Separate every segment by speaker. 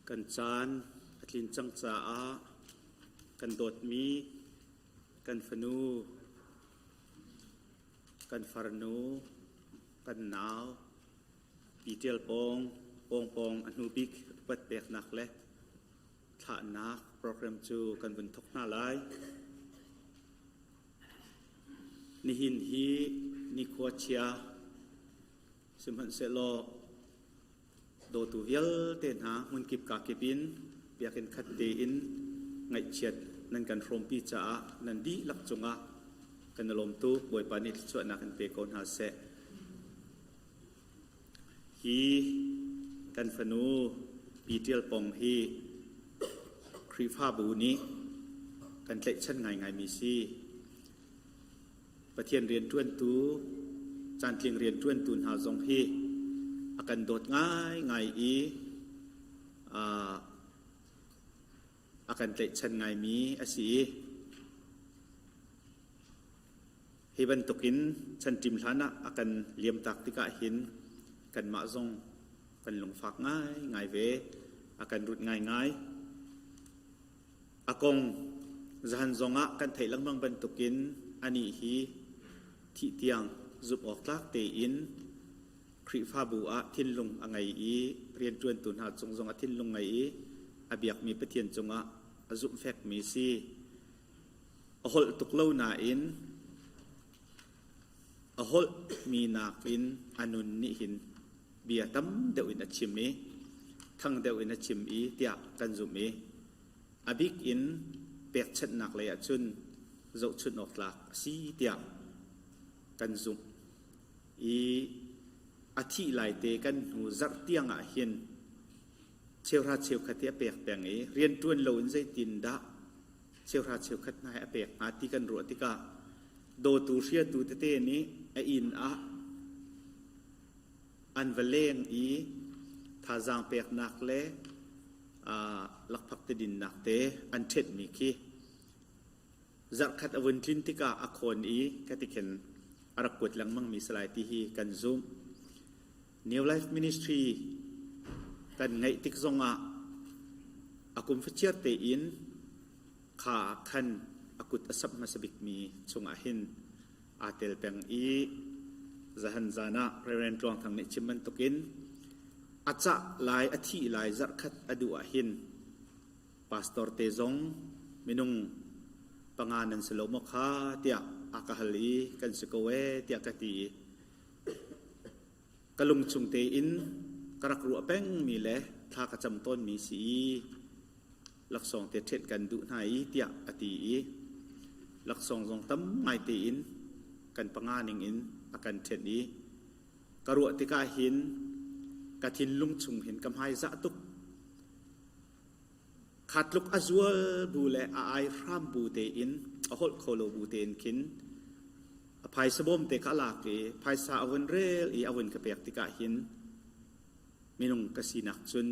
Speaker 1: Kan caan a tlin cang caah kan dawtmi kan fanu, kan farnu, kan nau, Pi Ṭial Pawng, Pawngpawng a hnu bik upat peknak le thlahnak program cu kan vun thawk hna lai. Nihin hi nikhua chia sihmanhsehlaw dawtu vialte hna hmunkip kakip in biakinn khat tein ngaihchiat nan kan hrawmpi caah nan dihlak cungah kan i lawm tuk. Bawipa nih thluachuahnak in pe ko hna seh. Hi kan fanu Pi Ṭial Pong hi Khrihfabu nih kan tlaihchan ngaingaimi si. Pathian rianṭuantu, caantling rianṭuantu hna zong hi a kan dawt ngaingai i a kan tlaihchan ngaimi a si i Hi bantukin chanṭim hlan ah a kan liamtak tikah hin kanmah zong kan lungfak ngaingai ve, a kan rut ngaingai. A kong zahan zongah kan theih lengmang bantukin anih hi thih tiang zumh awk tlak tein Khrihfabu ah thinlung a ngei i rianṭuantu hna cung zong a thinlung ngei i a biakmi Pathian cungah a zumhfekmi si. A holh tuk lo nain a holhmi nakin a nun nih hin bia tam deuh in a chim i thang deuh in a chim i tiah kan zumh i a bik in pekchanhnak lei ah cun zohchunh awk tlak a si tiah kan zumh i a thih lai te kan hnu zarh tiang ah hin cheuhra cheukhat hi a pek peng i rianṭuan loin zeitindah cheuhra cheukhat hna hi a pek hnga ti kan ruah tikah dawtu hriatu tete nih a inn ah an va leng i thazaang peknak le lakphak tidinnak te an ṭhenhmi khi zarhkhat a vun tlin tikah a khawn i ka ti khin a rak kuat lengmangmi si lai ti hi kan zumh. New Life Ministry kan ngeih tik zongah a kum fachiar tein kha ah khan a kut a sap hmasa bikmi chungah hin aa tel peng i zahan zan ah Reverend Tluang Thang nih chim bantukin a cah lai a thih lai zarhkhat a duh ah hin pastor te zong minung panga nan si lo maw kha tiah a ka hal i kan si ko ee tiah ka ti i Ka lungchung tein ka rak ruah pengmi le thla ka cam tawnmi si i laksawng te ṭhenh kan duh hna i tiah a ti i laksawng zong tam ngai tein kan panga ningin a kan ṭhenh i ka ruah tikah hin ka thinlung chung hin ka hmaizah tuk. Kha tluk a zual bu le a ai hram bu tein a holh kho lo bu tein khin a phaisa bawm te kha a lak i phaisa a vun rel i a vun ka pek tikah hin minung ka sinak cun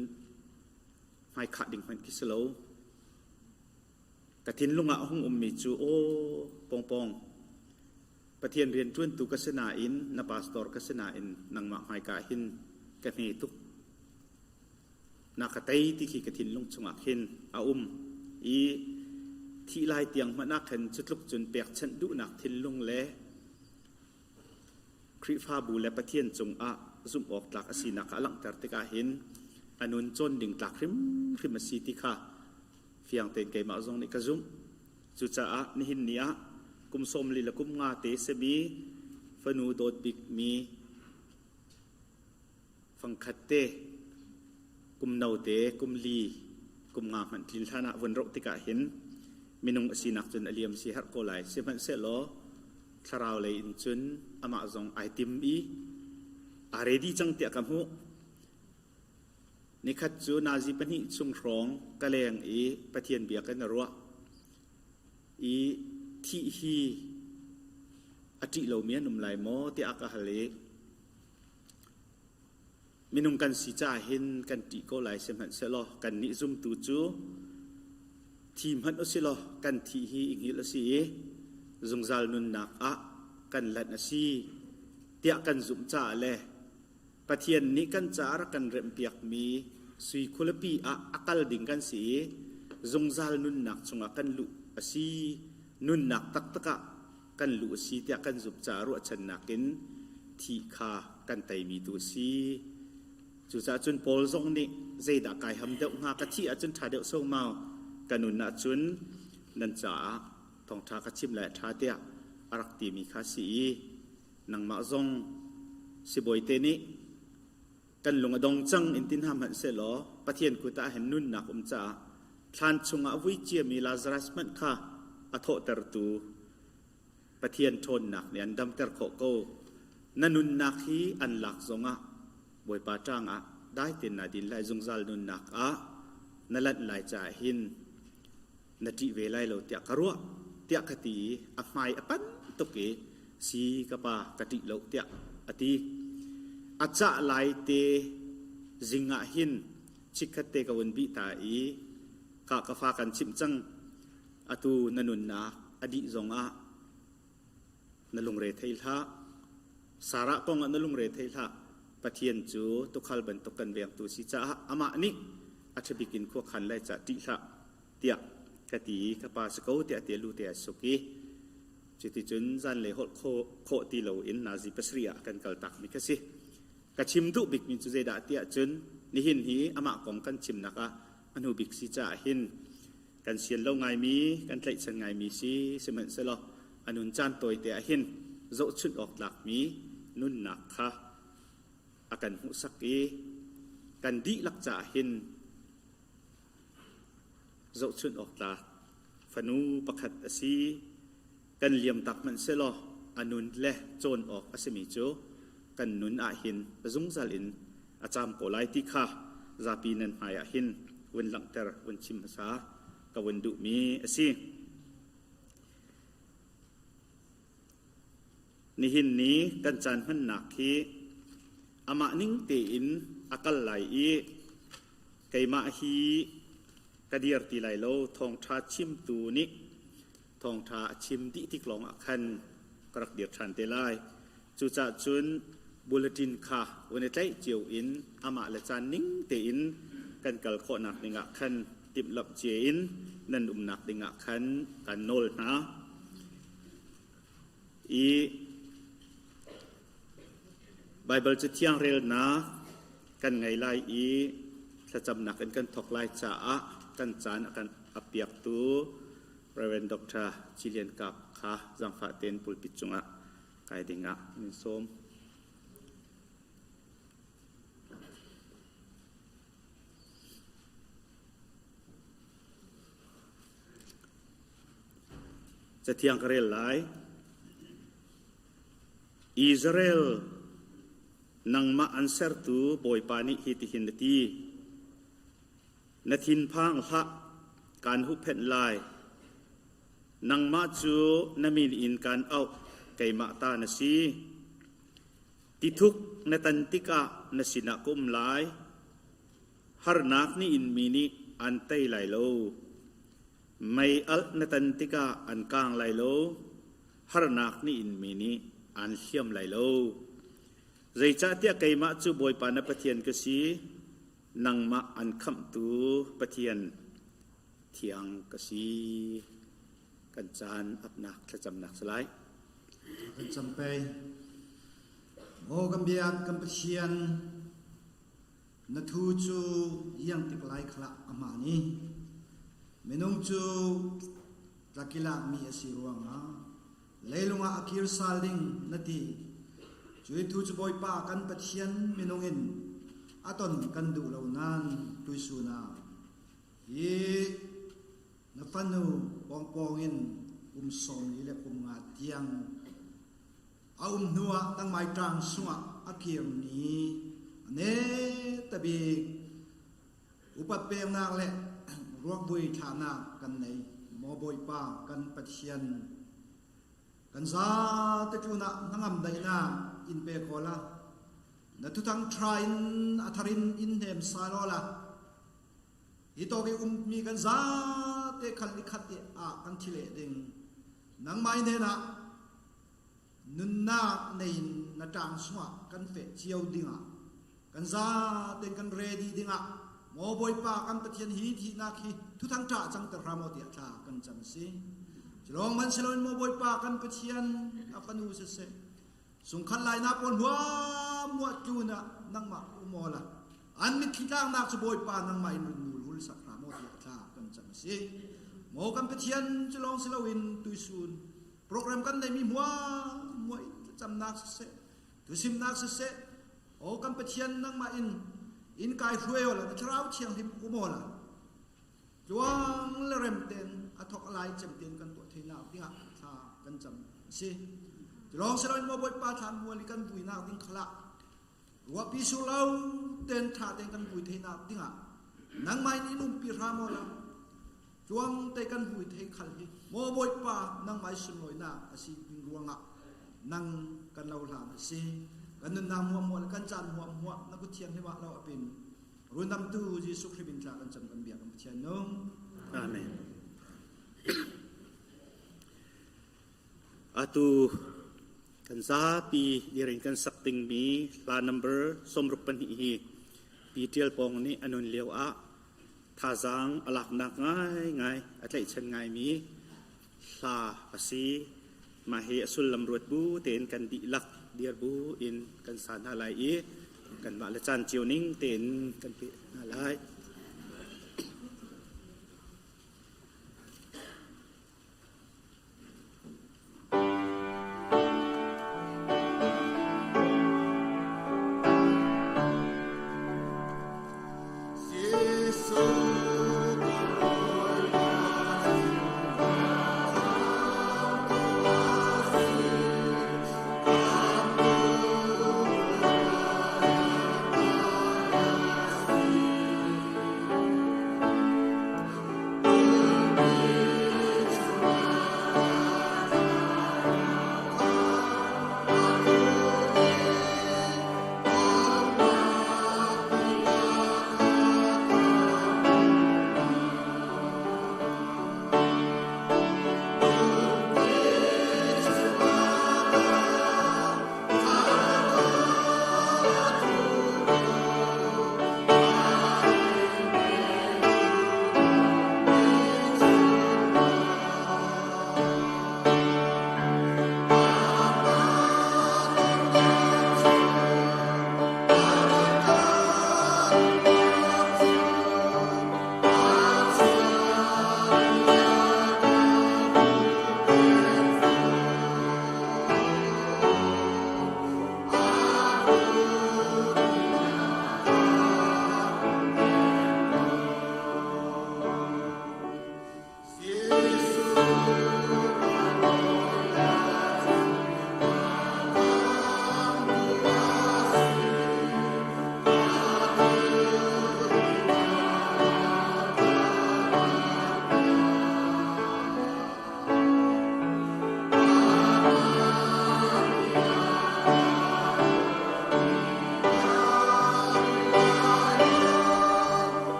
Speaker 1: hmaikhah ding hmanh khi si lo. Ka thinlung ah a hung ummi cu aw pawngpawng Pathian rianṭuantu ka si nain na pastor ka si nain nangmah hmaika hin ka hne tuk. Na ka tei ti khi ka thinlung chungah khin a um i thih lai tiang hmanh ah khan cutluk cun pekchanh duhnak thinlung le Khrihfabu le Pathian cungah zumh awk tlak a sinak kha a langhter tikah hin a nun cawn ding tlak hrimhrim a si ti kha fiang tein keimah zong nih ka zumh. Cucaah nihin ni ah kum 40 le kum nga te simi fanu dawt bikmi Fangkhat te, kum no te, kum li, kum nga hmanh tlin hlan ah vun roh tikah hin minung a sinak cun a liam si herh ko lai. Sihmanhsehlaw thlarau lei in cun amah zong ai tim i aa ready cang tiah ka hmuh. Nikhat cu nazi pahnih chung hrawng ka leng i Pathian bia kan i ruah i thih hi a ṭih lomi an um lai maw tiah ka hal i Minung kan si caah hin kan ṭih ko lai sihmanhsehlaw kannih zumtu cu thi hmanh u silaw kan thih hi i hngilh a si i zungzal nunnak ah kan lanh a si tiah kan zumh caah le Pathian nih kan caah rak kan remhpiakmi Sui khualipi ah a kal ding kan si i zungzal nunnak chungah kan luh a si, nunnak taktak ah kan luh a si tiah kan zumh caah ruahchannak in thih kha kan teimi tu a si. Cucaah cun Paul zong nih zeidah kai ham deuh hnga, ka thih ahcun ṭha deuh somau, ka nun ahcun nan caah thawngṭha ka chim lai a ṭha tiah a rak timi kha a si i nangmah zong sibawite nih kan lung a dong cang in ti hna hmanh sehlaw Pathian kut ah hin nunnak um caah thlan chungah a vui ciami Lazarus hmanh kha a thawhtertu Pathian ṭhawnnak nih an damter khawh ko. Na nunnak hi an lak zongah Bawipa ṭangah dai tein naa din lai, zungzal nunnak ah na lanh lai caah hin na ṭih ve lai lo tiah ka ruah tiah ka ti i a hmai a pan tuk i si ka pa ka ṭih lo tiah a ti. A cah lai te zing ah hin chikkhat te ka vun bih ta i ka ka fa kan chimh cang, atu na nunnak a dih zongah na lungre thei hlah. Sarah kong ah na lungre thei hlah. Pathian cu tuukhal bantuk kan vengtu si caah amah nih a ṭhabik in khuakhan lai cah ṭih hlah tiah ka ti i ka pa si ko tiah ti a lu te a suk i cuticun zanlei holh khawh ti loin nazi pasarih ah kan kaltak mi kha si. Ka chim duh bikmi cu zeidah tiah cun nihin hi amah kong kan chimnak ah a hnu bik si caah hin kan sian lo ngaimi, kan tlaihchan ngaimi si sihmanhsehlaw a nun caan tawite ah hin zohchunh awk tlakmi nunnak kha a kan hmuhsak i kan dihlak caah hin zohchunh awk tlak fanu pakhat a si. Kan liam tak hmanh sehlaw a nun le cawn awk a simi cu kan nun ah hin zungzal in a caam ko lai ti kha zapi nan hmai ah hin vun langhter vun chim hmasa ka vun duhmi a si. Nihin ni kan caan hmannak hi amah ning tein a kal lai i keimah hi ka dir ti lai lo, thawngṭha chimtu nih thawngṭha a chim dih tik lawngah khan ka rak dir ṭhan te lai. Cucaah cun bulletin kha vun i tlaih cio in amah le caan ning tein kan kal khawhnak dingah khan timhlamh cia in nan umnak dingah khan kan nawl hna. I Baibal Cathiang relnak kan ngei lai i thlacamnak in kan thawk lai caah kan caan a kan apiaktu Rev. Dr. Cilian Kap kha zaangfah tein pulpit cungah kai dingah min sawm. Cathiang ka rel lai. Israel, nangmah an sertu Bawipa nih hitihin a ti. Na thinphang hlah, kaan huhphenh lai. Nangmah cu na min in kaan auh, keimah ta na si. Tithuk na tan tikah na sinah ka um lai. Harnak nih in mi nih an tei lai lo. Mei alh na tan tikah an kaang lai lo. Harnak nih in mi nih an hliam lai lo. Zeicahtiah keimah cu Bawipa na Pathian ka si, nangmah an khamhtu Pathian thiang ka si. Kan caan apnak thlacamnak si lai.
Speaker 2: Kan campei. Maw kan biak kan Pathian, na thu cu iang tik lai khalah a hmaan i minung cu tlakilak mi a si ruangah leilung ah a kir sal ding na ti. Cui thu cu Bawipa kan Pathian minung in a ton kan duh lo nain tuisun ah hi na fanu pawngpawng in kum 40 le kum nga tiang a um hnuah nangmai ṭang sungah a kir ni ne tabik upat peknak le ruakvui thlahnak kan nei. Maw Bawipa kan Pathian, kan zate tlunah hnangam daihnak in pe ko la, na thuthang ṭha in a thar in in hnem salo la. Hi tawk i ummi kan zate khal ni khat ah kan thi leh ding. Nangmah hnenah nunnak nei in na ṭang sungah kan feh cio dingah kan zaten kan ready dingah. Maw Bawipa kan Pathian hi thihnak hi thuthang ṭah cang ter hram aw tiah thla kan cam a si. Culawng hmanh siloin maw Bawipa kan Pathian a fanu siseh sungkhat laina pawl huamuah tlun ah nangmah um aw la an mitthli tlaknak cu Bawipa nangmah in run nul hul sak hram aw tiah thla kan cam a si. Maw kan Pathian cu lawng siloin tuisun program kan neimi huamuah in thlacamnak siseh thusimnak siseh aw kan Pathian nangmah in in kai hruai aw la na thlarau thianghlim um aw la tluang le rem ten a thok lai cem ten kan tuah theinak dingah thla kan cam si tilawng siloin maw Bawipa thlan mual i kan buinak ding khalah ruahpi sur lo ten tha ten kan bui theinak dingah nangmah in in umpi hram aw la tluang te kan bui thei khal hi maw Bawipa nangmah sunlawinak a si ding ruangah nang kan lo hlan a si kan nunnak muah muah le kan caan muah muah na kut thianghlim ah lo apin Rundamtu Jesuh Khrih min tla kan cam kan biak kan Pathian nung.
Speaker 1: Amen. Atu kan zapi dirin kan sak dingmi hla number 62 hi Pi Tial Pawng nih a nun lio ah thazaang a laknak ngaingai a tlaihchan ngaimi hla a si. Mah hi a sullam ruat bu tein kan dihlak dir bu in kan sa hna lai i kanmah le caan cio ning tein kan pe hna lai.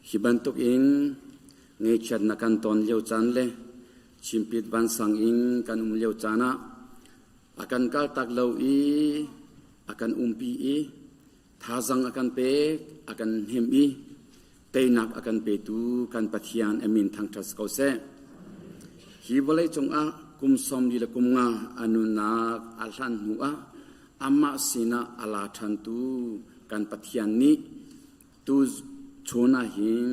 Speaker 3: Hi bantuk in ngaihchiatnak kan ton lio caan le chimpit vansang in kan um lio caan ah a kan kaltak lo i a kan umpi i thazaang a kan pek, a kan hnemh i teinak a kan petu kan Pathian a min thangṭhat ko seh. Hi vawlei cungah kum sawmli le kum nga a nunnak a hlan hnu ah amah sinah a la ṭhantu kan Pathian nih tu chun ah hin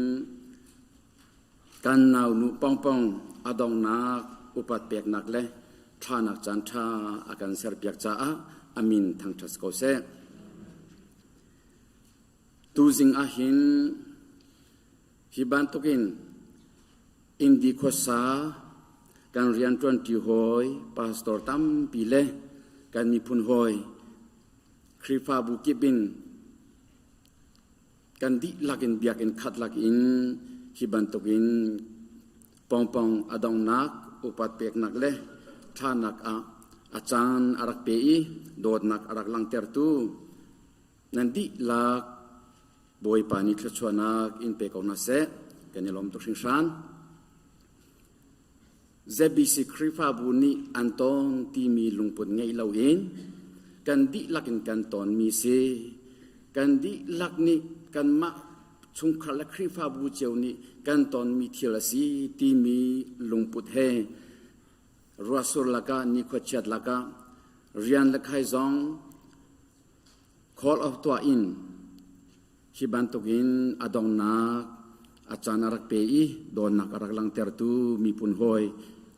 Speaker 3: kan naunu pongpong a donghnak upat peknak le ṭhanak caan ṭha a kan serpiak caah a min thangṭhat ko seh. Tuzing ah hin hi bantukin Indi khuasa kan rianṭuanṭi hawi pastor tampi le kan miphun hawi Khrihfabu kip in kan dihlak in biakinn khat lak in hi bantukin pongpong a donghnak upat peknak le ṭhanak ah a caan a rak pe i dawtnak a rak langhtertu nan dihlak Bawipa nih thluachuahnak in pe ko hna seh. Kan i lawm tuk hringhran. ZBC Khrihfabu nih an ton timi lungput ngeih loin kan dihlak in kan tonmi si. Kan dihlak nih kanmah chungkhar le Khrihfabu cio nih kan tonmi thil a si timi lungput he ruahsur lakah nikhua chiat lakah rian le khai zong call off tuah in hi bantukin a donghnak a caan a rak pe i dawtnak a rak langhtertu miphun hawi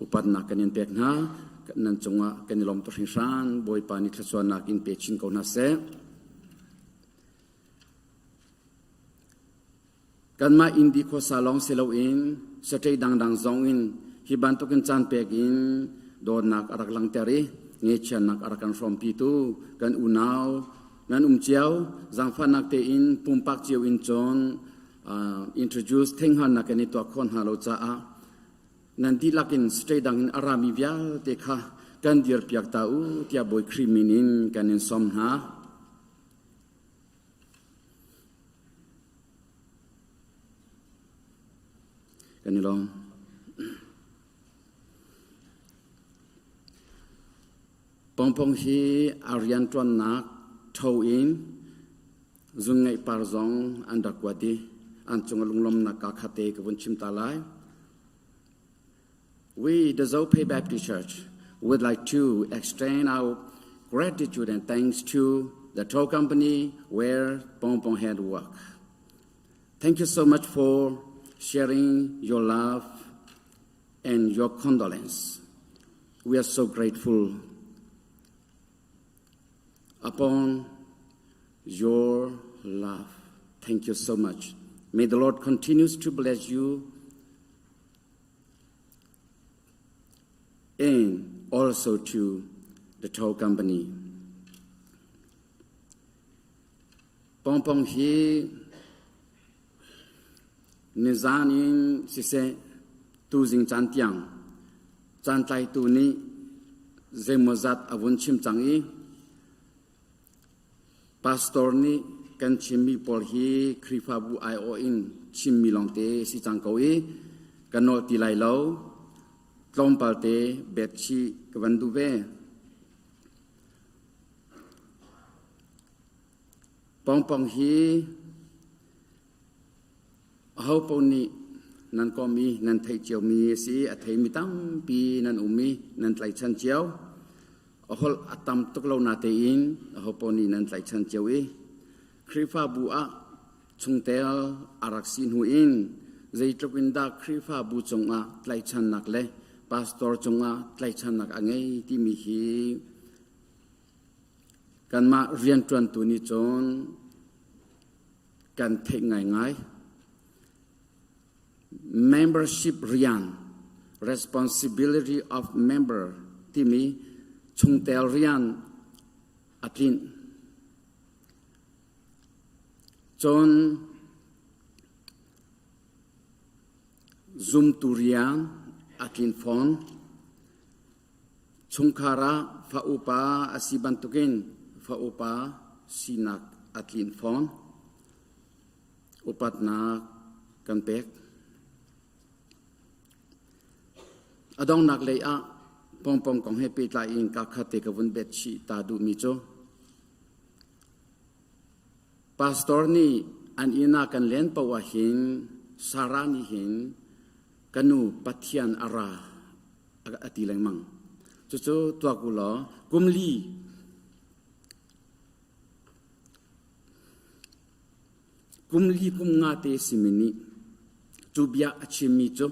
Speaker 3: upatnak kan in pek hna. Nan cungah kan i lawm tuk hringhran. Bawipa nih thluachuahnak in pe chin ko hna seh. Kanmah Indi khuasa lawng si loin state dangdang zong in hi bantukin caan pek in dawtnak a rak langhter i ngaihchiatnak a rak kan hrawmpitu kan unau nan um cio. Zaangfahnak tein pumpak cio in cun introduce theihngalhnak kan i tuah khawh hna lo caah nan dihlak in state dang in a rami vialte kha kan dirpiak ta u tiah Bawi Khrih min in kan in sawm hna. Kan i lawm. Pongpong hi a rianṭuannak ṭho in zunngaih par zong an rak kuat i an cung a lunglawmnak kaa khat te ka vun chim ta lai. We, the Zophei Baptist Church, would like to extend our gratitude and thanks to the tow company where Pong Pong had work. Thank you so much for sharing your love and your condolence. We are so grateful upon your love. Thank you so much. May the Lord continues to bless you and also to the tow company. Pongpong hi nizan in siseh tuzing caan tiang caan tlaitu nih zeimawzat a vun chim cang i Pastor nih kan chimmi pawl hi Khrihfabu aiawh in chimmi lawngte si cang ko i ka nawl ti lai lo. Tlawmpal te bet chih ka van duh ve. Pongpong hi Ahopaoh nih nan komh i nan theih ciomi a si i a theimi tampi nan um i nan tlaihchan cio. A holh a tam tuk lo natein ahopaoh nih nan tlaihchan cio i Khrihfabu ah chungtel a rak si hnu in zeitluk in dah Khrihfabu cungah tlaihchannak le pastor cungah tlaihchannak a ngei timi hi kanmah rianṭuantu nih cun kan theih ngaingai. Membership rian, responsibility of member timi chungtel rian a tlinh. Cun zumtu rian a tlin fawn. Chungkhar ah fa upa a si bantukin fa upa sinak a tlinh fawn. Upatnak kan pek. A donghnak lei ah pongpong kong he pehtlai in ka khat te ka vun bet chih ta duhmi cu pastor nih an inn ah kan len paoh ah hin Sarah nih hin ka nu Pathian a ra a ti lengmang. Cucu tuak u law kum li Kum li kum nga te simi nih cu bia a chimmi cu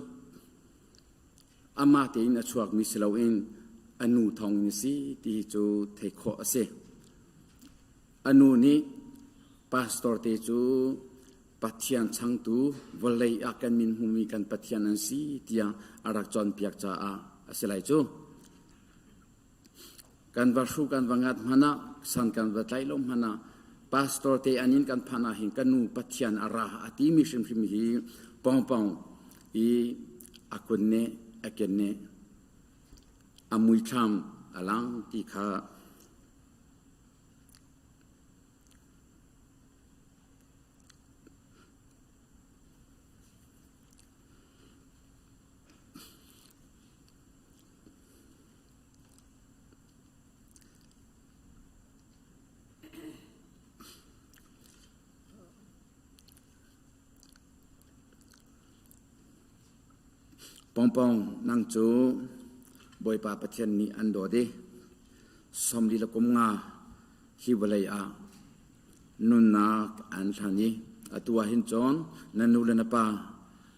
Speaker 3: amah tein a chuakmi si loin a nu thawng in a si ti cu theih khawh a si. A nu nih pastor te cu Pathian changtu vawlei ah kan min hmumi kan Pathian an si tiah a rak cawnpiak caah a si lai cu. Kan va hru kan va ngat hmanh ah, san kan va tlaih lo hmanh ah, pastor te an inn kan phanh ah hin ka nu Pathian a ra a timi hrimhrim hi pongpong i a kun nih a ken nih a muithlam a lang ti kha Pongpong nang cu Bawipa Pathian nih an dawt i sawmli le kum nga hi vawlei ah nunnak an hlan i atu ah hin cun na nu le na pa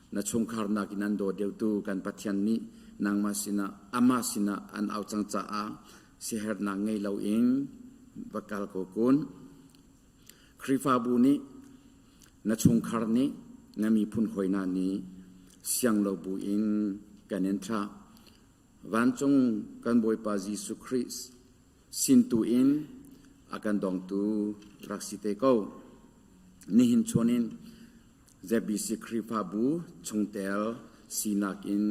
Speaker 3: Na chungkhar nakin an daw deuhtu kan Pathian nih nangmah sinah amah sinah an au cang caah siaherhnak ngei loin va kal ko kun. Khrihfabu nih na chungkhar nih na miphun hawi hna nih siang lo buin kan in thlah. Vancung kan Bawipa Jesuh Khrih sin tu in a kan dongtu rak si te ko. Nihin chun in ZBC Khrihfabu chungtel sinak in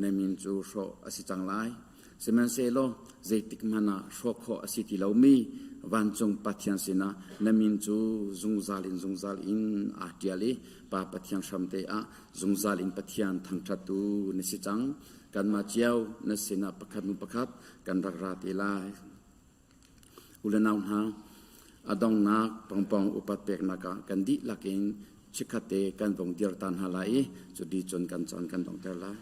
Speaker 3: na min cu hrawh a si cang lai. Sihmanhsehlaw zeitik hmanh ah hrawh khawh a si ti lomi vancung Pathian sinah na min cu zungzal in zungzal in aa ṭial i Pa Pathian hramte ah zungzal in Pathian thangṭhattu na si cang. Kanmah cio na sinah pakhat hnu pakhat kan rak ra te lai. U le nau hna, a donghnak pongpong upat peknak ah kan dihlak in chikkhat te kan vung dir ta hna lai i cu di cun kan caan kan donghter lai.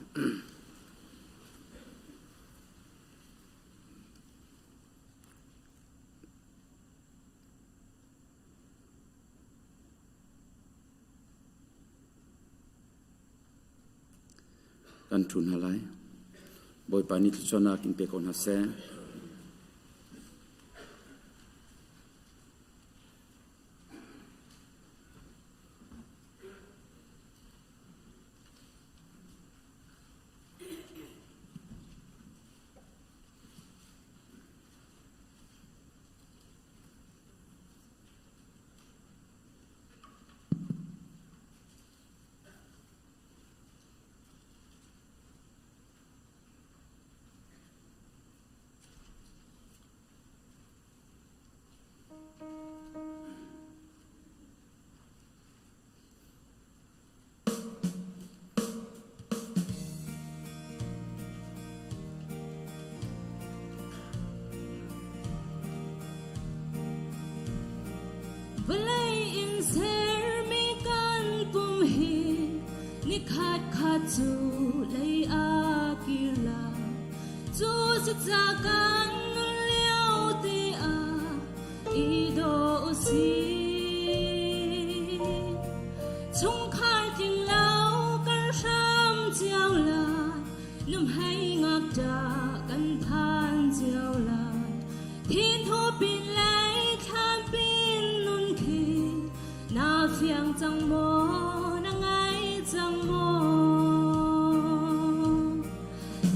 Speaker 3: Kan ṭhu hna lai. Bawipa nih thluachuahnak in pe ko hna seh.
Speaker 4: Vawlei in sermi kan pum hi nikhat khat cu lei a kir lai. Cu si ca kan nun lio te ah i daw u sih. Chungkhar tling lo kan hram cio lai, nuhmei ngakṭah kan phan cio lai. Thin pin lei thlan pin nun khi na fiang cang maw, na ngai cang maw?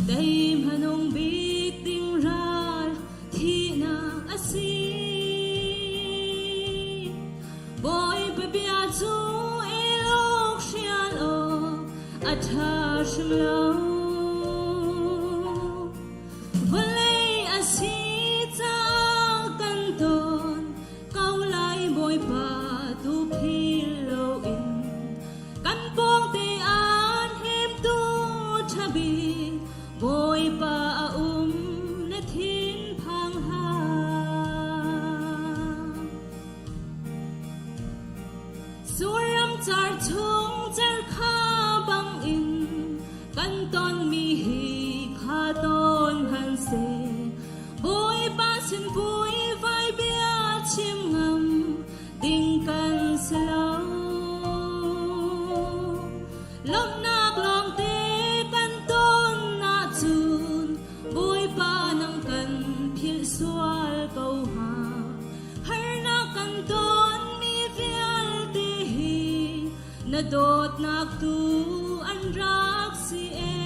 Speaker 4: Tei hmanung bik ding ral thihnak a si. Bawipa bia cu elawk hrial awk a ṭha hrim lo. Vawlei a si caah kan ton ko lai Bawipa tu phil loin kan pawng. Lawmhnak lawngte kan ton ahcun Bawipa nang kan philh sual ko hnga. Harnak kan tonmi vialte hi na dawtnak tu an rak si ee.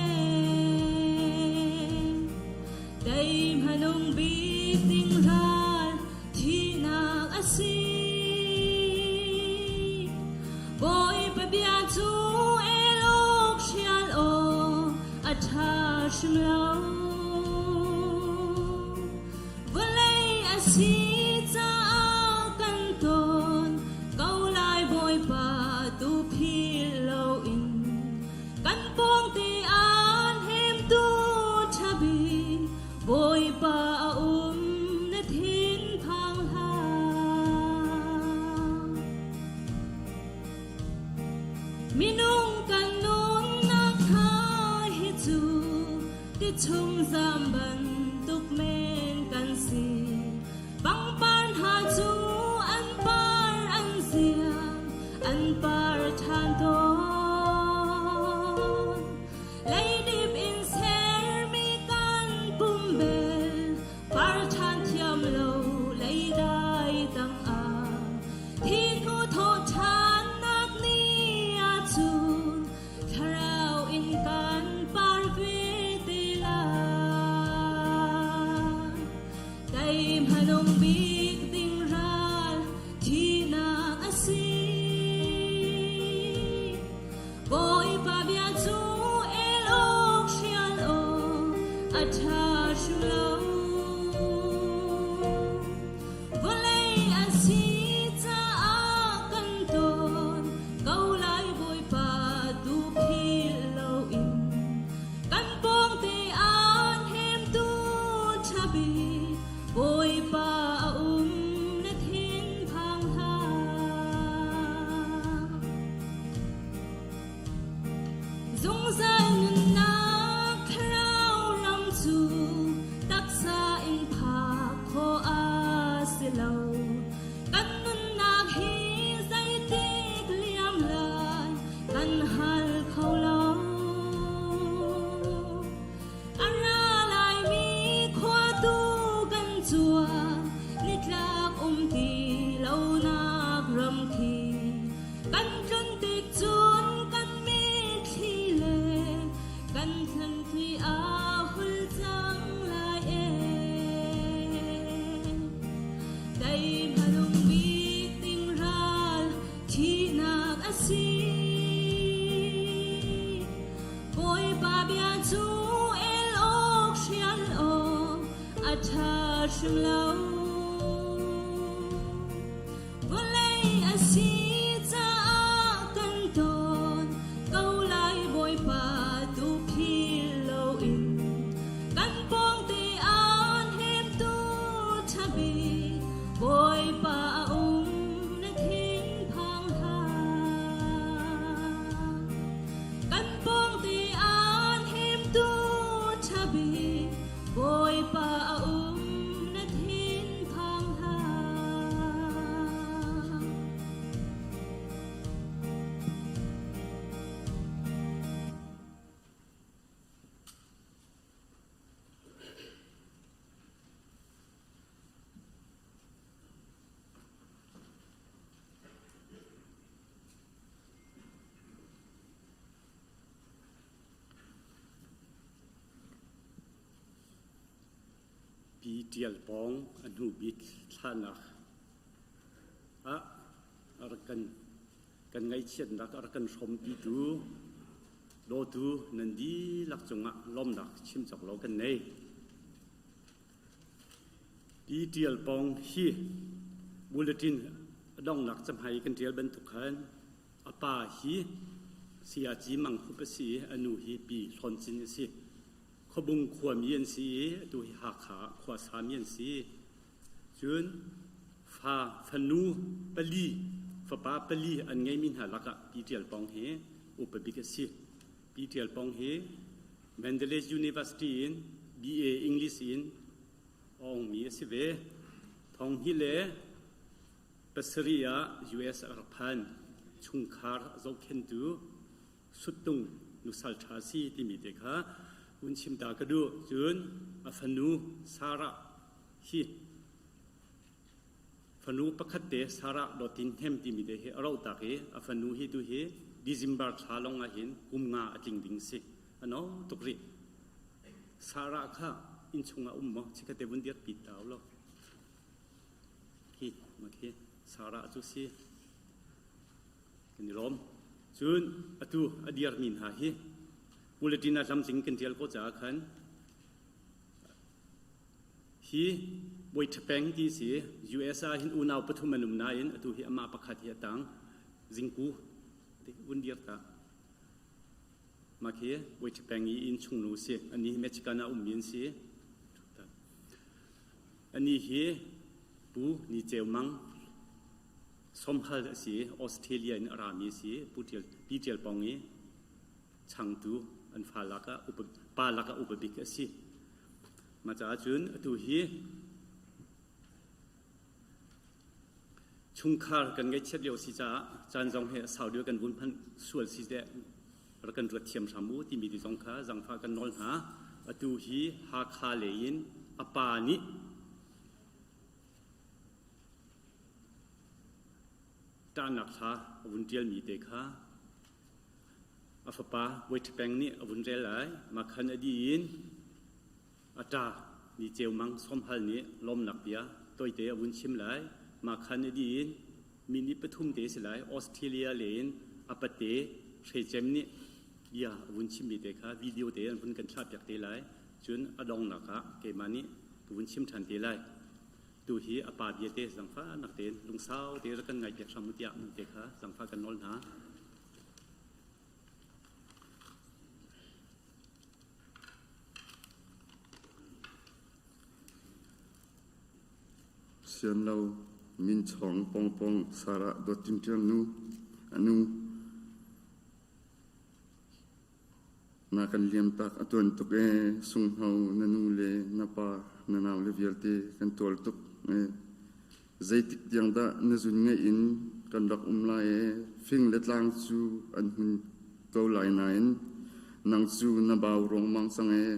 Speaker 4: Tei hmanung bik ding ral thihnak a si. Bawipa bia cu el awk hrial awk a ṭha hrim lo. Vawlei a si caah kan ton ko lai Bawipa tu philh loin. Kan pawngte aan hemtu ṭha bik Bawipa a um na thin phang hlah. Minung kan nunnak hna hi cu ti chung zam bantuk men kan si. Pangpar hna cu an par an ziang, an par ṭhan tawn. Leidip in sermi kan pum bel, par ṭhan thiam lo leidai tangah. Thi hnu thawh ṭhannak ni ahcun Thlarau in kan par ve te lai. Tei hmanung bik ding ral thihnak a si. Bawipa bia cu el awk hrial awk a ṭha hrim lo. Vawlei a si caah kan ton ko lai Bawipa tu philh loin. Kan pawngte aan hemtu ṭha bik Bawipa a um na thin phang hlah. Zungzal nunnak thlarau ram cu taksa in phak khawh a si lo. Kan nunnak hi zeitik liam lai kan hal kho lo. A ra laimi khua tu kan cuan, nitlak um ti lonak ram khi. Kan tlun tik cun kan mitthli le kan thlanthli a hul cang lai ee. Tei hmanung bik ding ral thihnak a si. Bawipa bia cu el awk hrial awk a ṭha hrim lo. Vawlei a si caah kan ton ko lai Bawipa tu philh loin. Kan pawngte aan hemtu ṭha bik Bawipa a um na thin phang hlah. Kan pawngte aan hemtu ṭha bik Bawipa a um na thin phang hlah.
Speaker 5: Pi Ṭial Pawng a hnu bik thlahnak ah a rak kan kan ngaihchiatnak a rak kan hrawmpitu dawtu nan dihlak cungah lawmnak chim cawk lo kan nei. Pi Ṭial Pawng hi bulletin a donghnak cahmai kan ṭial bantuk khan A pa hi Sayaci Mang Hup a si i a nu hi Pi Hlawn Cin a si. Khuabung khuami an si i atu hi Hakha ah khua sami an si. Cun fa fanu pali fapa pali an ngeimi hna lakah Pi Ṭial Pawng hi upa bik a si. Pi Ṭial Pawng hi Mendeley University in BA English in a ongmi a si ve. Thong hi le Pasarih ah US a rak phan. Chungkhar a zohkhentu. Suttung nusal ṭha si timi te kha hun chim ta ka duh. Cun a fanu Sarah hi fanu pakhat te Sarah Dawtin Hnem timi te hi a roh tak i a fanu hi tu hi December thla lawng ah hin kum nga a tling ding si. A no tuk rih. Sarah kha innchung ah um maw chikkhat te vun dir pi ta law. Hi, ma khi Sarah cu si. Kan i lawm. Cun atu a dirmi hna hi bulletin ah hlamtling kan ṭial ko caah khan hi Bawi Ṭhapeng ti si US ah hin unau pathum an um nain atu hi amah pakhat hi a tang zingku vun dir ta. Mah khi Bawi Ṭhapeng i innchungnu si. Anih hi Michigan ah ummi an si. Anih hi Pu Ni Ceu Mang Somhal a si. Australia in a rami a si. Pu Ṭial, Pi Ṭial Pong i changtu an fa lakah upa, pa lakah upa bik a si. Mah caah cun atu hi chungkhar kan ngaihchiat lio si caah caan zong hi a sau deuh kan vun hmanh sual si teh rak kan ruat thiam hram u timi ti zong kha zangfah kan nawl hna. Atu hi Hakha lei in a pa nih ṭahnak hla a vun ṭialmi te kha a fapa Bawi Ṭha Peng nih a vun rel lai. Mah khan a dih in a ṭa Ni Ceu Mang Sawmhal nih lawmnak bia tawite a vun chim lai. Mah khan a dih in minute pathum te si lai. Australia lei in a pate Hre Cem nih bia a vun chimmi te kha video te an vun kan thlahpiak te lai. Cun a donghnak ah keimah nih ka vun chim ṭhan te lai. Tu hi a pa bia te zangfahnak tein lungsau te rak kan ngaihpiak hram u tiah te kha zangfah kan nawl hna.
Speaker 6: Sianlo minchawng pongpong Sarah Dawt Tin Ṭial nu a nu Na kan liamtak a tuan tuk ee sunghno na nu le na pa na nau le vialte kan tual tuk ee zeitik tiang dah na zun ngeih in kan rak um lai ee fing le tlang cu an hun ko lai nain nang cu na bau ruangmang cang ee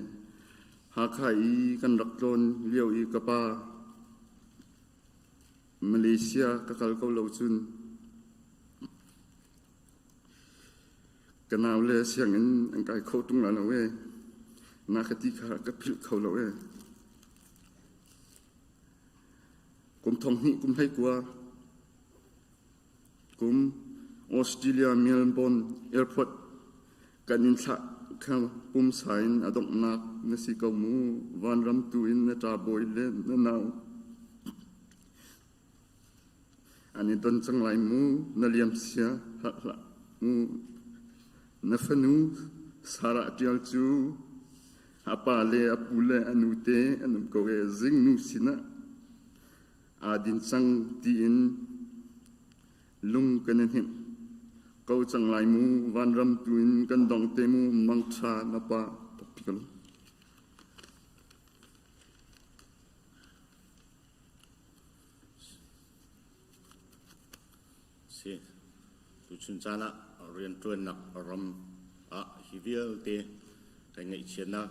Speaker 6: Hakha i kan rak tlawn lio i ka pa Malaysia ka kal ko lo cun Ka naule sianginn an kai kho ṭung lai lo ee. Na ka ti kha ka philh kho lo ee. Kum thong hnih kum hlei kua kum Australia Melbourne Airport kan in thlah kha pumsa in a donghnak na si ko mu. Vanram tu in na ṭa bawi le na nau An i don cang lai mu, na liam sia hlah hlah mu. Na fanu Sarah ṭial cu a pa le a pu le a nu te an um ko e zingnu sinah aa din cang tiin lung kan i hnemh ko cang lai mu. Vanram tu in kan dong te mu mangṭha na pa takpikal.
Speaker 1: Si. Tuchun caan ah rianṭuannak ram ah hi vialte kan ngaihchiatnak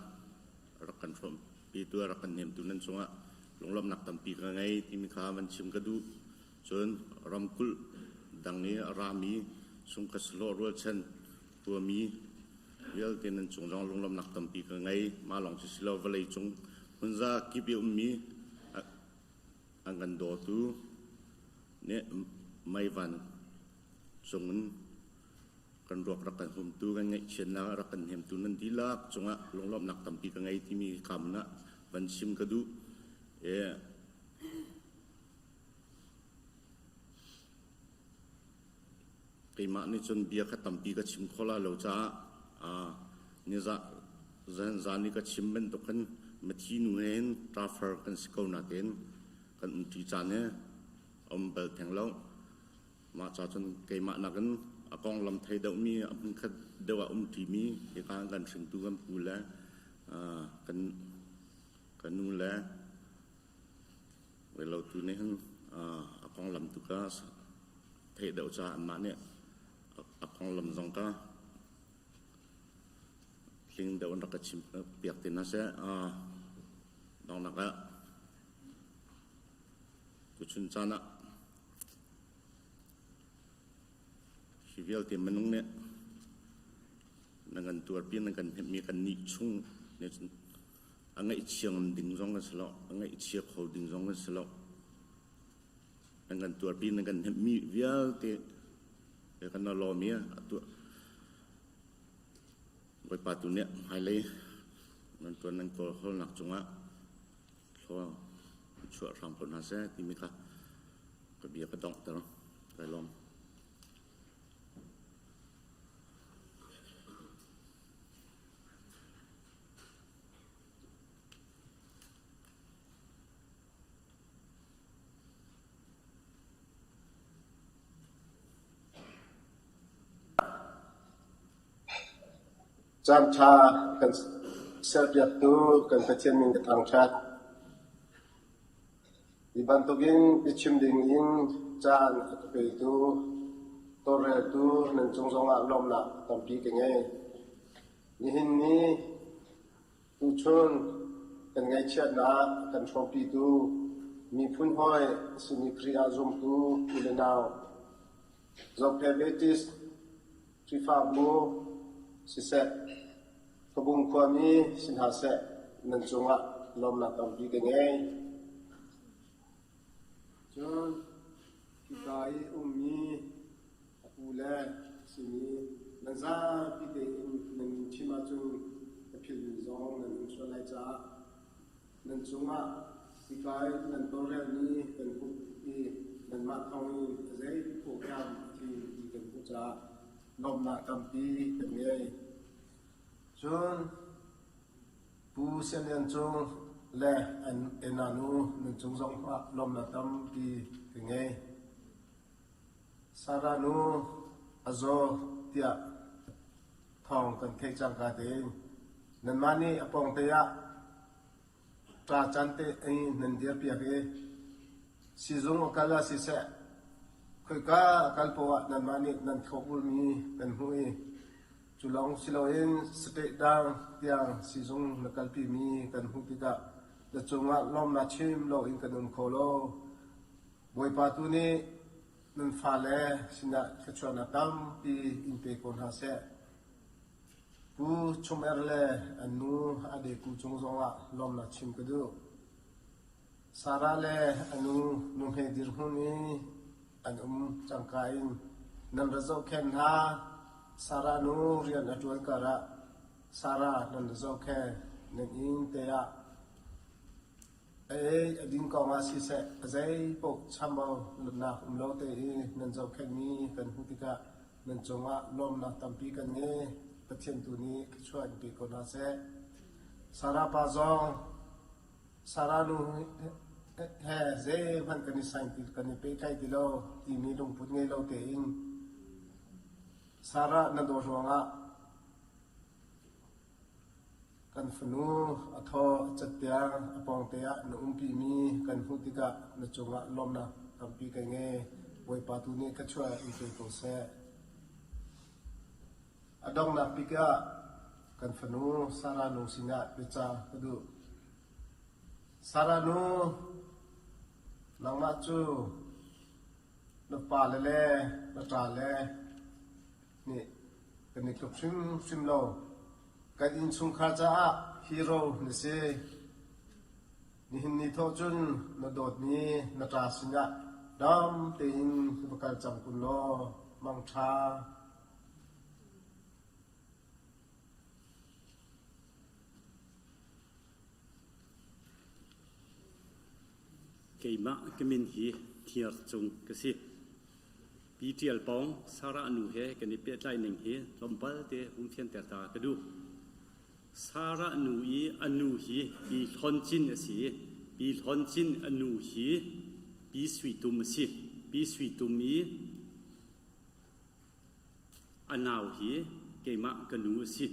Speaker 1: rak kan hrawmpitu rak kan hnemtu nan cungah lunglawmhnak tampi ka ngei timi kha van chim ka duh. Cun ramkulh dang i a rami sungkhat sahlawh rualchan khuami vialte nan cung zong lunglawmhnak tampi ka ngei. Mah lawng si silo vawlei cung hmunza kip i ummi an kan dawtu nih meivan cungin kan ruak rak kan humtu kan ngaihchiatnak rak kan hnemtu nan dihlak cungah lunglawmhnak tampi ka ngei timi ka mun ah van chim ka duh. E, Keimah nih cun bia kha tampi ka chim kho lai lo caah nizah zan i ka chim bantuk khan mithi nu he hin ṭafar kan si ko nain kan umṭi caan hi a um bal theng lo. Mah ca cun keimah nakin a konglam thei deuhmi, a hmunkhat deuh ah umṭimi hika kan hringtu kan pu le kan ka nu le Relotu nih hin a konglam tu kha theih deuh caah anmah nih a konglam zong kha.
Speaker 7: Tling deuh in rak ka chim piak te hna seh. Donghnak ah tuchun caan ah hi vialte minung nih na kan tuarpi na kan hnemhmi kan nih chung nih cun a ngaihchia ngam ding zong kan si lo, a ngaihchia kho ding zong kan si lo. Nan kan tuarpi nan kan hnemhmi vialte kan lawm i Bawipa tu nih hmailei nan ṭuan nan kawlhawlnak cungah thlua chuah hram ko hna seh timi kha ka bia ka donghter. Kai lawm.
Speaker 8: Caanṭha kan serpiaktu kan Pathian min ka thangṭhat. Hi bantukin biachim dingin caan a ka petu, tawlreltu nan cung zongah lawmhnak tampi ka ngei. Nihin ni Tuchun kan ngaihchiatnak a kan hrawmpitu miphun hawi a simi Khrih ah zumtu u le nau Zophei Baptist Khrihfabu siseh, Khuabung khuami si hna seh nan cungah lawmnak tampi ka ngei. Cun hika i ummi A pu le simi nan zapi tein nan min chim ahcun ka philhmi zong nan um sual lai caah nan cungah hika i nan tawlrelmi kan hmuh i nanmah thawngin a zei program a tling ti kan hmuh caah lawmhnak tampi kan ngei. Cun Pu Sian Lian Cung le Enna nu nan cung zong ah lawmhnak tampi ka ngei. Sarah nu a zaw tiah thawng kan theih cangka tein nanmah nih a pawngte ah ṭa can te nan dirpiak i sizung a kal ah siseh khoika a kal poah ah nanmah nih nan thlopbulmi kan hmuh i cu lawng si loin state dang tiang sizung na kalpimi kan hmuh tikah na cungah lawmnak chim loin kan um kho lo. Bawipa tu nih nan fale sinah thluachuahnak tampi in pe ko hna seh. Pu Chum Er le an nu a deku cung zongah lawmnak chim ka duh. Sarah le a nu nuhmei dirhmun i an um cangka in nan ra zohkhenh hna. Sarah nu rian a ṭuan karah Sarah nan ra zohkhenh nan inn te ah A ei a din kong ah siseh, a zeipaoh chambau luatnak um lo tein nan zohkhenhmi kan hmuh tikah nan cungah lawmnak tampi kan ngei. Pathian tu nih thluachuah in pe ko hna seh. Sarah pa zong Sarah nu he zeihmanh kan i saing ti kan i pehtlaih ti lo timi lungput ngei lo tein Sarah na dawt ruangah Kan fanu a thaw a cat tiang a pawngte ah na umpimi kan hmuh tikah na cungah lawmhnak tampi ka ngei. Bawipa tu nih ka chuah in pe ko seh. A donghnak bik ah kan fanu Sarah nu sinah biaca ka duh. Sarah nu, nangmah cu na pale le na ṭale nih kan i tluk hrimhrim lo. Kan innchungkhar caah hero na si. Nihin ni thawh cun na dawtmi na ṭa sinah dam tein va kal cang kun law mangṭha.
Speaker 5: Keimah ka min hi Thiar Cung ka si. Pi Ṭial Pawng Sarah nu he kan i pehtlai ning hi tlawmpal te vung fianter ta ka duh. Sarah nu i a nu hi Pi Hlawn Cin a si i Pi Hlawn Cin a nu hi Pi Sui Tum a si. Pi Sui Tum i A nau hi keimah ka nu a si.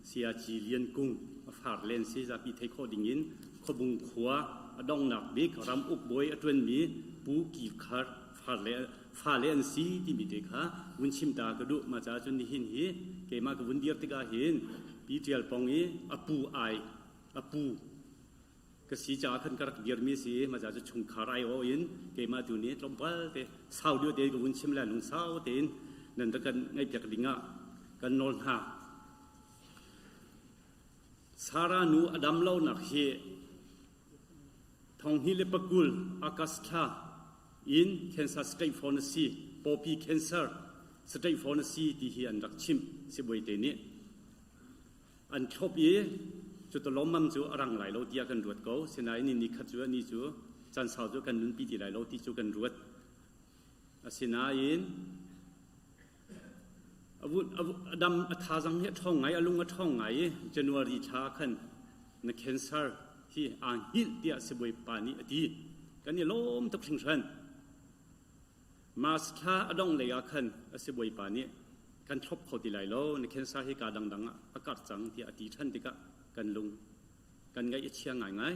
Speaker 5: Sayaci Lian Kung a far len si zapi theih khawh dingin Khuabung khua a donghnak bik ram uk bawi a ṭuanmi Pu Ki Khar fale an si timi te kha vun chim ta ka duh. Mah caah cun nihin hi keimah ka vun dir tikah hin Pi. Pi Ṭial Pong i a pu ai a pu ka si caah khan ka rak dirmi si i maca cu chungkhar aiawh in keimah tu nih tlawmpal te sau deuh tein ka vun chim le lungsau tein nan rak kan ngaihpiak ding ah kan nawl hna. Sarah nu a dam lonak hi 2020 August thla in cancer stage 4 na si pawpi cancer stage 4 na si ti hi an rak chimh sibawi te nih. An thlop i cu lawmmam cu a rang lai lo tiah kan ruat ko. Sinain ni khat cu ani cu caan sau cu kan nunpi ti lai lo ti cu kan ruat. Asinain a dam a thazang hi a ṭhawng ngai, a lung a ṭhawng ngai i January thla khan na cancer hi aa hngilh tiah sibawipa nih a ti. Kan i lawm tuk hringhran. Mars thla a dongh lei ah khan a sibawipa nih kan thlop kho ti lai lo, na cancer hi kaa dangdang ah a karh cang tiah a ti ṭhan tikah kan lung kan ngaih a chia ngaingai.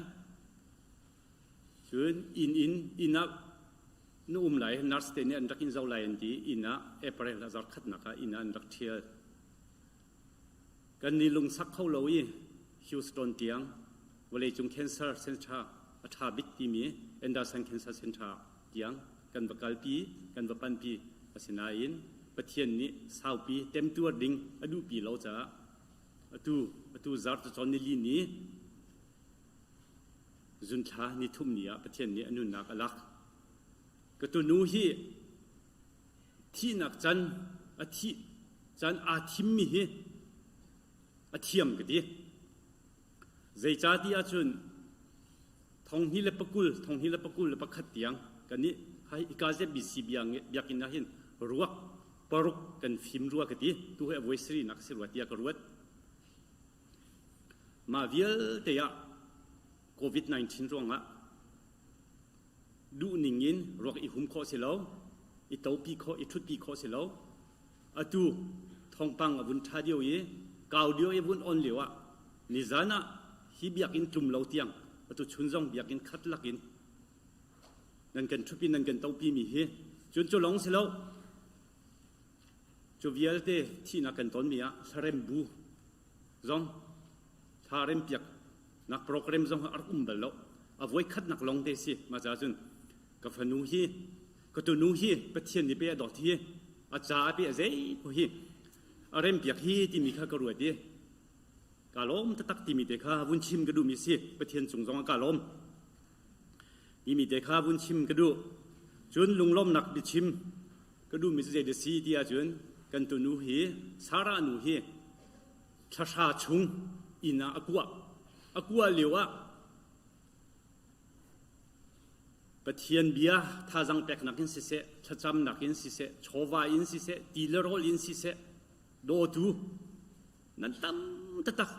Speaker 5: Cun inn in inn ah na um lai, nurse te nih an rak in zoh lai an ti, inn ah April a zarh khatnak ah inn ah an rak ṭhial. Kan ni lungsak kho lo i Houston tiang vawleicung cancer center a ṭha bik timi Anderson Cancer Center tiang kan va kalpi, kan va panpi. Asinain Pathian nih saupi temtuar ding a duhpi lo caah atu atu zarh cacawn nili ni zunthla ni thum ni ah Pathian nih a nunnak a lak. Ka tunu hi thihnak can a thih can aa thimmi hi a thiam ka ti. Zeicahtiah ahcun thonghnih le pakul, thonghnih le pakul le pakhat tiang kan nih hi ika ZBC biakinn ah hin ruak paruk kan fim rua ka ti. Tu hi a voi sarihnak si rua tiah ka ruat. Mah vialte ah COVID-19 ruangah duh ning in ruak i hum khawh si lo, i topi khawh, i ṭhutpi khawh si lo. Atu thawngpang a vun ṭha deuh i kau deuh i vun on lio ah nizan ah hi biakinn tlum lo tiang atu chun zong biakinn khat lakin nan kan ṭhupi nan kan topi mi hi cun cu lawng si lo cu vialte thihnak kan tonmi ah hlarem bu zong thla rempiak nak program zong a rak um bal lo a voi khatnak lawng te si ma ca cun ka fanu hi ka tunu hi Pathian nih pe a dawt hi a ca pe a zei po hi a rempiak hi timi kha ka ruat i ka lawm taktak timi te kha vun chim ka duhmi si Pathian cung zong ah ka lawm timi te kha vun chim ka duh cun lunglawmnak biachim ka duhmi cu zei dah si ti ahcun kan tunu hi Sarah nu hi thlahra chung inn ah a kuah. A kuah lio ah Pathian bia thazang peknak in siseh, thlacamnak in siseh, chawva in siseh, ti le rawl in siseh, dawtu nan tam taktak.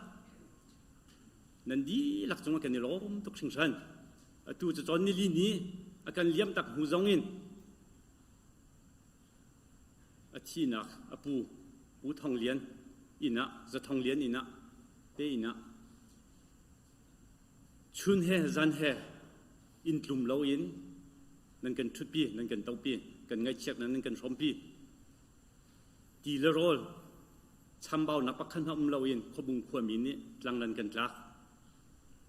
Speaker 5: Nan dihlak cungah kan i lawm tuk hringhran. Atu cu cawn nili ni a kan liam tak hnu zong in A thihnak a pu Pu Thong Lian inn ah Za Thong Lian inn ah te inn ah chun he zan he inn tlum loin nan kan ṭhutpi nan kan topi kan ngaihchiatnak nan kan hrawmpi ti le rawl chambaunak pakhat hmanh um loin khuabung khuami nih tlang nan kan tlak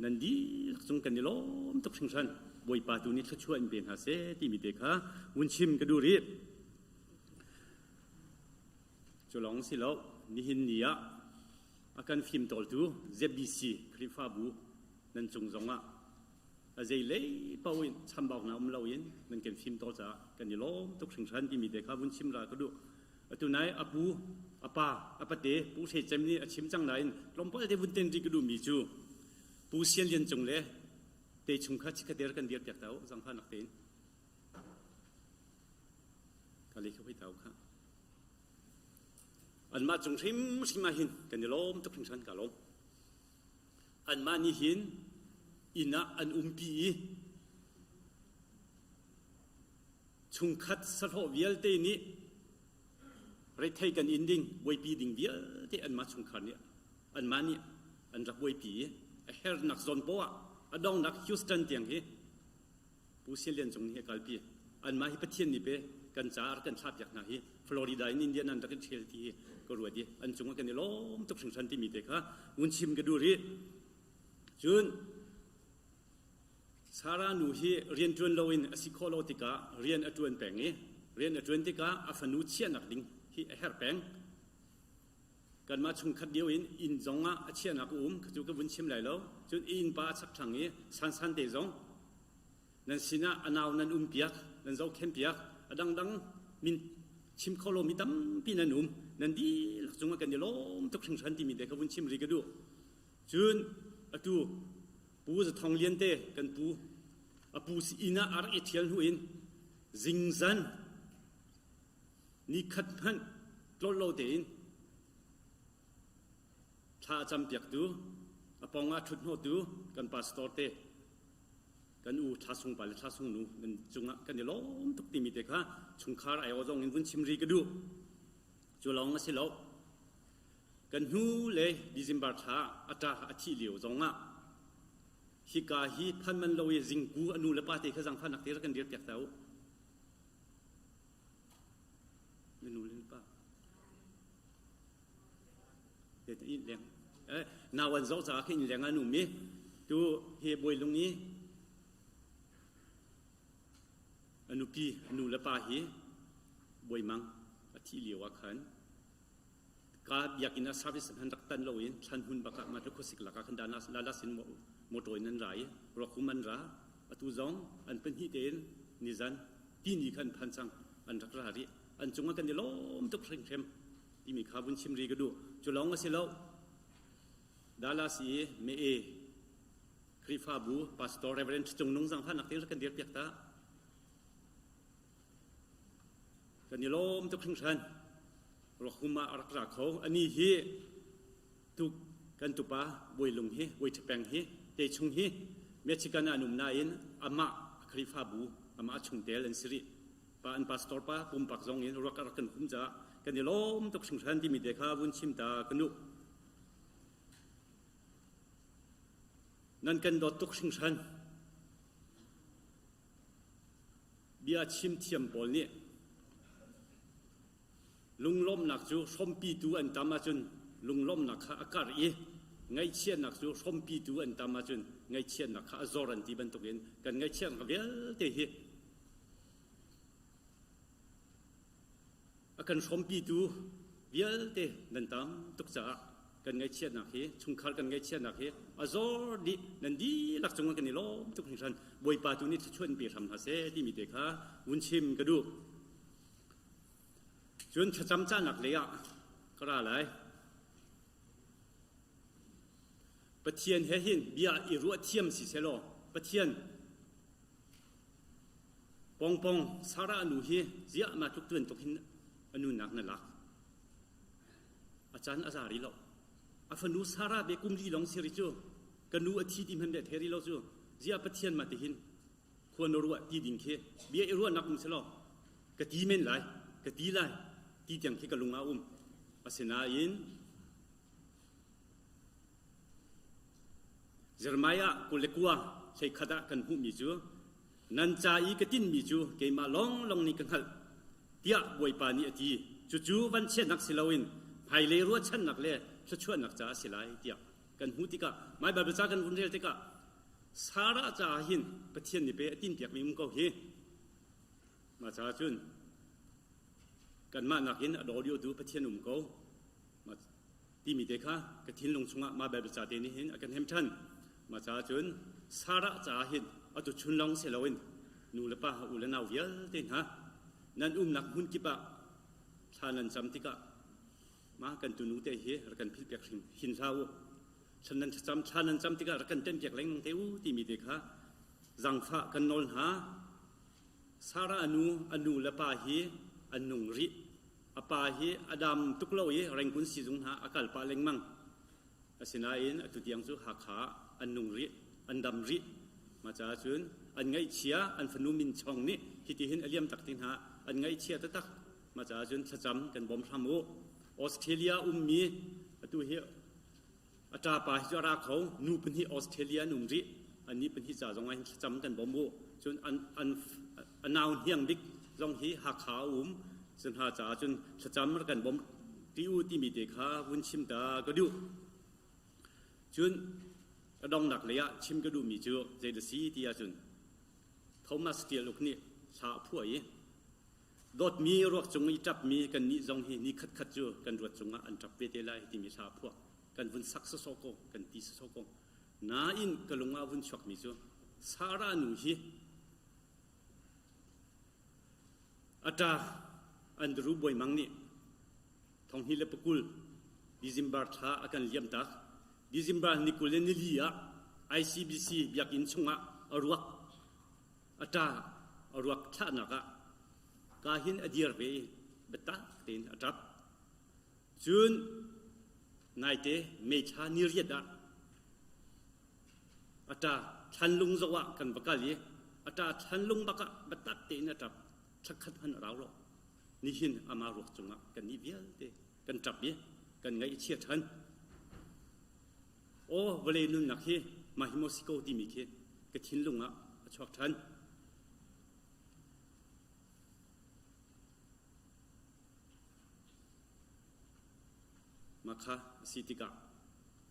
Speaker 5: Nan dihlak cung kan i lawm tuk hringhran. Bawipa tu nih thluachuah in pe hna seh timi te kha vun chim ka duh rih. Cu lawng si lo, nihin ni ah a kan fimtawltu ZBC Khrihfabu nan cung zongah a zei lei paoh in chambaunak um loin nan kan fimtawl caah kan i lawm tuk hringhran timi te kha vun chim ra ka duh. Atu nai a pu, a pa, a pate Pu Hre Cem nih a chim cang nain tlawmpal te vun ten rih ka duhmi cu Pu Sian Lian Cung le te chung kha chikhater kan dir piak ta u zangfahnak tein. Ka le kha hoi ta u kha. Anmah cung hrimhrim ah hin kan i lawm tuk hringhran ka lawm. Anmah nih hin inn ah an umpi i chungkhat sahlawh vialte nih rethei kan in ding buaipi ding vialte anmah chungkhar nih anmah nih an rak buaipi i a hernak zawn poah a dongnak Houston tiang hi Pu Sian Lian Cung nih a kalpi anmah hi Pathian nih pe. kan caah rak kan thlah piak hna hi Florida in Indian an rak in ṭhial ti hi ka ruat i an cungah kan i lawm tuk hringhran timi te kha vun chim ka duh rih. Cun Sarah nu hi rian ṭuan loin a si khawh lo tikah rian a ṭuan peng i rian a ṭuan tikah a fanu chiahnak ding hi a herh peng. Kanmah chungkhat lio in inn zong ah a chiahnak a um cu ka vun chim lai lo. Cun innpa a chakthlang i sansan te zong nan sinah a nau nan um piak, nan zohkhen piak, a dangdang min chim kho lomi tampi nan um. Nan dihlak cungah kan i lawm tuk hringhran timi te kha vun chim rih ka duh. Cun atu Pu Za Thong Lian te kan pu a pu inn ah a rak i ṭhial hnu in zingzan nikhat hmanh tlolh lo tein thla a campiaktu a pawng ah ṭhut hnawhtu kan pastor te kan u Thla Sung pa le Thla Sung nu nan cungah kan i lawm tuk timi te kha chungkhar aiawh zong in vun chim rih ka duh. Cu lawng a si lo. Kan hnu le December thla a ṭa a thih lio zongah hika hi phan man lo i zingku a nu le pa te kha zangfahnak te rak kan dir piak ta u. Na nu le na pa. In leng. Eh, nau an zoh caah khin in leng an um i tu hi Bawilung i a nupi a nu le pa hi Bawimang a thih lio ah khan ka biakinn ah service han rak tan loin thlan hmun bak ah mah khuasik lakah khan Dallas in motor in an ra i ruakhum an ra atu zong an pahnih tein nizan tini khan phan cang an rak ra rih an cungah kan i lawm tuk hringhrem timi kha vun chim rih ka duh cu lawng a si lo Dallas i Mee Khrihfabu Pastor Reverend Cung Nung zang nak te kan dir piak ta Kan i lawm tuk hringhran. Ruakhum ah a rak ra kho. Ani hi tu kan tupa Bawilung hi, Bawi Ṭhapeng hi, Techung hi Michigan ah an um nain amah Khrihfabu, amah a chungtel an si rih. Pa an pastor pa pumpak zong in ruak a rak kan hum caah kan i lawm tuk hringhran timi te kha vun chim ta ka nu. Nan kan dawt tuk hringhran. Bia chim thiam pawl nih lunglawmhnak cu hrawmpitu an tam ahcun lunglawmhnak kha a karh i ngaihchiatnak cu hrawmpitu an tam ahcun ngaihchiatnak kha a zor an ti bantukin kan ngaihchiatnak vialte hi A kan hrawmpitu vialte nan tam tuk caah kan ngaihchiatnak hi chungkhar kan ngaihchiatnak hi a zor dih nan dihlak cungah kan i lawm tuk hringhran Bawipa tu nih thluachuah in pe hram hna seh timi te kha vun chim ka duh. Cun thlacam cahnak lei ah ka ra lai. Pathian he hin bia i ruah thiam si selaw Pathian Pongpong Sarah nu hi ziah mah tluk tuan tuk hin a nunnak na lak. A caan a za rih lo. A fanu Sarah be kum li long si ri cu ka nu a thi ti hmanh be the ri lo cu ziah Pathian mah tihin khua na ruah ti ding khi bia i ruahnak um selaw ka ti men lai ka ti lai ti tiang khi ka lung ah um. Asinain Jeremiah 29 hleikhat ah kan hmuhmi cu nan ca i ka tinhmi cu keimah lawnglawng nih ka hngalh tiah Bawipa nih a ti. Cucu vanchiatnak si loin hmailei ruahchannak le thluachuahnak caah a si lai tiah kan hmuh tikah Mai Baibal ca kan vun rel tikah Sarah caah hin Pathian nih pei a tinhpiakmi um ko hi. Mah caah cun kanmah nakin a daw liotu Pathian um ko. Timi te kha ka thinlung chungah mah Baibal ca te nih hin a kan hem ṭhan. Mah caah cun Sarah caah hin atu chun lawng si loin nu le pa, u le nau vialte hna nan umnak hmun kip ah thla nan cam tikah mah kan tunu te hi rak kan philhpiak hrim hin hlah u. Thla nan cam thla nan cam tikah rak kan tenpiak lengmang te u timi te kha zangfah kan nawl hna. Sarah a nu, a nu le pa hi an nung rih. A pa hi a dam tuk lo i Rangoon siizung hna a kal pah lengmang. Asinain atu tiang cu Hakha ah an nung rih, an dam rih. Mah caah cun an ngaihchia, an fanu Min Chong nih hitihin a liam tak ti hna an ngaihchia taktak. Mah caah cun thlacam kan bawm hram u. Australia ummi atu hi A ṭapa hi cu a ra kho. Nu pahnih Australia an um rih. Annih pahnih ca zong ah hin thlacam kan bawm u. Cun an, an, a nau hniang bik. zong hi Hakha a um. Cu hna caah cun thlacam rak kan bawm ti u timi te kha vun chim ta ka duh. Cun a donghnak lei ah chim ka duhmi cu zei da si ti ahcun Thomas Tial Uk nih hla a phuah i dawtmi ruak cung i ṭapmi kannih zong hi ni khatkhat cu kan ruat cungah an ṭap ve te lai timi hla a phuah. Kan vun sak sawsawh ko, kan ti sawsawh ko. Nain ka lung ah vun chuakmi cu Sarah nu hi a ṭa Andrew Bawimang nih 2020 December thla a kan liamtak. December ni 24 ah ICBC biakinn chungah a ruak a ṭa a ruak thlahnak ah ka hin a dir ve i biatak tein a ṭap. Cun naite May thla ni riat ah a ṭa thlanlung zoh ah kan va kal i a ṭa thlanlung bak ah biatak tein a ṭap. Thlakhat hmanh a rau lo. Nihin amah ruak cungah kannih vialte kan ṭap i kan ngaih a chia ṭhan. Aw vawlei nunnak hi mah hi maw si ko timi khi ka thinlung ah a chuak ṭhan. Mah kha a si tikah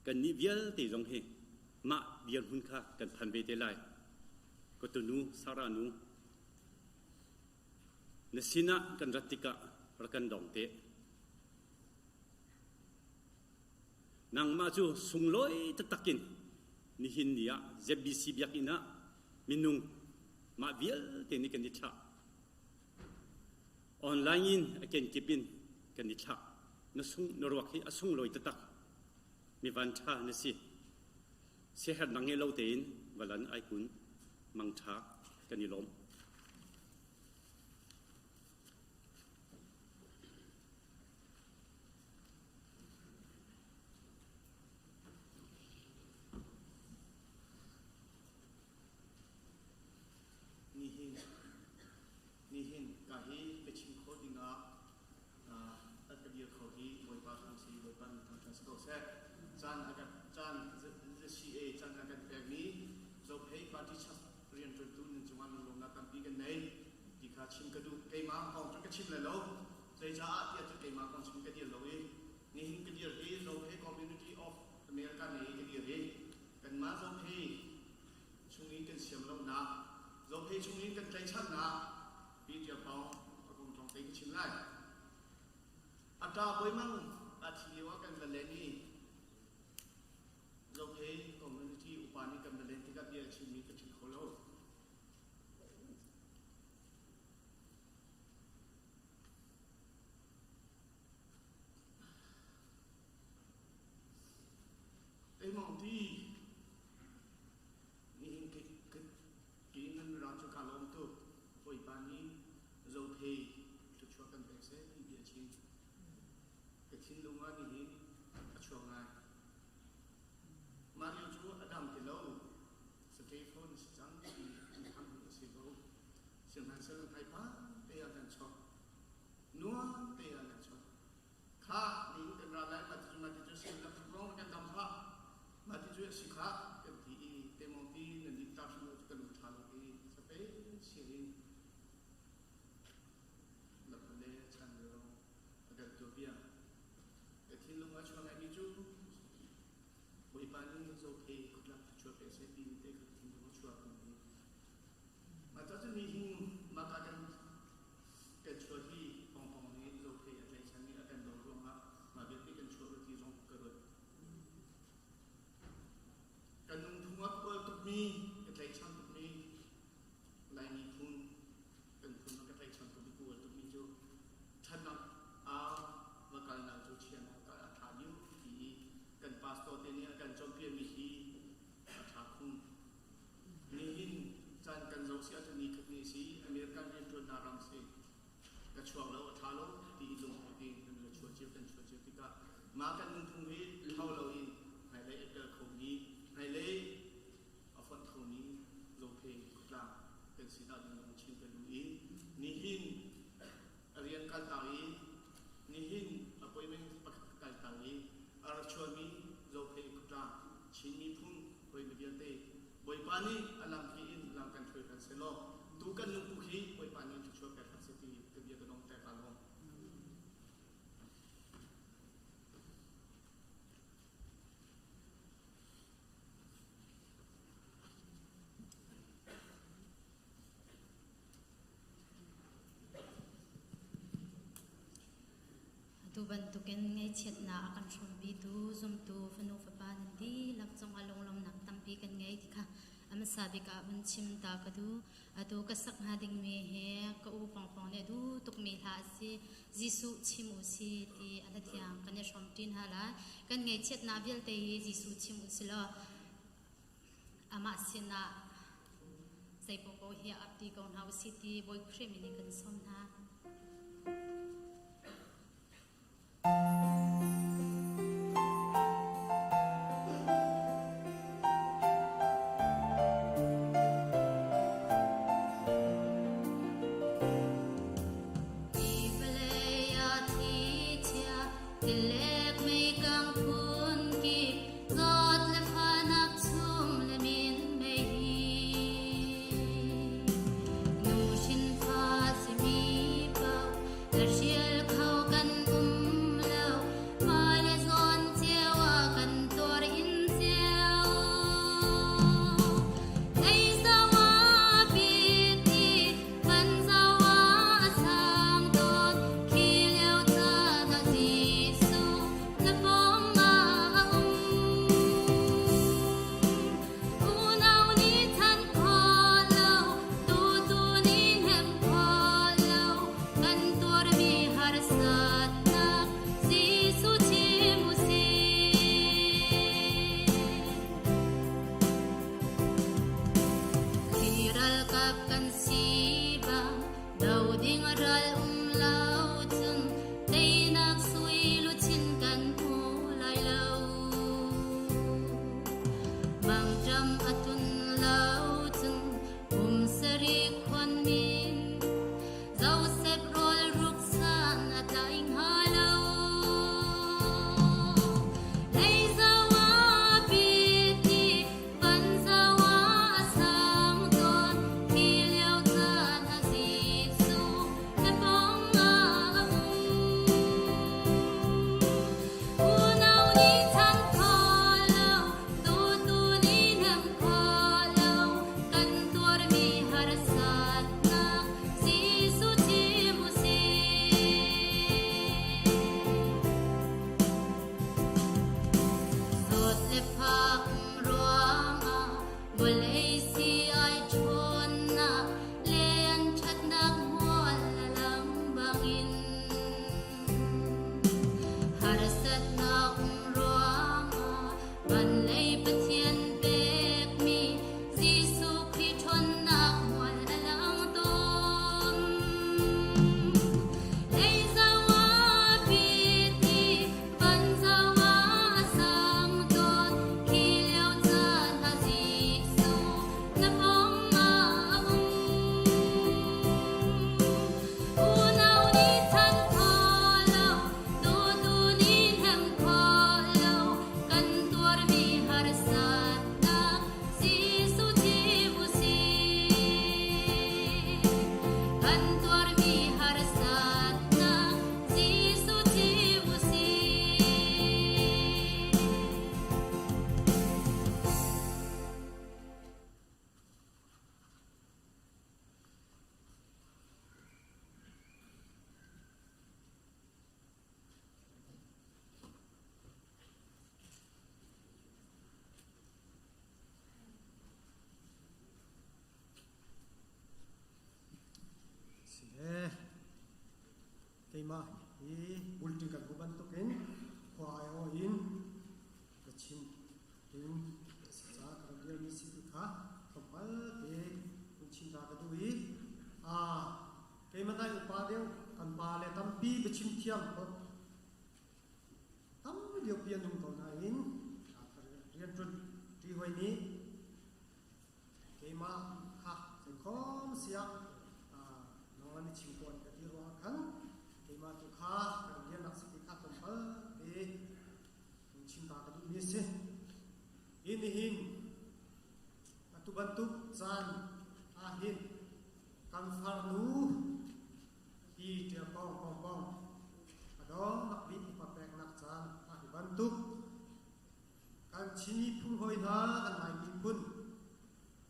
Speaker 5: kannih vialte zong hi mah dirhmun kha kan phan ve te lai. Ka tunu Sarah nu Na sinah kan rat tikah rak kan dong te. Nangmah cu sunglawi taktak in nihin ni ah ZBC biakinn ah minung mah vialte nih kan i thlah. Online in a kenkip in kan i thlah. Na sung na ruak hi a sunglawi taktak. Mi van ṭha na si. Siaherhnak ngei lo tein valan ai kun mangṭha kan i lawm.
Speaker 1: Nihin nihin ka hi biachim khawh dingah an ka dir kho hi Bawipa thang si Bawipa min thangṭhat si ko seh. Caan a kan caan ZCA caan a kan pekmi Zophei party chak rianṭuantu nan cungah lunglawmnak tampi kan nei ti kha chim ka duh. Keimah kong cu ka chim lai lo. Zeicaah tiah cun keimah kong chim ka dir lo i nihin ka dir hi Zophei Community of America nei ka dir hi kanmah Zophei chung in kan siam lonak Zophei chung in kan tlaihchannak Pi Ṭial Pawng a kong tlawng te ka chim lai. A ṭa Bawi Mang a thi lio ah kan va len i Zophei community upa nih kan va len tikah bia a chimmi ka chim kho lo. Keimah ti nihin ke nan ra cu ka lawm tuk. Bawipa nih Zophei thluachuah kan pek seh ti bia chim. Ka thinlung ah nihin a chuak ngai. Mah lio cu a dam ti lo. Satei phone a si cang ti an tham a si ko. Sihmanhsehlaw hmaipa te ah kan chok. Nuam te ah kan chok. Kha ning kan ra lai mah ti cu mah ti cu sim la lawng kan dam hlah. Mah ti cu a si khah kan ti i temong ti nan dik ta hrim lo cu kan lung ṭha lo i sape sia in lamle chan le a kan tuah bia. Ka thinlung a chuah ngaimi cu Bawipa nih Zophei khutlak thluachuah pe seh ti te kha thinlung a chuah ko mi. Mah ca cu nihin mah ka kan kan chuah hi pongpong nih Zophei a tlaihchan i a kan do ruangah mah vialte kan chuah ti zong ka ruat. Kan nunphung ah ual tukmi, ka tlaihchan tukmi Laimi phun kan phun ah ka tlaihchan tukmi ka ual tukmi cu ṭhatnak ah va kalnak cu chiahnak ah a ṭha deuh ti i kan pastor te nih a kan cawnpiakmi hi a ṭha khun. Nihin caan kan zoh si ahcun ni khat ni si American rianṭuannak ram si ka chuak lo a ṭha lo ti i lungput in kan ra chuah cio kan chuah cio tikah mah kan nunphung hi thlo loin hmailei a kal khomi hmailei a fonh khomi Zophei khuatlang kan si dah ding chin ka duh i nihin a rian kaltak i nihin appointment pakhat ka kaltak i a rak chuahmi Zophei khuatlang Chin miphun hawi vialte Bawipa nih a lam hi in lam kan hruai hlan selaw tu kan lungpuk hi Bawipa nih thluachuah pek hlan seh ti.
Speaker 9: ngaihchiatnak a kan hrawmpitu zumtu fanu fapa nan dihlak cungah lunglawmnak tampi kan ngei ti kha a hmasa bik ah vun chim ta ka duh. Atu ka sak hnga dingmi hi ka u pawngpawng nih a duh tukmi hla a si. Jesuh chim u si ti a hla thiang kan i hrawm ṭi hna lai. Kan ngaihchiatnak vialte hi Jesuh chim u si law amah sinah zei paohpaoh hi ap ti ko hna u si ti Bawi Khrih min in kan sawm hna. Hi vawlei ah thlichia tilek meikang phun kip zawt le fahnak chung le min mei hi nu hrin fa simi paoh la hrial kho kan um lo mah le zawn cio ah kan tuar in cio Lei zau ah pit i van zau ah a sang tawn khi lio caan ah Jesuh na pawng ah a um. Unau nih than khawh lo, tutu nih hnemh khawh lo, kan tuarmi harsatnak Jesuh chim u sih. Khi ralkap kan si bang, do ding ral um lo cun teinak sui luchin kan hmu lai lo. Mangṭam a tlun lo cun kum sarih khuan min Joseph rawl ruk san a tlai hnga lo. Lei zau ah pit i van zau ah a sang tawn khi lio caan ah Jesuh na pawng ah a um. Unau nih chan kho lo, tutu nih hnem kho lo, kan tuarmi harsatnak Jesuh chim u sih. Zawt le fak ruangah vawlei si ai ṭhawnnak le an ṭhatnak hmual a lang bangin harsatnak um ruangah van lei Pathian pekmi Jesuh Khrih ṭhawnnak hmual a lang tawn. Lei zau ah pit i van zau ah a sang tawn. Khi lio caan ah Jesuh na pawng ah a um. Unau nih chan kho lo, dawtu nih hnem kho lo, kan tuarmi harsatnak Jesuh chim u sih. Kan tuarmi harsatnak Jesuh chim u sih.
Speaker 2: Sile keimah hi bulṭi kan hu bantukin khua aiawh in ka chim ding a si caah ka rak dirmi si ti kha tlawmpal te hun chim ta ka duh i keimah nai upa deuh kan pa le tampi biachim thiam tam liopi an um ko nain rianṭuan ṭi hoi nih keimah kha zeikhom siah nangmah nih chim ko an ka ti ruangah khan keimah tu kha kan riannak si ti kha tlawmpal te chim ta ka duhmi a si. Hi nihin atu bantuk caan ahhin kan farnu hi ṭial pawng pawng pawng a dawng bik upa peknak caan ah hi bantuk kan Chin miphun hawi hna kan Lai miphun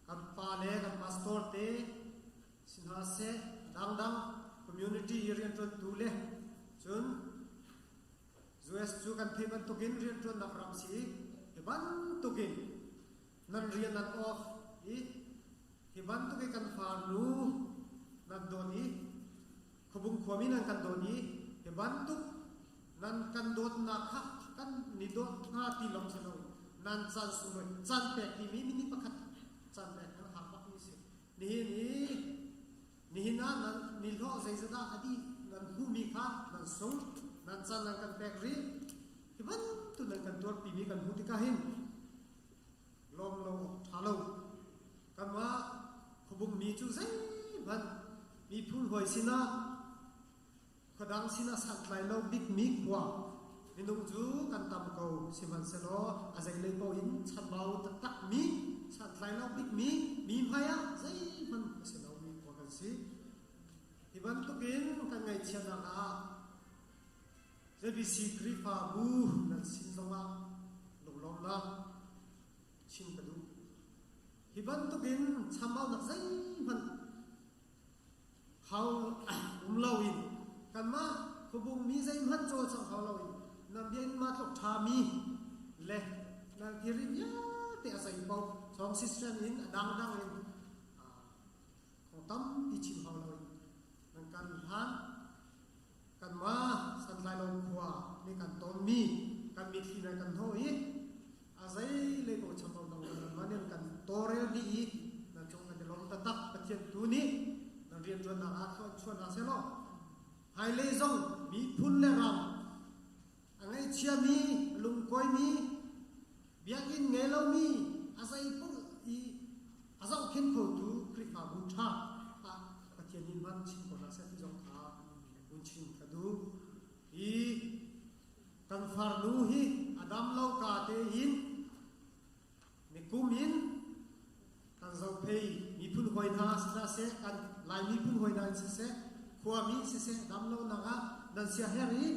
Speaker 2: kan pa le kan pastor te si hna seh dangdang community i rianṭuantu le cun.
Speaker 10: US cu kan theih bantukin rianṭuannak ram si i hi bantukin nan rian nan off i hi bantuk i kan farnu nan dawt i Khuabung khuami nan kan dawt i hi bantuk nan kan dawtnak kha kan ni dawt hnga ti lawng si lo nan caan sunglawi caan pek timi minute pakhat caan pek nan har bak mi si. Nihin i nihin ah nan nihlawh zeizat ah a dih nan hmuhmi kha nan sung nan caan nan kan pek rih. Hi bantuk nan kan tuarpimi kan hmuh tikah hin lawm lo awk ṭha lo. Kanmah khuabung mi cu zeihmanh miphun hawi sinah khuadang sinah santlai lo bikmi khua minung cu kan tam ko. Sihmanhsehlaw a zeilei paoh in chambau taktakmi santlai lo bikmi mi hmai ah zeihmanh a si lomi khua kan si. Hi bantukin kan ngaihchiatnak ah ZBC Khrihfabu nan sin zongah lunglawmhnak chim ka duh. Hi bantukin chambaunak zeihmanh hau um loin kanmah khuabung mi zeihmanh cawlcangh hau loin nan bia in mah tluk ṭhami le nan thilri vialte a zei paoh song system in a dangdang in kong tampi chim hau loin nan kan hlan. Kanmah Santlailo khua nih kan tonmi kan mitthli le kan hnawh i a zeilei ko chambau dang nan nih kan tawlrel dih i nan cung kan i lawm taktak. Pathian tu nih nan rianṭuannak ah thlua in chuah hna sehlaw hmailei zong miphun le ram a ngaihchiami, a lungkuaimi, biakinn ngei lomi, a zeipaoh i a zohkhenh khotu Khrihfabu ṭha ah Pathian nih hman chin ko hna seh ti zong kha hun chim ka duh. Hi kan farnu hi a dam lo ka tein nikum in kan zophei miphun hawi hna si hna seh, kan Lai miphun hawi hna in siseh, khuami siseh, dam lo nak ah nan sia her i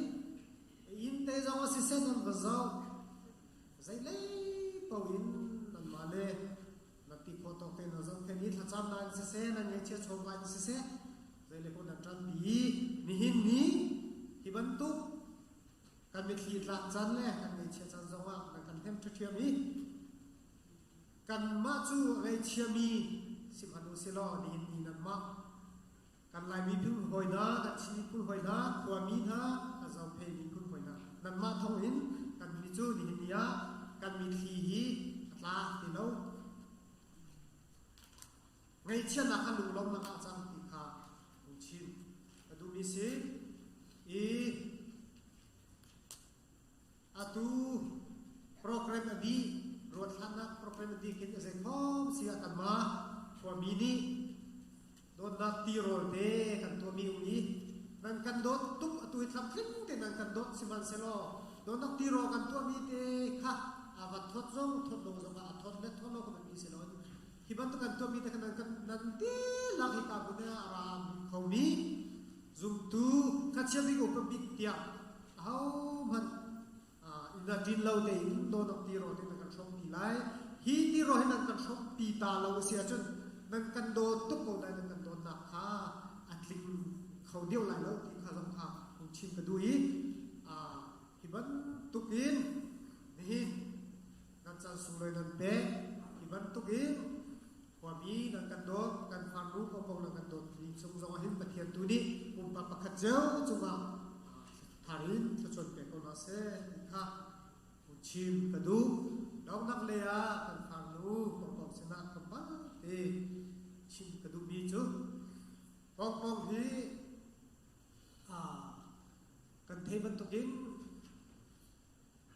Speaker 10: inn te zong ah siseh nan va zoh zeilei paoh in nanmah le nan ti khawh tawk te nan zohkhenh i thlacamnak in siseh, nan ngaihchia chawva in siseh, zeilei paoh nan ṭanpi i nihin ni hi bantuk kan mitthli tlak caan le kan ngaihchia caan zongah nan kan hnem ṭhiamṭhiam i kanmah cu a ngaihchiami si hmanh u silaw nihin ni nanmah kan Lai miphun hawi hna, kan Chin miphun hawi hna, khuami hna, kan Zophei miphun hawi hna, nanmah thawngin kan mi cu nihin ni ah kan mitthli hi a tla ti lo. Ngaihchiatnak kha lunglawmhnak ah a cang ti kha hung chim ka duhmi si. I atu program a dih, ruathlannak program a dih khin a zeikhom si ah kanmah khuami nih dawtnak tirawl te kan tuahmi um i nan kan dawt tuk atu hi tlamtling te nan kan dawt sihmanhsehlaw dawtnak tirawl kan tuahmi te kha a va thawt zong thawt lo zong ah a thawt le thawt lo ka van mi si lo. Hi bantuk an tuahmi te kha nan kan nan dihlak hi ka hmun ah a ra khomi zumtu khachiam bik upa bik tiah ahohmanh inn ah ṭin lo tein dawnak tirawl te nan kan hrawmpi lai. Hi tirawl hi nan kan hrawmpi ta lo a si ahcun nan kan dawt tuk ko nain nan kan dawtnak kha a tling kho deuh lai lo ti kha zong kha hung chim ka duh i hi bantukin nihin nan caan sunglawi nan pek. Hi bantukin khuami nan kan dawt, kan farnu koko nan kan dawt mi cung zong ah hin Pathian tu nih pumpak pakhat cio cungah tharin thluachuan pe ko hna seh ti kha chim ka duh. Donghnak lei ah kan farnu koko sinah tlawmpal te chim ka duhmi cu Pongpong hi kan thei bantukin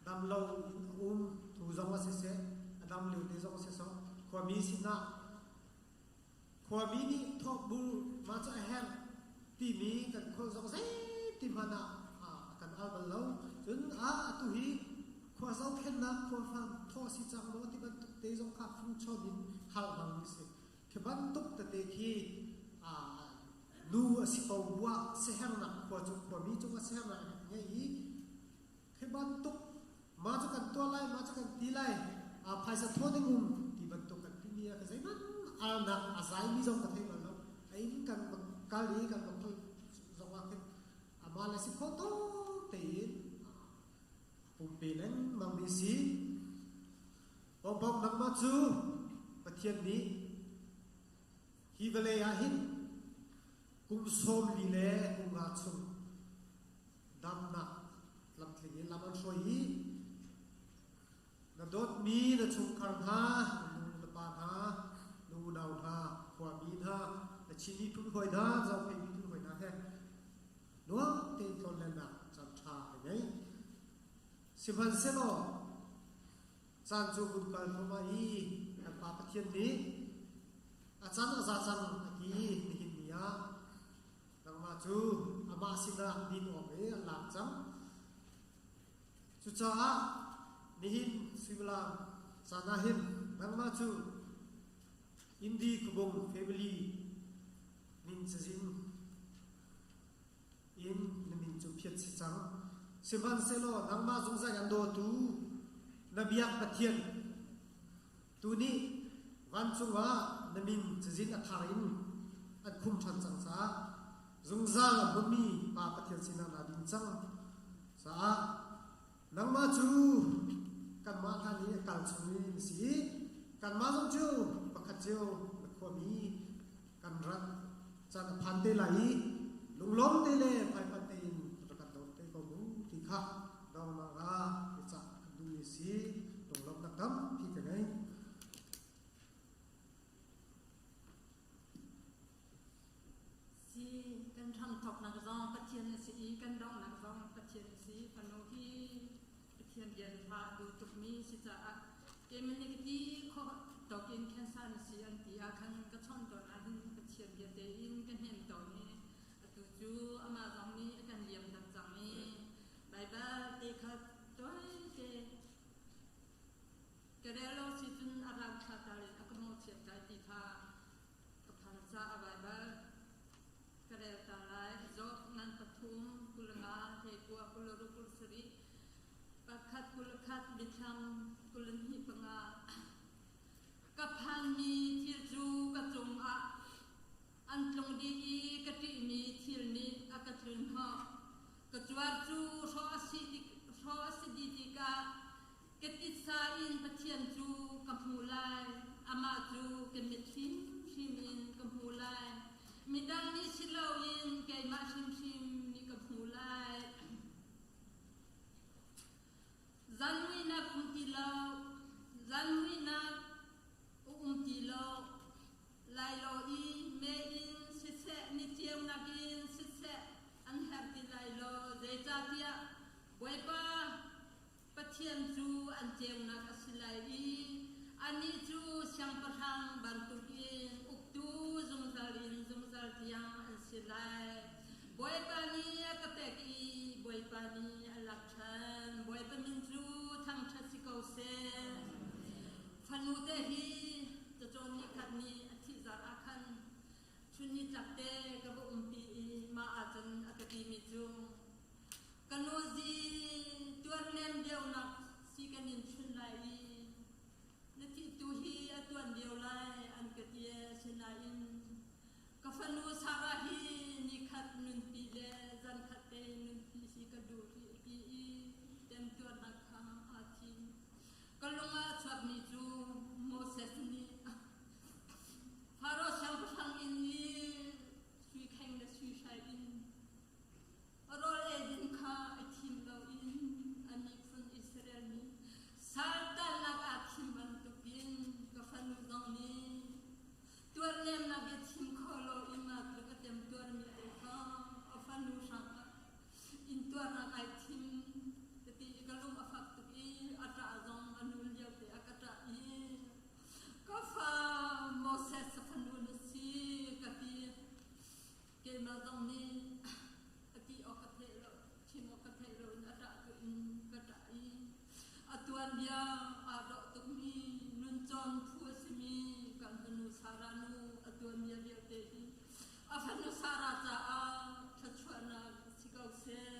Speaker 10: Dam lo in a um tu zong a siseh, a dam lio te zong a siseh, khuami sinah khuami nih thawkbu mah cu a herh timi kan khual zong zeiti hmanh ah a kan al bal lo. Cun a atu hi khua zohkhenhnak khua fan thawh si cang maw ti bantuk te zong kha fungchawn in hal hmang mi si. Khi bantuk tete khi nu a si ko buah siaherhnak khua cu khuami cungah siaherhnak a ngei i Khi bantuk mah cu kan tuah lai, mah cu kan ti lai, phaisa thaw ding um ti bantuk kan timi ah ka zeihmanh alnak a zaimi zong ka thei bal lo. A inn kan kal i kan va phal zong ah khin amah le si khawh tawk tein. Pumpe lengmang mi si. Pawngpawng nangmah cu Pathian nih hi vawlei ah hin kum 40 le kum nga chung damnak lamtling in lam an hruai i na dawtmi na chungkhar hna, na nu na pa hna, na unau hna, khuami hna, na Chin miphun hawi hna, Zophei miphun hawi hna he nuam tein tlawnlennak caan ṭha ka ngei. Sihmanhsehlaw caan cu hun kal thluahmah i kan Pa Pathian nih a can a za cang a ti nihin ni ah nangmah cu amah sinah din awk i an lak cang. Cucaah nihin suimilam caan ah hin nangmah cu Indi Khuabung family min cazin in na min cu phiat si cang. Sihmanhsehlaw nangmah zungzal an dawtu na biak Pathian tu nih vancung ah na min cazin a thar in an khum ṭhan cang caah zungzal a hmunmi Pa Pathian sinah naa din cang caah nangmah cu kanmah hlan i a kal chung i na si i kanmah zong cu pakhat cio na khuami kan rat caan a phan te lai i lunglawm te le hmaipanh tein rak kan don te ko mu ti kha dongnak ah biacah kan duhmi a si. Lunglawmhnak tampi ka ngei.
Speaker 11: Si kan hramthawknak zong Pathian a si i kan donghnak zong Pathian a si. Fanu hi Pathian rian hla a duh tukmi si caah keimah nih ka ti khawh tawkin cancer na si an ti ah khan ka chawnh tawn ahhin Pathian bia tein ka hnem tawn i atu cu amah zong nih a kan liam tak cang i Baibal te kha tawite ka rel lo si cun a rau thla tar in a ka mawhchiat lai ti kha ka phan caah Baibal ka rel ta lai. Job ngan pathum 50 hlei kua 26 27 pakhat 21 biathlam 22 panga. Ka phanmi thil cu ka cungah an tlung dih i ka ṭihmi thil nih a ka tlun hnawh. Ka cuar cu hrawh a si hrawh a si dih tikah ka titsa in Pathian cu ka hmuh lai. Amah cu ka mit hrimhrim in ka hmuh lai. Midang nih si loin keimah hrimhrim nih ka hmuh lai. Zanmuihnak um ti lo, zanmuihnak um ti lo, lai lo i me in siseh, ni ceunak in siseh an herh ti lai lo. Zeicahtiah Bawipa Pathian cu an ceunak a si lai i anih cu siangpahrang bantukin uktu zungzal in zungzal tiang an si lai. Bawipa nih a ka pek i Bawipa nih a lak ṭhan. Bawipa min cu thangṭhat si ko seh. Fanute hi cacawn ni khat nih a thih zat ah khan chun nitlak te ka va umpi i mah ahcun a ka timi cu ka nu zi tuarnem deuhnak si kan in chun lai i na thih tu hi a tuan deuh lai an ka ti sinain ka fanu Sarah hi nikhat nunpi le zankhat te nunpi si ka duh rih ti i temtuarnak kha aa thim. Ka lung ah a chuakmi cu Moses nih Faro siangpahrang inn i sui kheng le sui hrai in rawl eidin kha i thim loin a miphun Israel mi saltannak aa thim bantukin ka fanu zong nih tuarnemnak bia chim kho lo i mah tluk a temtuarmi te kha a fanu hrangah intuarnak ai thim ka ti i ka lung a fak tuk i a ṭah zong a nul lio te a ka ṭah i ka fa Moses fanu na si ka ti. Keimah zong nih a ti awk ka theih lo, chim awk ka theih lo in a ṭah tu in ka ṭah i a tuanbia aa dawh tukmi nuncawn phu a simi kan fanu Sarah nu a tuanbia vialte hi a fanu Sarah caah thluachuahnak si ko seh.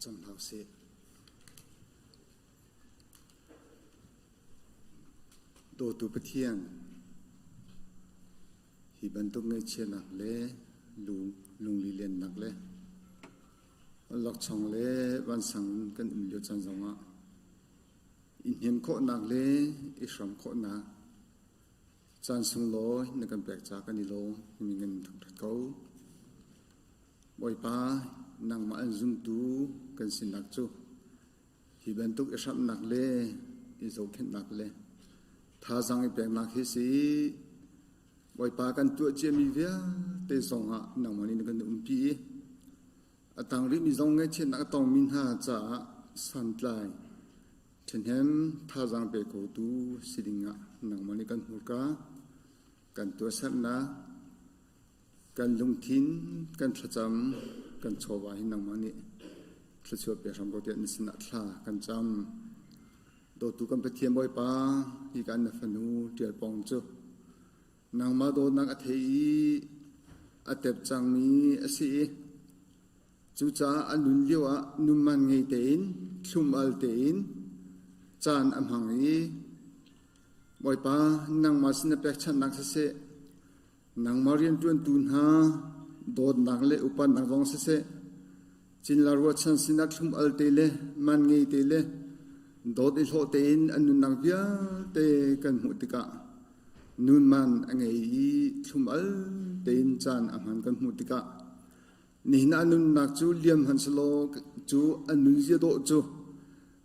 Speaker 2: Thlacam hna usih. Dawtu Pathian, hi bantuk ngaihchiatnak le lung lunglilennak le lakchong le vansang in kan um lio caan zongah i hnem khawhnak le i hram khawhnak caan sunglawi na kan pek ca kan i lawm min kan thangṭhat ko. Bawipa, nangmah an zumtu kan sinak cu hi bantuk i hramhnak le i zohkhenhnak le thazaang i peknak hi si. Bawipa kan tuah ciami vialte zongah nangmah nih na kan umpi i a tang rihmi zong ngaihchiatnak a tongmi hna caah santlai ṭhahnem thazaang pe khotu si dingah nangmah nih kan hmurka kan tuahsernak Kan lungthin, kan thlacam, kan chawva hi nangmah nih thluachuah pe hram ko tiah na sinah thla kan cam. Dawtu kan Pathian Bawipa, hi kan na fanu Ṭial Pong cu nangmah dawtnak a thei i a tep cangmi a si i cucaah a nun lio ah nunman ngei tein, thlum-al tein caan a hmang i Bawipa, nangmah sin na pekchanhnak siseh, Nangmah rianṭuantu hna dawtnak le upatnak zong siseh, cinla ruahchan sinah thlum-al te le man ngei te le dawt i hlawh tein an nunnak vialte kan hmuh tikah nunman a ngei i thlum-al tein caan a hman kan hmuh tikah nihin ah nunnak cu liam hmanh selaw cu an nunzia dawh cu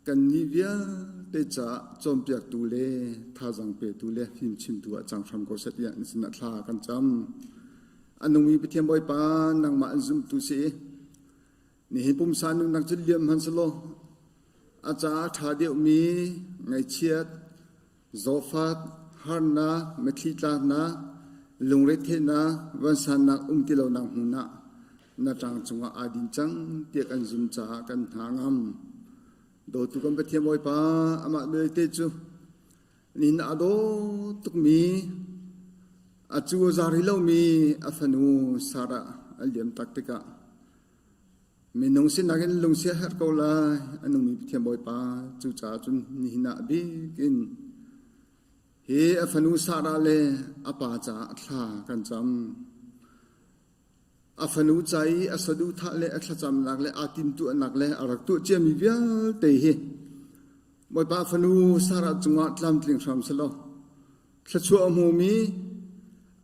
Speaker 2: Kannih vialte caah cawnpiaktu le thazaang petu le fimchimtu ah cang hram ko seh tiah na sinah thla kan cam. A nungmi Pathian Bawipa nangmah an zumtu si i nihin pumsa nunnak cu liam hmanh selaw a caah a ṭha deuhmi ngaihchiat, zawfat, harnak, mitthli tlaknak, lungretheihnak, vansannak um ti lonak hmun ah na ṭang cungah aa din cang tiah kan zum caah kan hna ngam. Dawtu kan Pathian Bawipa amah belte cu nihin a daw tukmi a cu a zari lomi a fanu Sarah a liam tak tikah minung sinak in lungsia herh ko lai a nungmi Pathian Bawipa cucaah cun nihin ah bik in hi a fanu Sarah le a pa caah thla kan cam. A fanu ca i a saduhthah le a thlacamnak le aa timhtuahnak le a rak tuah ciami vialte hi Bawipa fanu Sarah cungah tlamtling hram selaw thluachuah a hmumi,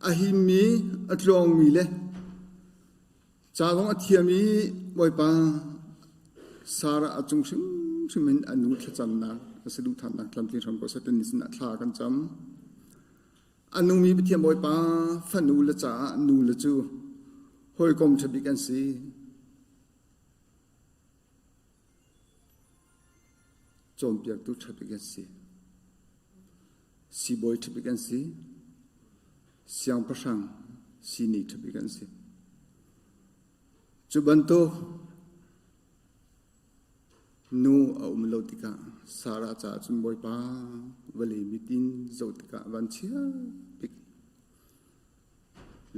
Speaker 2: a himmi, a tluangmi le ca zong a thiam i Bawipa Sarah a cung hrimhrim in a nu thlacamnak a saduhthahnak tlamtling hram ko seh ti sinah thla kan cam. A nungmi Pathian Bawipa fanu le caah nu le cu hawikom ṭha bik an si. Cawnpiaktu ṭha bik an si. Siibawi ṭha bik an si. Siangpahrang sini ṭha bik an si. Cu bantuk Nu a um lo tikah Sarah caah cun Bawipa vawlei mit in zoh tikah vanchia bik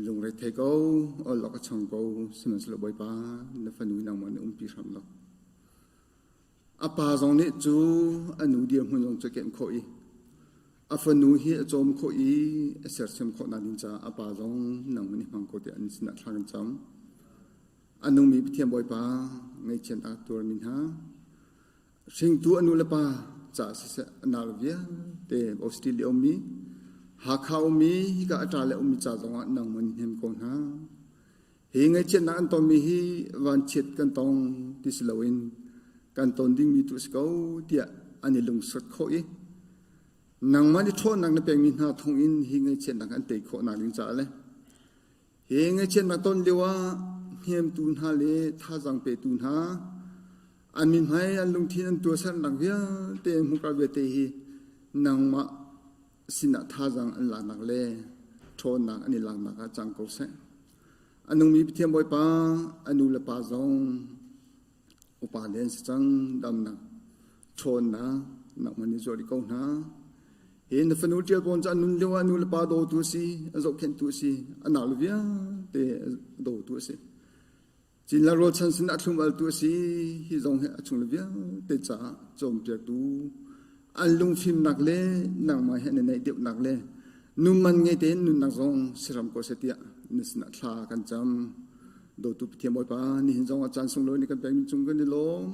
Speaker 2: lungrethei ko, awlok a chong ko, sihmanhsehlaw Bawipa na fanu nangmah nih umpi hram lo. A pa zong nih cu a nu dirhmun zong cu a kemh khawh i a fanu hi a cawm khawh i a sersiam khawh nak ding caah a pa zong nangmah nih hmang ko tiah an sinah thla kan cam. A nungmi Pathian Bawipa ngaihchiatnak tuarmi hna, hringtu a nu le pa caah siseh a nau vialte Australia ummi, Hakha ummi, hika a ṭa le ummi ca zongah nangmah nih hnem ko hna. Hi ngaihchiatnak an tonmi hi vanchiat kan tong ti si loin kan ton dingmi tu a si ko tiah an i lungsat khawh i nangmah nih ṭhawnnak na pekmi hna thawngin hi ngaihchiatnak an tei khawh nak ding caah le Hi ngaihchiatnak ton lioah hnemtu hna le thazaang petu hna, an mithmai an lungthin an tuahsernak vialte hmuka vialte hi nangmah sinah thazaang an laknak le ṭhawnnak an i laknak ah cang ko seh. A nungmi Pathian Bawipa, a nu le pa zong upa le an si cang damnak ṭhawnnak nangmah nih zuar rih ko hna. Hi na fanu ṭial pawn cu a nun lio ah nu le pa dawtu a si, a zohkhenhtu a si, a nau le vialte dawtu a si.
Speaker 6: Cinla rualchan sin ah thlum altu a si. Hi zong hi a chung le vialte caah cawnpiaktu an lungfimnak le nangmah he an i naih deuhnak le nunman ngei tein nunnak zong siram ko seh tiah na sinah thla kan cam. Dawtu Pathian Bawipa, nihin zong ah caan sunglawi nih kan pekmi cung kan i lawm.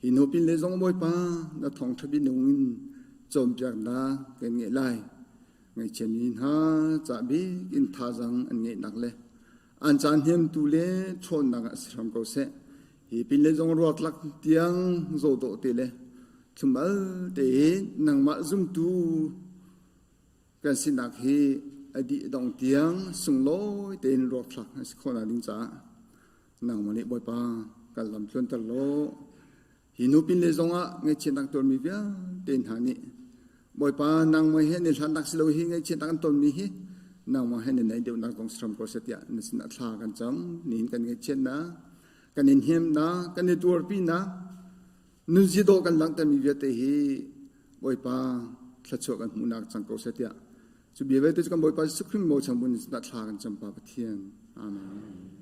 Speaker 6: Hi hnu pin le zong Bawipa, na thawngṭha bia nung in cawnpiaknak kan ngeih lai. Ngaihchiami hna ca bik in thazaang an ngeihnak le an caan hnemtu le ṭhawnnak ah si hram ko seh. Hi pin le zong ruaklak tiang zawdawh te le thlum-al tein nangmah zumtu kan sinak hi a dih dong tiang sunglawi tein ruakthlak a si khawh nakding caah nangmah nih Bawipa kan lam tluanter law hi nu pin le zongah ngaihchiatnak tuarmi vialte hna nih Bawipa nangmah he ni hlannak si lo hi ngaihchiatnak an tonmi hi nangmah he ni naih deuhnak zong si hram ko seh tiah na sinah thla kan cam. Nihin kan ngaihchiatnak, kan in hnemnak, kan i tuarpinak, nunzi dawh kan langhtermi vialte hi Bawipa thluachuah kan hmuhnak cang ko seh tiah cu bia vialte cu kan Bawipa Jesuh Khrih mawchang bun sinah thla kan cam Pa Pathian. Amen.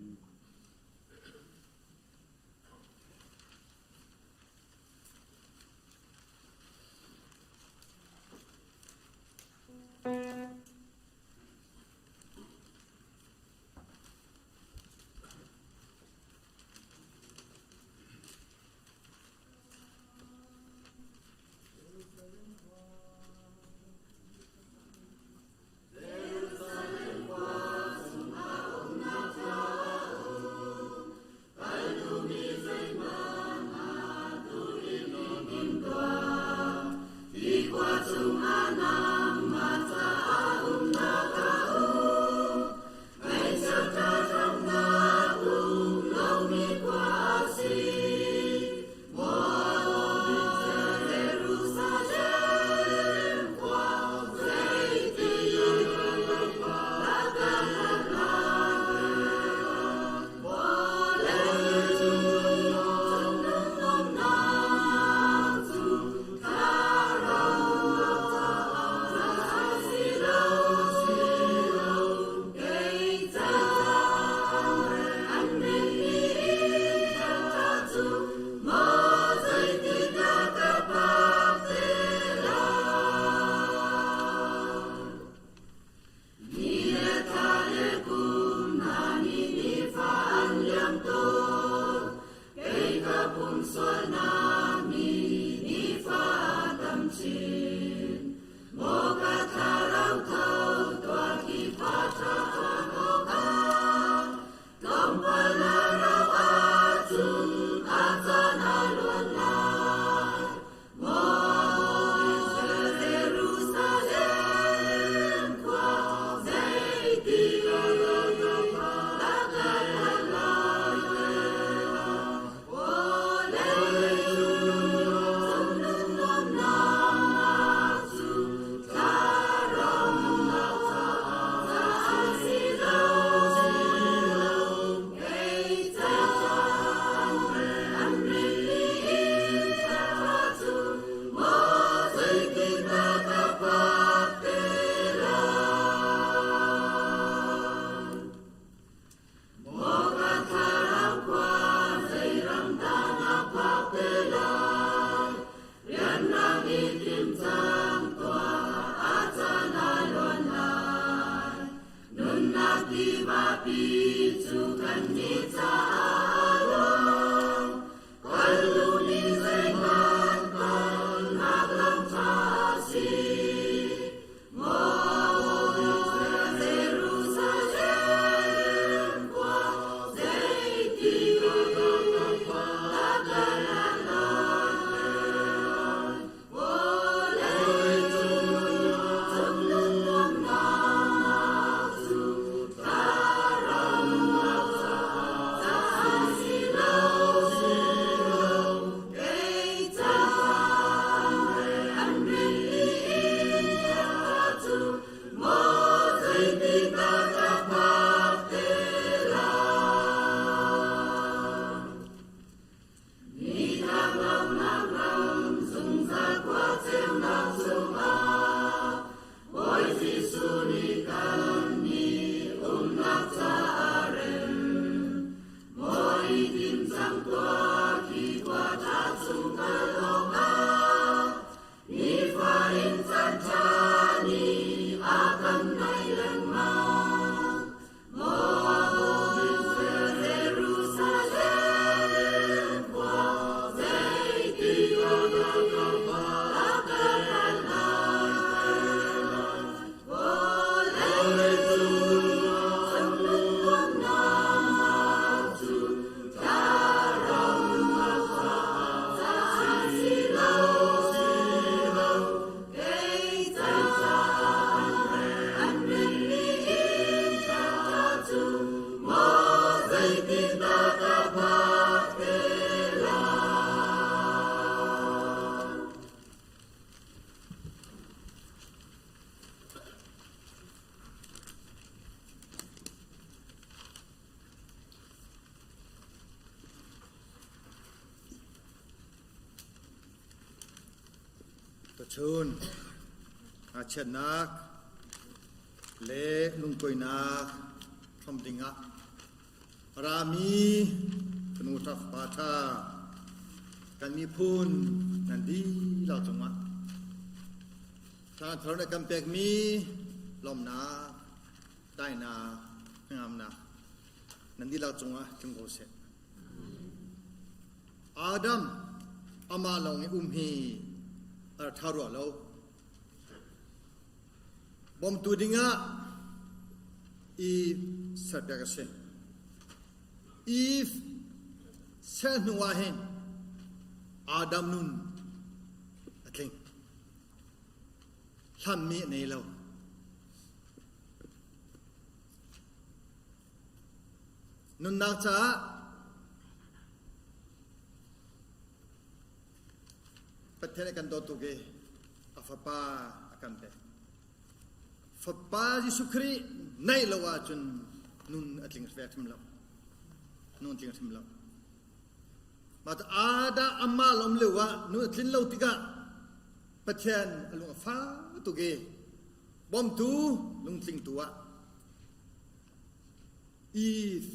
Speaker 2: Tuchun ngakchiatnak le lungkuainak hrawm dingah a rami fanu ṭha fapa ṭha kan miphun nan dihlak cungah thar nih kan pekmi lawmhnak, dainak, hnangamnak nan dihlak cungah tlung ko seh. Adam amah lawng i um hi a rak ṭha rua lo. Bawmtu dingah i serpiak a si. Eve ser hnu ah hin Adam nun a tling. Hlammi a nei lo. Nunnak caah Pathian a kan dawt tuk i a fapa a kan pek. Fapa Jesuh Khrih neih lo ahcun nun a tling ve hrim lo. Nun tling hrim lo. Mah Ada amah lom lio ah nun a tlin lo tikah Pathian a lung a fak tuk i bawmtu lungtlingtu ah Eve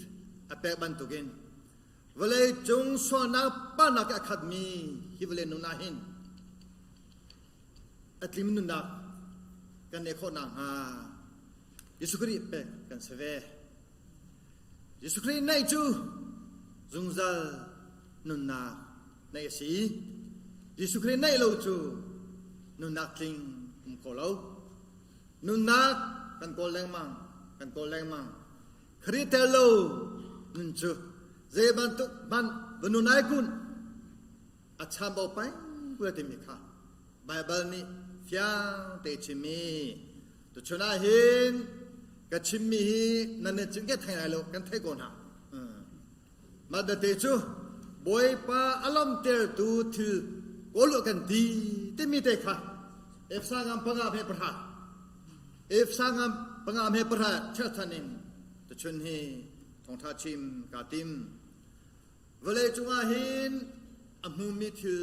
Speaker 2: a pek bantukin vawleicung sualnak parnak a khatmi hi vawlei nun ah hin a tlim nunnak kan neih khawh nakhnga Jesuh Khrih pek kan si ve. Jesuh Khrih neih cu zungzal nunnak neih a si. Jesuh Khrih neih lo cu nunnak tling um kho lo. Nunnak kan kawl lengmang, kan kawl lengmang. Khrih tel lo nun cu zei bantuk hmanh va nun ai kun a chambau peng kua timi kha Baibal nih fiang te chimmi tuchun ah hin ka chimmi hi nan nih cun ka thei lai lo kan thei ko hna. Mah te cu Bawipa a lawmtertu thil kawl u kan ti timi te kha Efsa ngam panga he pahra Efsa ngam panga he pahra cherchan in tuchun hi thawngtha chim ka tim vawlei cungah hin a hmumi thil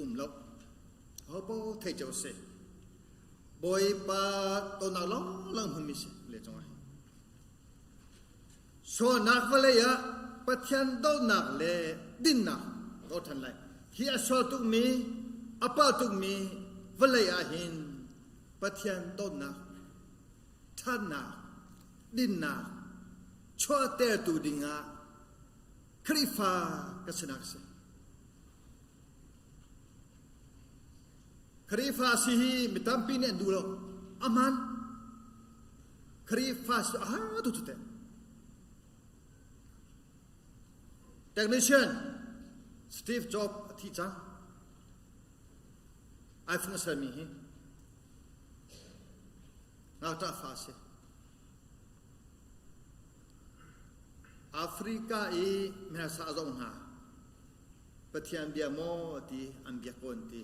Speaker 2: um lo hopo thei cio si Bawipa tonak lawng lang hmumi si vawlei cungah hin Sualnak vawlei ah Pathian dawtnak le dinnak ka ṭhan lai. Hi a sual tukmi, a palh tukmi vawlei ah hin Pathian dawtnak, ṭhatnak, dinnak chuahtertu dingah Khrihfa ka sinak a si. Khrihfa si hi mi tampi nih an duh lo. A hmaan. Khrihfa si a har tu cu teh. Technician Steve Jobs a thi cang. iPhone a sermi hi ngakṭah fa a si. Africa i mehsa a zoh hna. Pathian bia maw ti an biak ko an ti.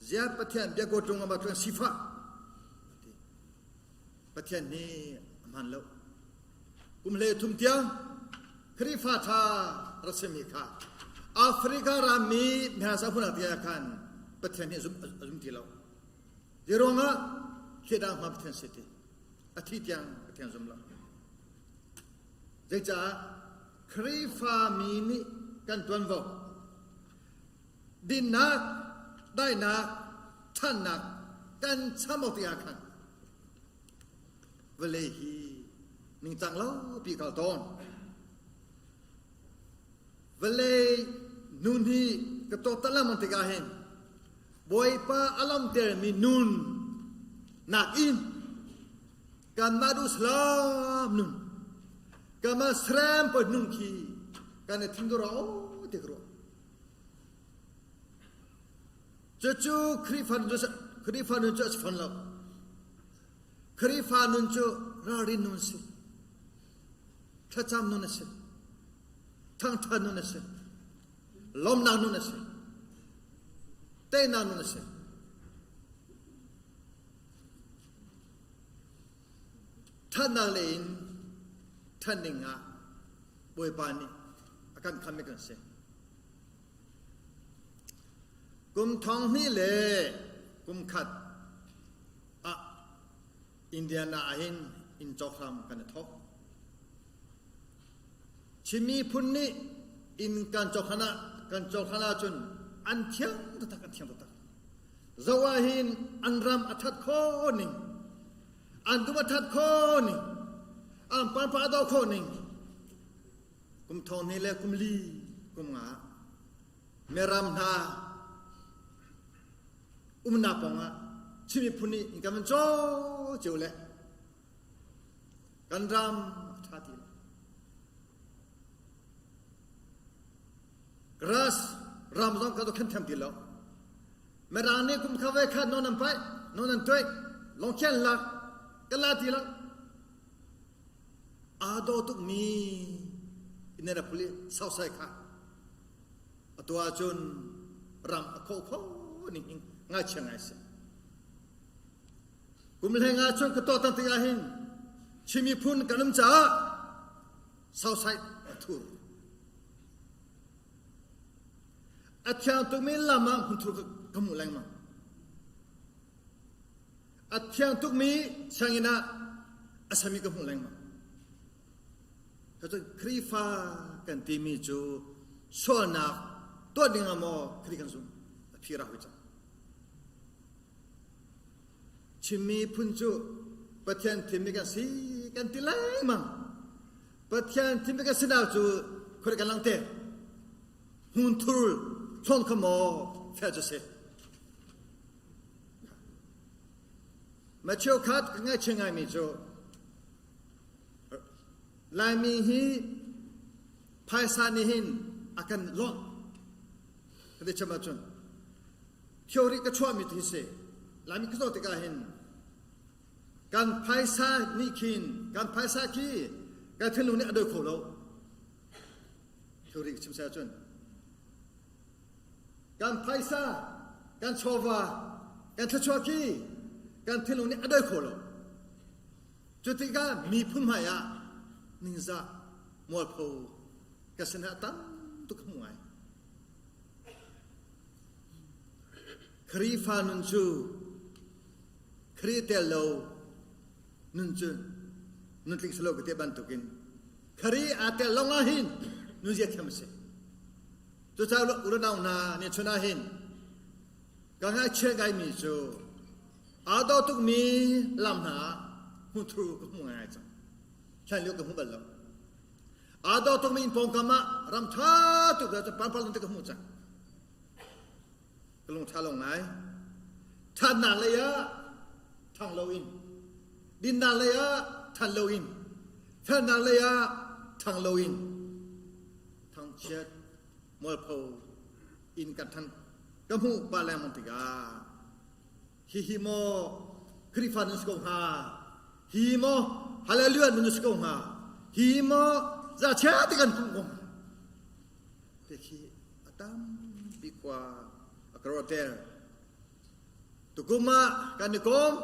Speaker 2: Ziah Pathian bia ko ṭung ama ṭuan sifah ti. Pathian nih a hman lo. Kum hle thum tiang Khrihfa ṭha rak simi kha Africa rammi mehsa hmun ah tiah khan Pathian nih a zum ti lo. Hi ruangah thlidah hma Pathian si ti. A thi tiang Pathian zum lo. Zeicah Khrihfa mi nih kan ṭuanvo dinnak, daihnak, ṭhannak kan cham awk tikah khan vawlei hi ningcang lo pi kal tawn. Vawlei nun hi ka tuaktan lengmang tikah hin Bawipa a lamtermi nun nakin kanmah duh salam nun kanmah serem poi nung khi kan i thim dura o ti ka ruah cucu Khrihfa nun cu Khrihfa nun cu a si fawn lo Khrihfa nun cu ralrin nun si thlacam nun a si thangṭhat nun a si lawmnak nun a si teinak nun a si Ṭhatnak lei in ṭhan ding ah Bawipa nih a kan khammi kan si. Kum thong hnih le.
Speaker 12: kum khat ah Indiana ah hin inn cawk hram kan i thawk. Chin miphun nih inn kan cawk hlan ah kan cawk hlan ahcun an thiang taktak an thiang taktak. Zoh ah hin an ram a that kho ning an dum a that kho ning an panpa a do kho ning kum thong hnih le kum li kum nga miram hna umnak kongah Chin miphun nih in kan van caw cio le kan ram a ṭha ti lo. Grass ram zong ka khan thiam ti lo. Mirang nih kum kha ve kha non an paih, non an tuai, longkhian lak, kan la ti lo. Aa daw tukmi Indianapolis Southside kha atu ahcun ram a kho kho ning in ngaichia ngai si. Kum hleng ahcun ka tuaktan tik ahhin Chin miphun kan um caah Southside a thur. A thiang tukmi lam ah hmunthur ka hmuh lengmang. A thiang tukmi sianginn ah a sami ka hmuh lengmang. Cun Khrihfa kan timi cu sualnak tuah ding ah maw Khrih kan zumh a phi ra hoi cang. Chinmi phun cu Pathian thimmi kan si kan ti lengmang. Pathian thimmi kan sinak cu khuai kan lang te. Hmunthur thlawn kha maw fel cu si. Matthew khat ka ngaihchia ngaimi cu Laimi hi phaisa nih hin a kan lonh. Ka ti chim ahcun theory ka chuahmi hi si. Laimi ka zoh tikah hin kan phaisa nih khin kan phaisa khi kan thinlung nih a dawi kho lo. Theory ka chim si ahcun Kan phaisa, kan chawva, kan thluachuah khi kan thinlung nih a doi kho lo. Cu tikah miphun hmai ah ningzah mualpho ka sinah tam tuk ka hmu ngai. Khrihfa nun cu Khrih tel lo nun cu nun tling silo ka ti bantukin Khrih aa tel lo ah hin nun zia thiam a si. Cucaah unau hna nih chun ah hin ka ngaihchia ngaimi cu aa daw tukmi lam hna ah hmuhthu ka hmu ngai cang. Hlan lio ka hmu bal lo. Aa daw tukmi inn pawngkam ah ram ṭha tuk cu pangpar te ka hmu cang. Ka lung ṭha lo ngai. Ṭhatnak lei ah ṭhang loin, dinnak lei ah ṭhan loin, felnak lei ah ṭhang loin thangchiat mualpho in kan than ka hmuh pa lengmang tikah hihi maw Khrihfa nun si ko hnga hi maw hallelujah nun si ko hnga hi maw zachia ti kan hmuh ko hnga te khi a tampi khua a ka ruahter tukum ah kan i kom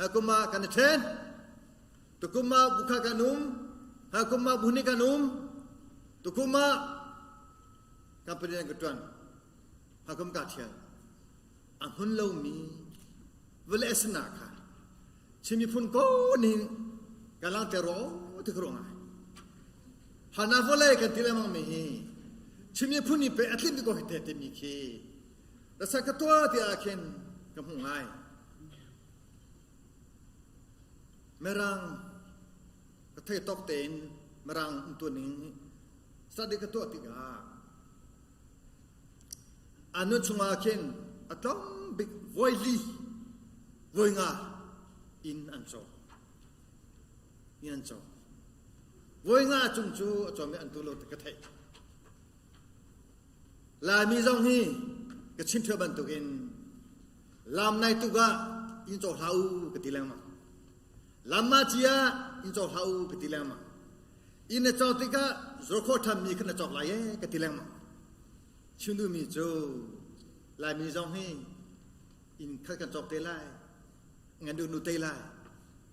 Speaker 12: hakum ah kan i then Tukum ah bukha kan um, hakum ah buhni kan um, tukum ah company an ka ṭuan, hakum ka ṭhial. A hmun lomi vawlei a sinak kha Chin miphun ko nih kan langhter rawh ti ka ruah ngai. Hana vawlei kan ti lengmang mi hi Chin miphun nih pe a tlinh ko hi te timi khi rasa ka tuah ti ah khin ka hmuh ngai. Mirang ka thei tawk tein Mirang umtuning study ka tuah tikah a nun chungah khin a tlawm bik voi li voi nga inn an caw inn an caw voi nga chung cu a cawmi an tu lo ti ka theih Laimi zong hi ka chim ṭheo bantukin lam nai tuk ah inn caw hlah u ka ti lengmang. Lam ma ci ah inn caw hlah u ka ti lengmang. Inn na cawk tikah zuarkhawh ṭhanmi kha na cawk lai ee ka ti lengmang. Chim duhmi cu Laimi zong hi inn khat kan cawk te lai, ngan duh nu te lai.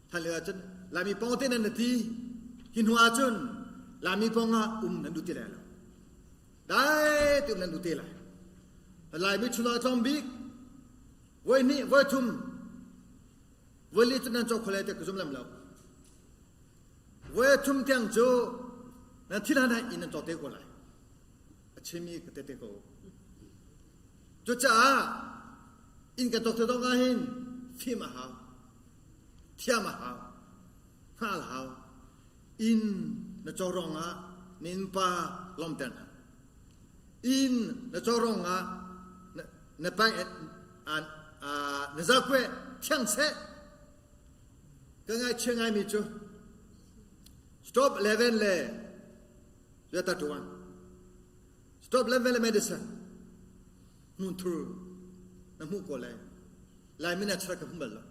Speaker 12: Than lio ahcun Laimi pawng te nan na ti. Hi hnu ahcun Laimi pawng ah um nan duh ti lai lo. Dai te um nan duh te lai. Laimi chungah tlawm bik. Voi hnih, voi thum, voi li cu nan cawk kho lai ti ka zum lem lo. Voi thum tiang cu nan thil han in nan cawk te ko lai. A chimi ka te te ko. Cucaah inn kan cawk te zong ah hin fim a hau, thiam a hau, hngal hau. Inn na cawk ruang ah na innpa lawmter hna. Inn na cawk ruang ah na pai na zakwe thiang seh. Ka ngaihchia ngaimi cu stop 11 le zeta tuan. Stop 11 le medicine hmun thur na hmuh ko lai. Laimi na char ka hmu bal lo.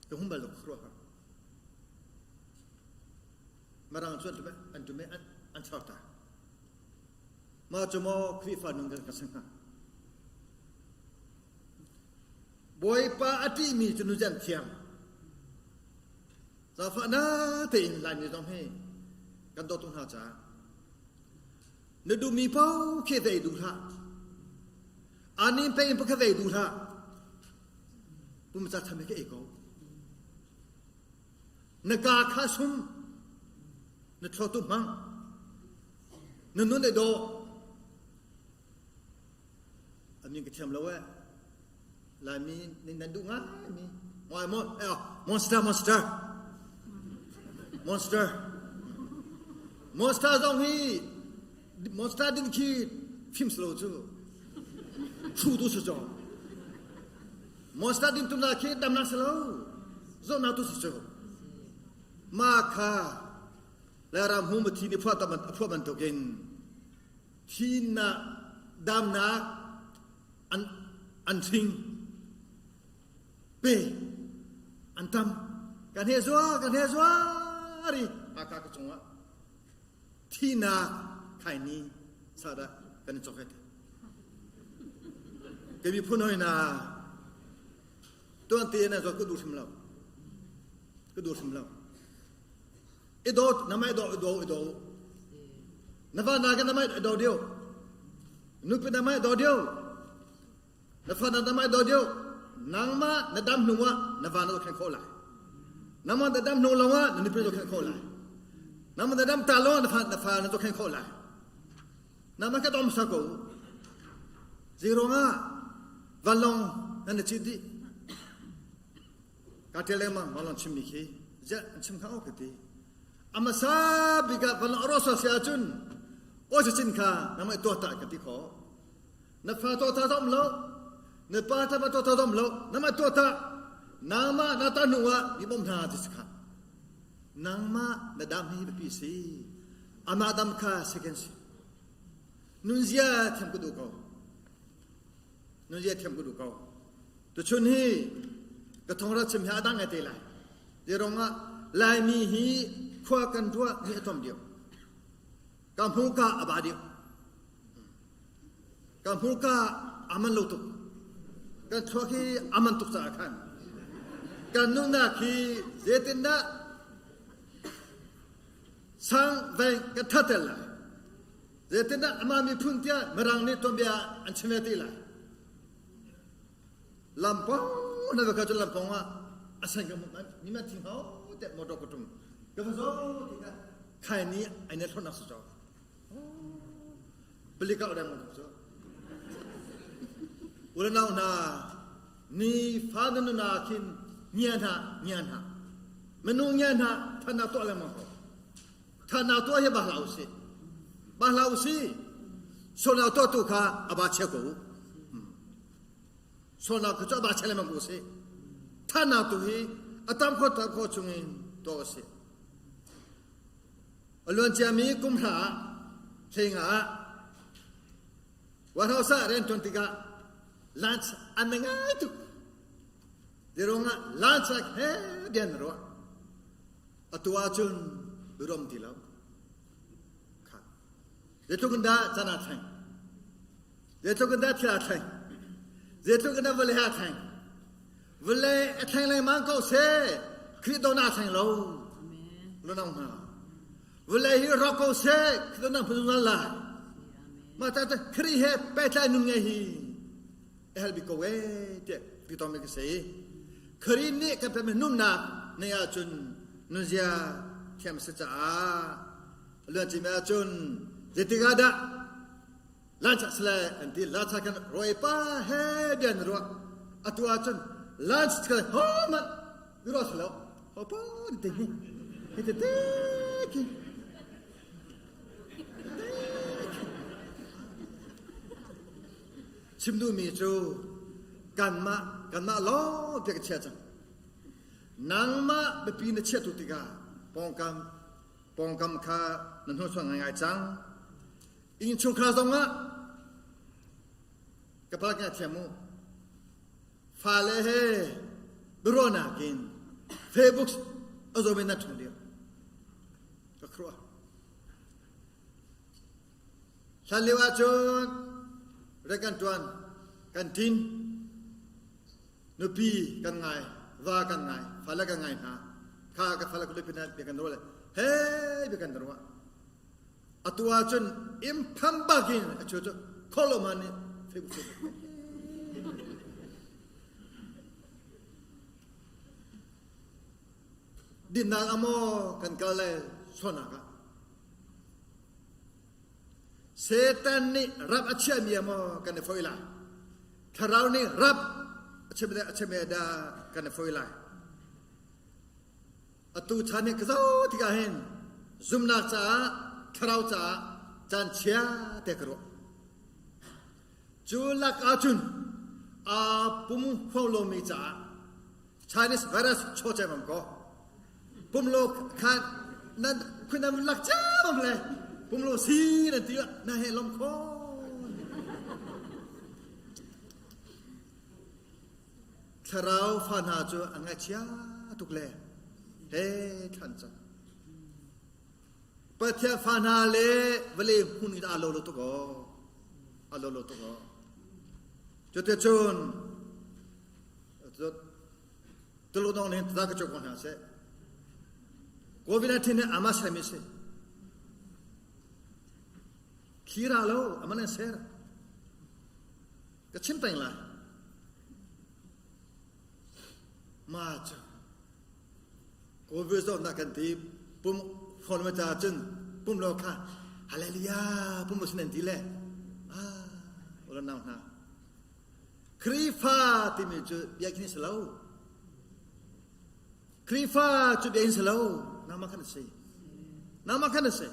Speaker 12: Ka hmu bal lo khuaruahhar. Mirang cu an tum an char ta. Mah cu maw Khrihfa nun kan ka si hnga? Bawipa a ṭihmi cu nuzen thiam. Zaangfah na tein Laimi zong hi kan dawt tuk hna caah na duhmi paoh khi va ei duh hlah. Anin pe in pakhat va ei duh hlah. Pumsa tham hi ka ei ko. Na ka kha sum, na thluak tu hmang, na nun i dawh. A min ka thiam lo eh. Laimi nih nan duh ngai mi. Monster, monster. Monster. Monster zong hi monster din khi fim slo cu. Thu tu si cawng. Monster din tum la khi dam na slo. Zawtnak tu si cu. Ma kha Lairam hmu ma thi ni phuah tam a phuah bantukin thinak damnak an an hring pe an tam kan he zua kan he zua ri aka ka cungah thinak khaini sada kan i chok het ke miphun hoi na tuan te na zo ku du hrim lo ku du hrim lo i dawt na mai daw i daw i daw na fa na ka na mai daw dio nupi na mai daw dio na fa na mai daw dio nangmah na dam hnu ah na va na khen kho lai nangmah na dam hnu lo ah na nupi na khen kho lai nangmah na dam ta lo na fa na fa na khen kho lai nangmah ka dom sa ko zirong ah vanlong nan na chit dih Ka ṭial lengmang vanlawng chimmi khi ziah an chim hnga aw ka ti. A hmasa bik ah vanlawng a rawh sual si ahcun aw cacin kha nangmah tuah ta ka ti khawh. Na fa tuah ta zom lo, na pa ta tuah ta zom lo, nangmah tuah ta, nangmah na ta hnu ah mi bawm hna ti si kha. Nangmah na dam hi biapi si. Amah dam kha second si. Nunzia thiam ka duh ko. Nunzia thiam ka duh ko. Tuchun hi ka thongra chim hi a dang ngai te lai. Zeirong ah Laimi hi khua kan ruah mi a tlawm deuh. Ka hmuka a ba deuh. Ka hmuka a man lo tuk. Kan thluak hi a man tuk caah khan. Kan nunnak hi zeitindah sang veng kan thatter lai. Zeitindah amah miphun tiah Mirang nih tuanbia an chim ve ti lai. Lampong na va kal cu lampong ah a sen ka mi ma thing hau te motor ka tum ka va zo ti ka khai ni ai ne thon nak su cho palika udang mo chu ula nau na ni fa na na khin nya na nya na manu nya na thana to le mo ko thana to hi ba hlau si ba hlau si so na to tu kha aba che ko Sualnak cu a ba chel lengmang ko si. Thatnak tu hi a tam kho tam kho chungin tuah a si. A luan ciami kum hra ah hleinga ah White House ah rian ṭuan tikah lunch an ngai tuk. Zeiruangah lunch ah he rian na ruah. Atu ahcun rom ti lo. Kha. Zeitluk in dah caan aa thleng. Zeitluk in dah thil aa thleng? Zeitluk in dah vawlei aa thleng? Vawlei a thleng lengmang ko seh, Khrih dawtnak aa thleng lo. Lunau hna. Vawlei hi rawk ko seh, Khrih dawtnak hmu zungzal lai. Mah ta Khrih he pehtlai nun ngei hi a hel bik ko ee tiah ti tom ka si. Khrih nih kan pekmi nunnak nei ahcun nunzia thiam a si caah luan cimi ahcun zeitik ah dah lunch sile an ti lunch ah khan rawi pa he bia na ruah atu ahcun lunch ka ho manh ruah si lo ho pa ti hi hi te te khi Chim duhmi cu kanmah kanmah lawng te ka chia cang. Nangmah biapi na chiah tu tikah pawngkam pawngkam kha na hnursuan ngaingai cang. Innchungkhar zongah ka pa ka thiam mu. Fale he biaruahnak in Facebook a zawm in na ṭhung lio. Ka khuaruah. Hlan lio ahcun rian kan ṭuan, kan ṭin, nupi kan ngai, va kan ngai, fale kan ngai hna. Kha ka fale ka nupi hna bia kan ruah le hei bia kan ruah. Atu ahcun impham bakin a chu cu kholo man nih Facebook Facebook. Dinnak amaw kan kal le sualnak ah Satan nih rap a chiahmi ah maw kan i foih lai? Thlarau nih rap a chiahmi a chiahmi ah dah kan i foih lai? Atu chan hi ka zoh tikah hin zumnak caah thlarau caah caan chia te ka ruah. Cu lak ahcun aa pum huang lomi caah Chinese virus chaw cem ko. Pumlo khan nan khunam lak cam le pumlo si nan ti na he lom kho. Thlarau fa hna cu an ngaihchia tuk le he thlan cang. Pathian fa hna le vawlei hmun in aa lo lo tuk aw. Aa lo lo tuk aw. Cuticun Tuluk dong nih tada ka cuk ko hna seh. COVID-19 nih ama sermi si. Thli ra lo aman an ser. Ka chim peng lai. Ma cu COVID zawtnak kan ti pum phone ma ca cun pum lo kha hallelujah pum sin an ti le ah ulan nau hna Khrihfa timi cu biakinn si lo. Khrihfa cu biakinn si lo. Nangmah khan a si. Nangmah khan a si.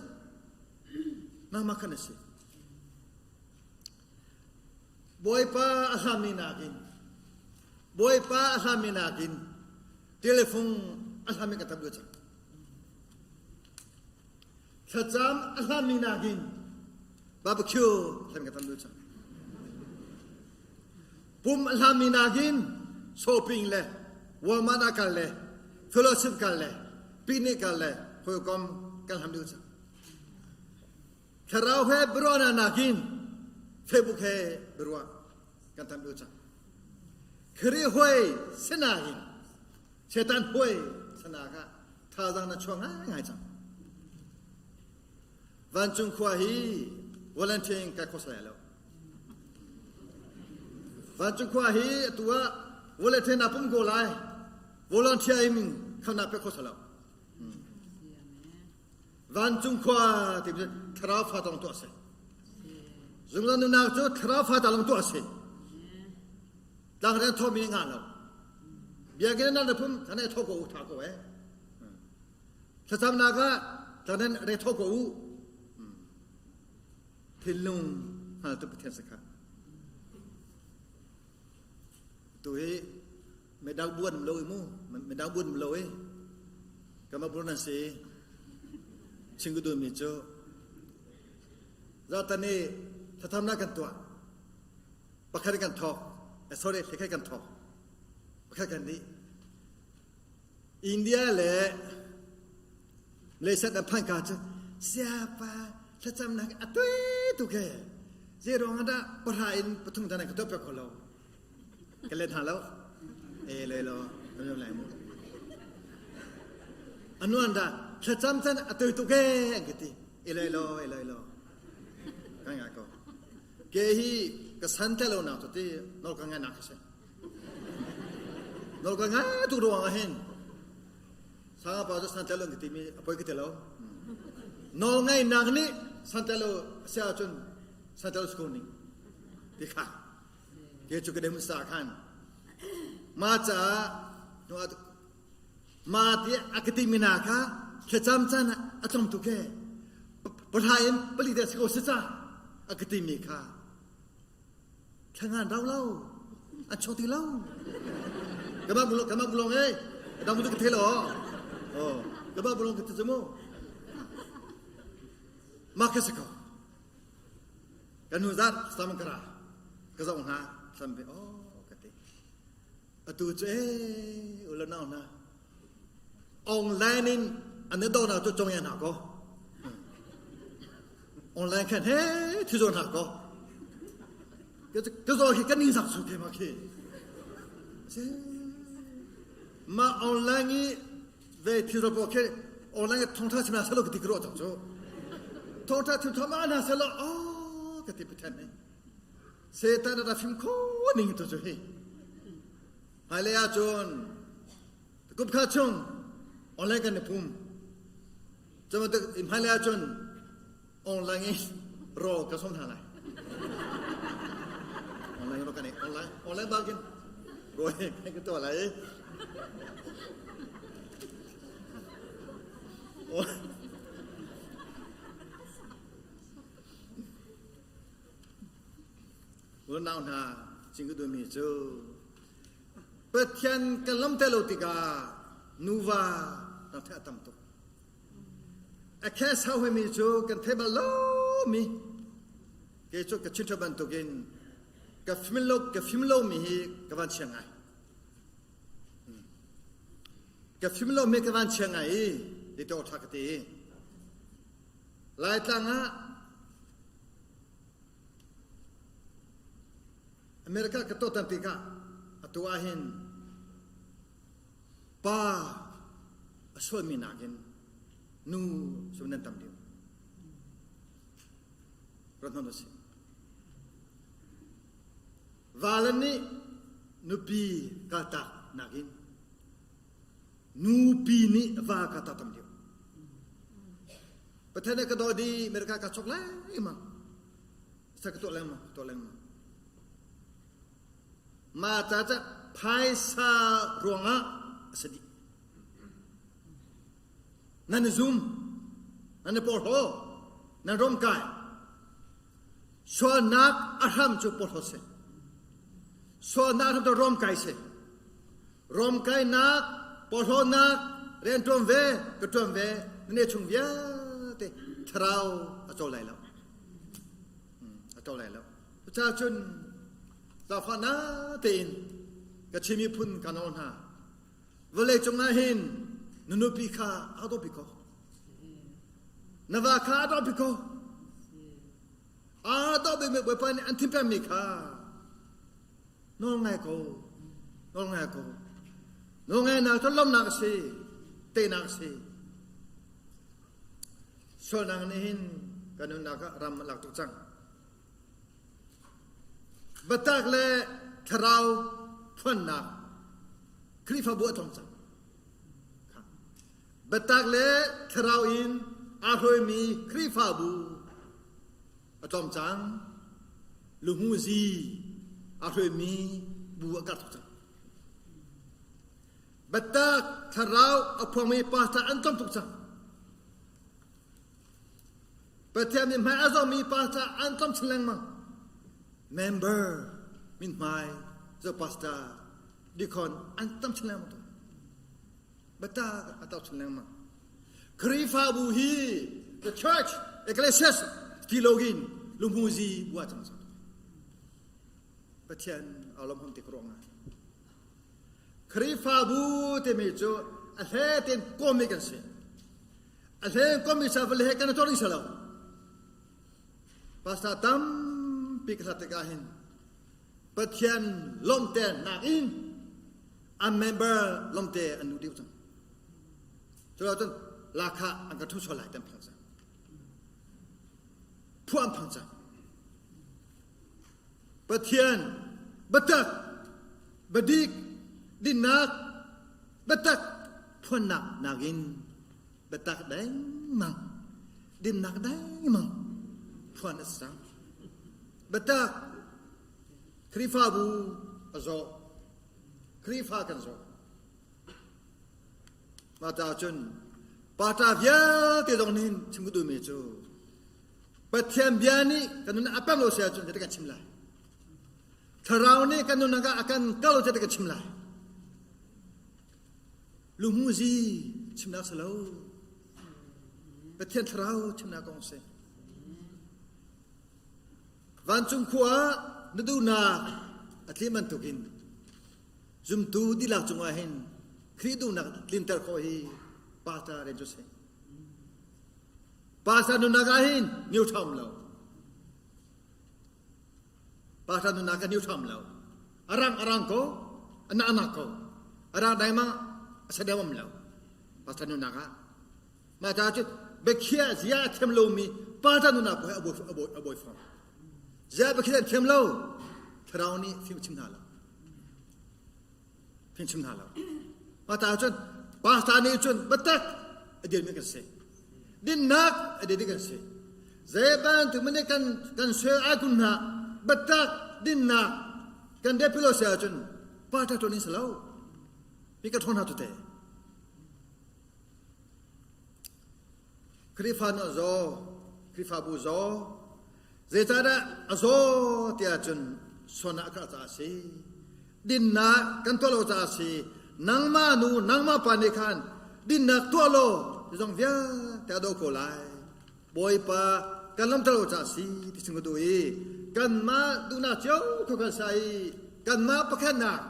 Speaker 12: Nangmah khan a si. Bawipa a hlammi nakin Bawipa a hlammi nakin telephone a hlammi ka tam deuh cang. Thlacam a hlammi nakin barbecue hlam ka tam deuh cang. Pum a hlammi nakin shopping le Walmart ah kal le fellowship kal le picnic kal le hawikom kan hlam deuh cang. Thlarau he biaruahnak nakin Facebook he biaruah kan tam deuh cang. Khrih huai sinain Satan huai sanak ah thazaang na chuak ngaingai cang. Vancung khua hi volunteering kai kho sai lo. Vancung khua hi atu ah volunteer na pum ko lai. Volunteer in kham na pe kho lo. Vancung khua ti thlarau fa tong tuah si. Zungzal nunak cu thlarau fa ta long tuah si. Tlang rian thawmi ngah lo. Biakinn nan phum kan tho ko u tha ko eh. Thlacamnak ah tlanen re tho ko u. Thinlung hngaltu Pathian si kha. Tu hi medang buan lo i mu, medang buan lo i kama buan nan si. Chingku mi cu zatani thlacamnak kan tuah. Pakhat kan thawk. Sorry, pakhat kan thawk. Pakhat kan dih. India le Malaysia an phan ka cu siapa thlacamnak a tui tuk he zei ruang ah dah pahra in pathum tan ka tuah piak kho lo ka let hna lo e le lo kan lai mu anuan dah thlacam can a tui tuk he an ka ti e le lo e le lo kan nga ko. Ke hi ka san te lo nak cu ti nawl ka ngai nak ka si. Nawl ka ngai tuk ruang ah hin sanga pa cu san tel lo ka timi a poi ka ti lo. Nawl ngai nak nih san tel lo a si ahcun san tel si ko ning ti kha ke cu ka dem sa khan ma caah Ma ti a ka timi hna kha thlacam caan ah a tlawm tuk ee. Pahra in pali te si ko si ca a ka timi kha thlangan rau lo an chuak ti lo. Kama bulong kama bulong ee dang tu ka the lo. Oh kama bulong ka ti mu. Ma ka si ko. Kan nu zat sam kara ka zong hna sam be oh ka ti. Atu cu ee u le nau hna online in an i donak cu cong hna ko. Online khan he thi zawn hna ko. Ka zaw khi kan ning zak su ke ma khi. Ma online i ve thi ro po khi online thongtha chim na salo ka ti kro chang chu. Thongtha chim thoma na salo oh ka ti pathan ni. Satan a ra fim kho ning tu cu hi. Hmailei ahcun kum kha chung online kan i pum. Cubantuk hmailei ahcun online in rawl ka som hna lai. Online rawl kan ei online online bangin rawl kan ka tuah lai. Unau hna, chim ka duhmi cu Pathian kan lam te lo tikah nuva kan theih a tam tuk. A khe sau mi cu kan thei bal lomi kei cu ka chim bantukin ka fim lo ka fim lomi hi ka van chia ngai. Ka fim lomi ka van chia ngai i ti to tha ka ti. Laitlang ah America ka tuahtan tikah atu ahhin pa a sualmi nakin nu cu nan tam deuh. Rat hmanh usih. Vale nih nupi kaltak nakin nupi nih va kaltak tam deuh. Pathian nih ka daw di America ka chok lengmang. Sa ka tuah lengmang, tuah lengmang. Ma ca ca phaisa ruangah a si dih. Nan i zum, nan i porhlaw, nan rom kai. Sualnak a hram cu porhlaw si. Sualnak hram cu rom kai si. Romkainak, porhlawtnak, rian ṭuan ve, ka ṭuan ve, na ne chung vialte thlarau a cawl lai lo. A cawl lai lo. Cucaah cun zaangfahnak tein ka Chin miphun ka nawl hna. Vawlei cungah hin na nupi kha aa dawpi ko. Na va kha aa dawpi ko. Aa dawpi mi Bawipa nih an thim pengmi kha Nawl ngai ko. Nawl ngai ko. Nawl ngainak cu lawmhnak a si. Teinak a si. Sualnak nih hin kan nunnak ah ram a lak tuk cang. Biatak le thlarau phuannak Khrihfabu a tlawm cang. Biatak le thlarau in aa hruaimi Khrihfabu a tlawm cang. Luhmuzi a hruaimi bu a karh tuk cang. Biatak thlarau a phuangmi pastor an tlawm tuk cang. Pathian min hmai a zawmi pastor an tlawm chin lengmang. Member min hmai zo pastor deacon an tam chin lengmang tuk. Biatak a to chin lengmang. Khrihfabu hi the church ecclesias ti login lungmuzi bua cang cang. Pathian alom hom tik ruang ah. Khrihfabu timi cu a hle ten komi kan si. A hle komi sa vale he kan tor ding lo. Pastor tampi ka hlat tikah hin Pathian lomte nak in an member lomte an nu deuh cang. Cu cun lakha an ka thu sual lai tem phang cang. Phu an phang cang. Pathian biatak biadik dinnak biatak phuannak nakin biatak dengmang dinnak dengmang phuan a si cang. Biatak Khrihfabu a zaw. Khrihfa kan zaw. Mah caah cun pata vialte zong nih chim ka duhmi cu Pathian bia nih kan nun a pem lo si ahcun zeitin kan chim lai? Thlarau nih kan nunnak ah a kan kal lo zeitin kan chim lai? Luhmuzi chimnak si lo. Pathian thlarau chimnak kong si. Vancung khua ah na duhnak a tlin bantukin zumtu dihlak cungah hin Khrih duhnak tlinter khawh hi pastor rian cu si. Pastor nunnak ah hin niu ṭham lo. Pastor nunnak ah niu ṭham lo. A rang a rang ko, a nak a nak ko. A rang dai ma a sadem am lo. Pastor nunnak ah. Mah ta cu biakhiah zia a thiam lomi pastor nunnak ko hi a bawi a bawi a bawi fam. Zia biakhiah an thiam lo. Thlarau nih fim chim hna lo. Fim chim hna lo. Mah ta cun pastor nih cun biatak a dirmi kan si. Dinnak a dirmi kan si. Zei bantuk mene kan kan sual ai kun hna biatak dinnak kan depi lo si ahcun pastor ṭuan in si lo. Mi ka ṭhawn hna tu te. Khrihfa nu a zaw, Khrihfabu zaw. Zeicahdah a zaw tiah cun sualnak a karh caah a si. Dinnak kan tuah lo caah a si. Nangmah nu, nangmah pa nih khan dinnak tuah law zong vialte a do ko lai. Bawipa kan lamter lo caah a si ti chung ka duh i kanmah duhnak cio kho kan sa i kanmah pakhatnak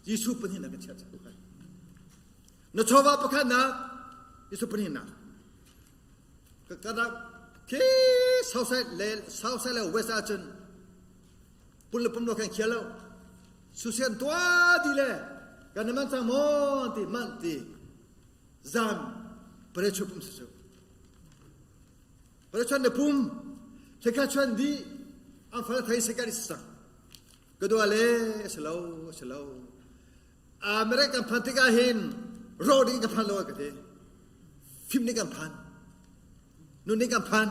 Speaker 12: Jesuh pahnihnak kan chiah cang. Na chawva pakhatnak Jesuh pahnihnak. Ka rak khi southside le southside le west ahcun pun le pum lo khan khia lo. Susian tua ti le kan man cang maw ti man ti zan pare chu pum su. Pare chuan ne pum theka chuan di ang fal thai se ka sang. Ka dua le a si lo a si lo. America kan phan tikah hin ro ding kan phan lo ka ti. Fim nih kan phan. Nun nih kan phan.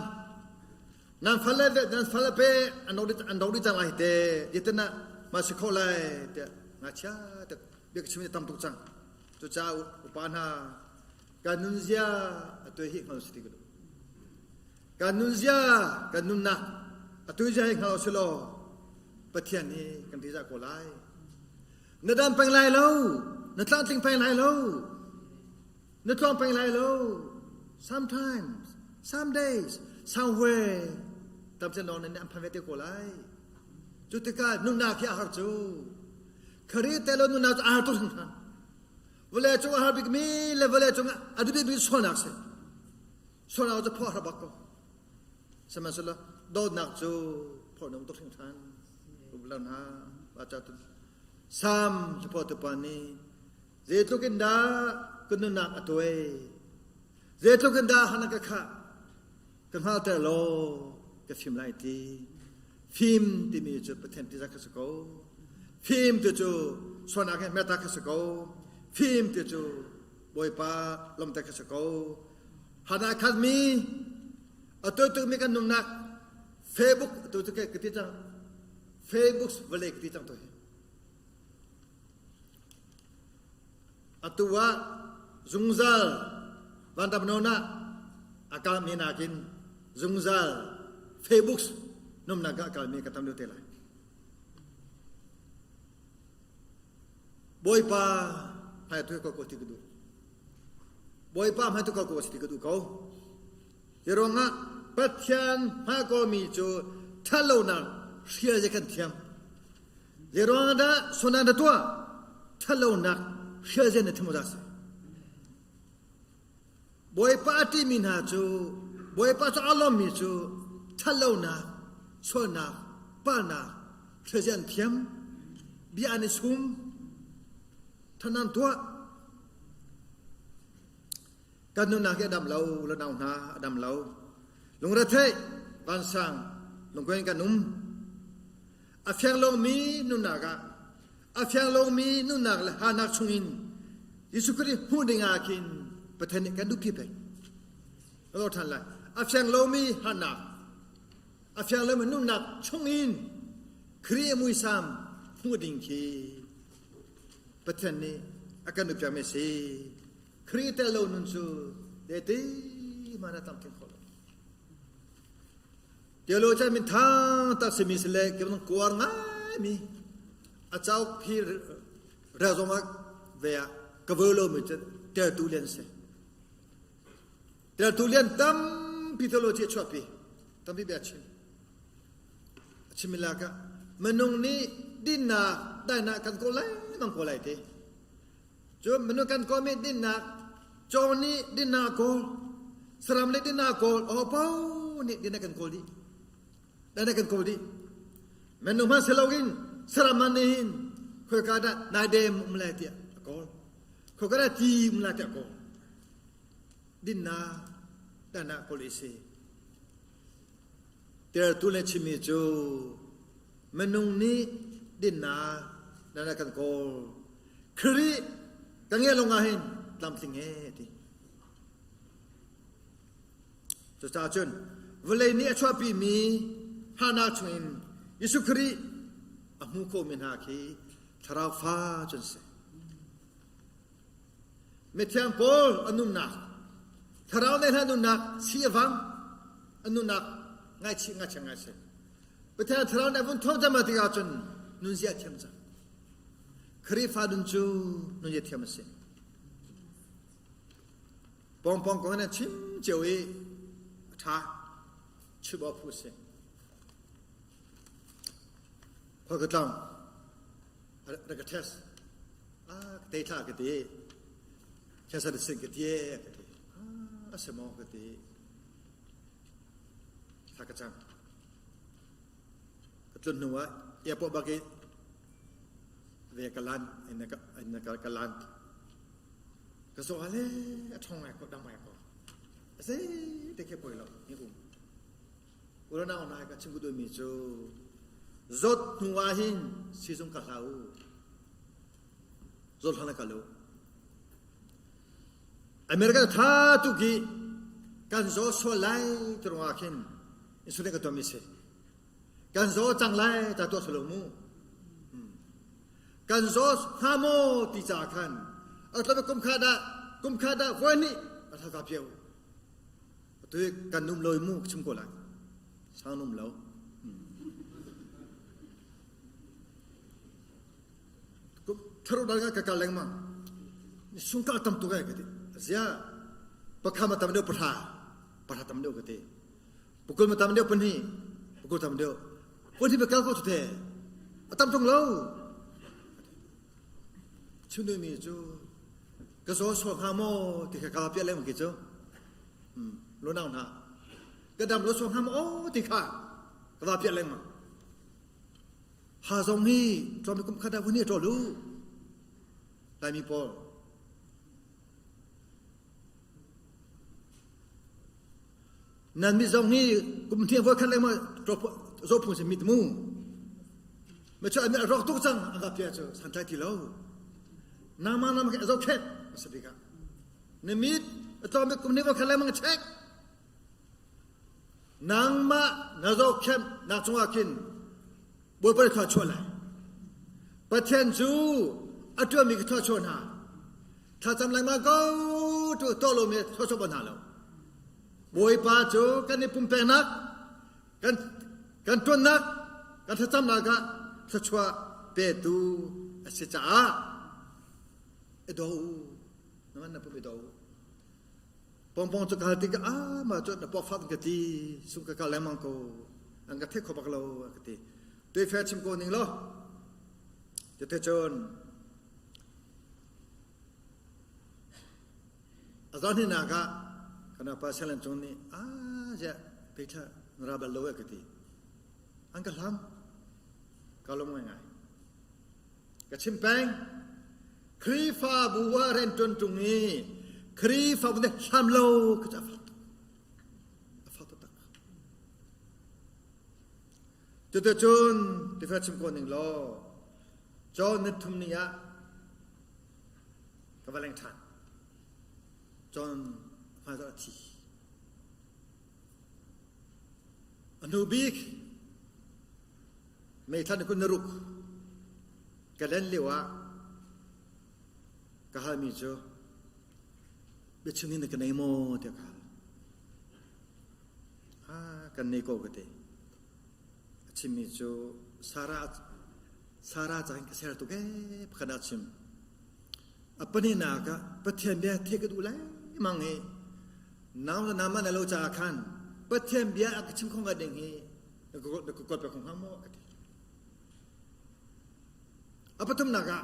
Speaker 12: Nan fal le nan fal le pe an dong an dong cang lai te yetin na ma si kho lai te nga chia te bia ka chim tam tuk cang. Cucaah upa hna kan nunzia atu hi hngal si ti ka duh. Kan nunzia kan nunnak atu zia hi hngal si law Pathian hi kan ṭihzah ko lai. Na dam peng lai lo, na tlangtling peng lai lo, na tluang peng lai lo. Sometimes, some days, somewhere, tam chan dong nan an phan ve te ko lai. Cu tikah nunnak hi a har cu. Khari te lo nunnak cu a har tuk hringhran. Vawlei cung a har bikmi le vawlei cung a duhbikmi sualnak si. Sualnak cu phuah har bak ko. Sihmanhsehlaw dawtnak cu phorhnung tuk hringhran. Ublo hna, baca tu Sam hlaphuahtu pa nih zeitluk in dah ka nunnak a tuai, zeitluk in dah hana ka khah, ka hngalter law ka fim lai ti. Fim timi cu Pathian tizak kha si ko. Fim ti cu sualnak he meta kha si ko. Fim ti cu Bawipa lomte kha si ko. Hana khatmi a tuai tukmi kan nunnak Facebook tu cu ka ti cang Facebook vawlei ka ti cang tu hi. Atu ah zungzal vanram nawn ah a kalmi nakin zungzal Facebook numnak ah a kalmi ka tam deuh te lai. Bawipa hmai tu ko ko ti ka duh. Bawipa hmai tu ko ko ti ka duh ko. Hi ruangah Pathian hmaikawmi cu ṭhatlonak hrial je kan thiam. Zei ruangah dah sualnak na tuah? Ṭhatlonak hrial je na thiam dah si. Bawipa a ṭihmi hna cu Bawipa cu a lawmmi cu ṭhatlonak, sualnak, palnak hrial je an thiam. Bia an i sum. Ṭhatnak an tuah. Kan nunnak hi a dam lo, le nau hna a dam lo. Lungretheih, vansang, lungkuai in kan um. A fiang lomi nunnak ah a fiang lomi nunnak le harnak chungin Jesuh Khrih hmuh ding ah khin Pathian nih kan duhpi peng. Ka lor ṭhan lai. A fiang lomi harnak, a fiang lomi nunnak chungin Khrih muisam hmuh ding khi Pathian nih a kan duhpiakmi a si. Khrih tel lo nun cu te mana tam tling kho lo. Tialo chan min thang tak simi sile ke bang kuar ngai mi a cauk phi ra zong ah ve ah ka vo lo mi cu tertu lian si. Tertu lian tampi theology a chuahpi tampi bia chim. A chimmi lak ah minung nih dinnak dainak kan kawl lai mang kawl lai ti. Cu minung kan kawlmi dinnak caw nih dinnak kawl, saram le dinnak kawl, aho paoh nih dinnak kan kawl dih. Dainak kan kawl dih. Minung hmanh si loin saram hmanh nih hin khoika dah naidem um lai tiah a kawl. Khoika dah ti um lai tiah a kawl. Dinnak dainak kawl i si. Tertu le chimmi cu minung nih dinnak nan kan kawl. Khrih ka ngeih lawng ah hin tlamtling e ti. Cucaah cun vawlei nih a chuahpimi harnak chungin Jesuh Khrih a hmu khomi hna khi thlarau fa cun si. Mithiang Paul a nunnak, thlarau nei hna nunnak si a vang, a nunnak ngaichih ngaichia ngai si. Pathian thlarau nih a vun thawng cang tikah cun nunzia a thiam cang. Khrihfa nun cu nunzia thiam a si. Pawngpawng kong in chim cio i a ṭha chim awk phu a si. Khoi ka tlong rak ka test ah ka te thla ka ti cancer sin ka ti ka ti ah a si maw ka ti thla ka cam ka tlun hnu ah airport bak i ve ka lan in ka ka lan ka so ale a thong ai ko dang ai ko a sei te ke poi lo ni um Unau hna ka chim duhmi cu zawt hnu ah hin sizung ka hlah u. Zawt hlah na kal u. America tha tuk i kan zaw sual lai ti ruangah khin insulin ka tuahmi si. Kan zaw cang lai ta tuah sual lo mu. Kan zaw hnga maw ti caah khan a kum kha dah kum kha dah voi nih a thla piau. Atu hi kan um lo i mu ka chim ko lai. Sang um lo. Tharo dal ka kal lengmang. Sung ka tam tuk ai ka ti. Zia pakha ma tam deuh pahra. Pahra tam deuh ka ti. Pukul ma tam deuh pahnih. Pukul tam deuh. Pahnih pa kal ko cu the. A tam tung lo. Chim mi cu ka zaw suak hnga maw ti kha ka piah lengmang khi cu. Lunau hna ka dam lo suak hnga maw ti kha ka va piah lengmang. Ha zong hi tlawm kum khat ah vun hi ṭawl u. Laimi pawl Nan mit zong hi kum hnih voi khat lengmang zaw phung si mit mu. Ma cu a rawk tuk cang an va pia cu santlai ti lo. Nama nam ke zo khet a si bik ah. Na mit a tlawm kum hnih voi khat lengmang check. Nangmah na zohkhenh nak cungah khin Bawipa nih thluachuah chuah lai. Pathian cu a ṭuanmi ka thluachuah hna. Thlacam lengmang ko tu tuah lomi thluachuah bal hna lo. Bawipa cu kan i pumpeknak, kan kan ṭuannak, kan thlacamnak ah thluachuah petu a si caah i daw u. Naman na pum i daw u. Pongpong cu ka hal tikah ah mah cu na pawfak ka ti sung ka kal lengmang ko an ka theih kho bak lo ka ti tuife chim ko ning law cuti cun a zan hinak ah kana pa selen cung nih ah ziah peithla na ra bal lo e ka ti an ka hlam ka lung ngai ngai Ka chim peng. Khrihfabu ah rianṭuan ṭung i Khrihfabu nih hlam lo ka cu a fak tuk. A fak taktak. Cuticun tifel chim ko ning law cawn ni thum ni ah ka va leng ṭhan. Cawn hmaizarh a thi. A hnu bik May thla ni kul na ruk ka len lio ah ka halmi cu biachim hi na ka nei maw tiah ka hal. Ah, kan nei ko ka ti. A chimmi cu Sarah Sarah ca hin ka ser tuk ee pakhat ah a chim. A pahnihnak ah Pathian bia theih ka duh lengmang i nau le nama na lo caah khan Pathian bia a ka chim kho hnga ding hi na ka kawl piak kho hnga maw ka ti. A pathumnak ah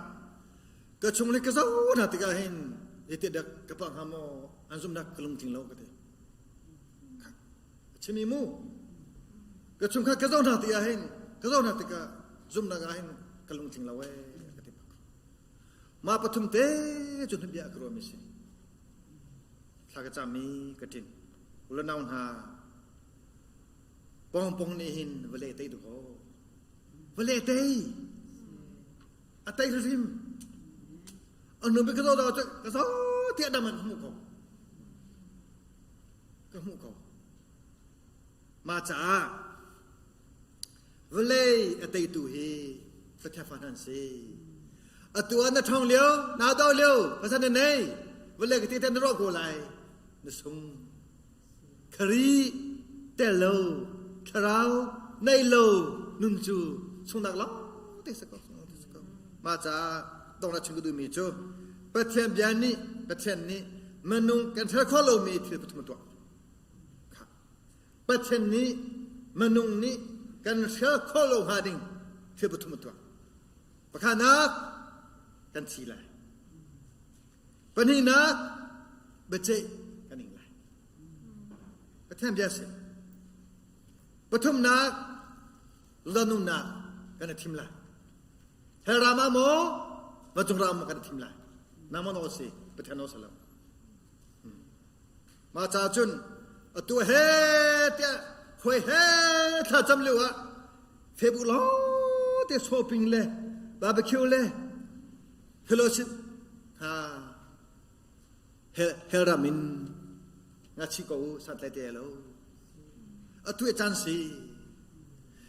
Speaker 12: ka chung le ka zo hna tikah hin zeiti dak ka pah hnga maw an zumhnak ka lungtling lo ka ti. A chimi mu ka chung kha ka zo hna tikah hin ka zo hna tikah zumhnak ah hin ka lungtling lo ee ka ti bak. Mah pathum te cu bia ka ruahmi si. Thla ka cammi ka ṭin. Ulanau hna pongpong nih hin vawlei tei duh ko. Vawlei tei. A tei hrim. Anu bi ka zo da ka zo tiah dam an hmuh ko. Ka hmuh ko. Mah caah vawlei a teitu hi Pathian fa hna an si. Atu ah na ṭhawng lio, naa do lio, pasal na nei, vawlei ka ti te na ruah ko lai, na sung. Khari tel lo, thlarau nei lo nun cu sungnak lawng te si ko, si ko. Mah caah dong na chim ka duhmi cu Pathian bia nih Pathian nih minung kan hal khawh lomi thil pathum a tuah. Pathian nih minung nih kan hrial khawh lo hnga ding thil pathum a tuah. Pakhatnak kan thi lai. Pahnihnak biaceih kan ing lai. Pathian bia si. Pathumnak nunnak kan i thim lai. Hell ram ah maw vacung ram maw kan i thim lai. Nangmah nawl si, Pathian nawl si lo. Mah ca cun atu he tiah khoi he thla cam lio ah Facebook lawng te shopping le barbecue le fellowship ha hell ram in nga chi ko santlai te lo atu e chan si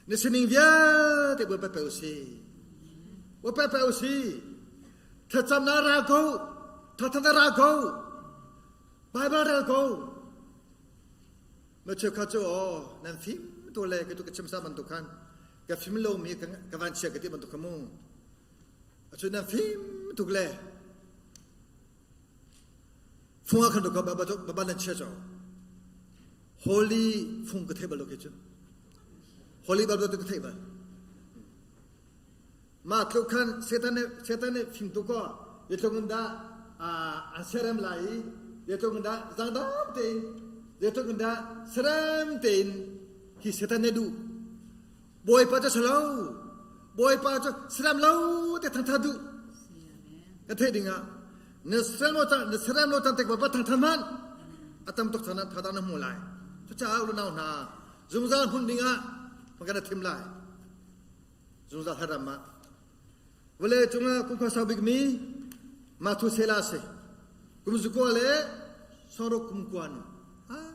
Speaker 12: na sining vialte bawipa pe si bawipa pe si thlacam na ra ko thatha na ra ko Bible rel ko. Ma cheukhat cu aw nan fim tu le ka tu ka chim sa bantuk khan ka fim lo mi ka van chia ka ti bantuk kha mu. Acu nan fim tuk le fung ah khan tu ka ba ba nan chia cho. Holy fung ka thei bal lo ke cu. Holy bal tu ka thei bal. Mah tluk khan Satan nih Satan nih fim tuk kaw zeitluk in dah an serem lai i zeitluk in dah zangdam tein zeitluk in dah serem tein hi Satan nih duh Bawipa cu salo Bawipa cu serem lo te thangthat duh ka theih ding ah na serem lo na serem lo tan tek ba thangthat hmanh a tam tuk thana thada na hmu lai cucaah unau hna zungzal hmun ding ah kan thim lai Zungzal haram ah vawlei cungah kum sau bikmi Mathuselah a si. Kum zakua le sawruk kum kua nu. Ah.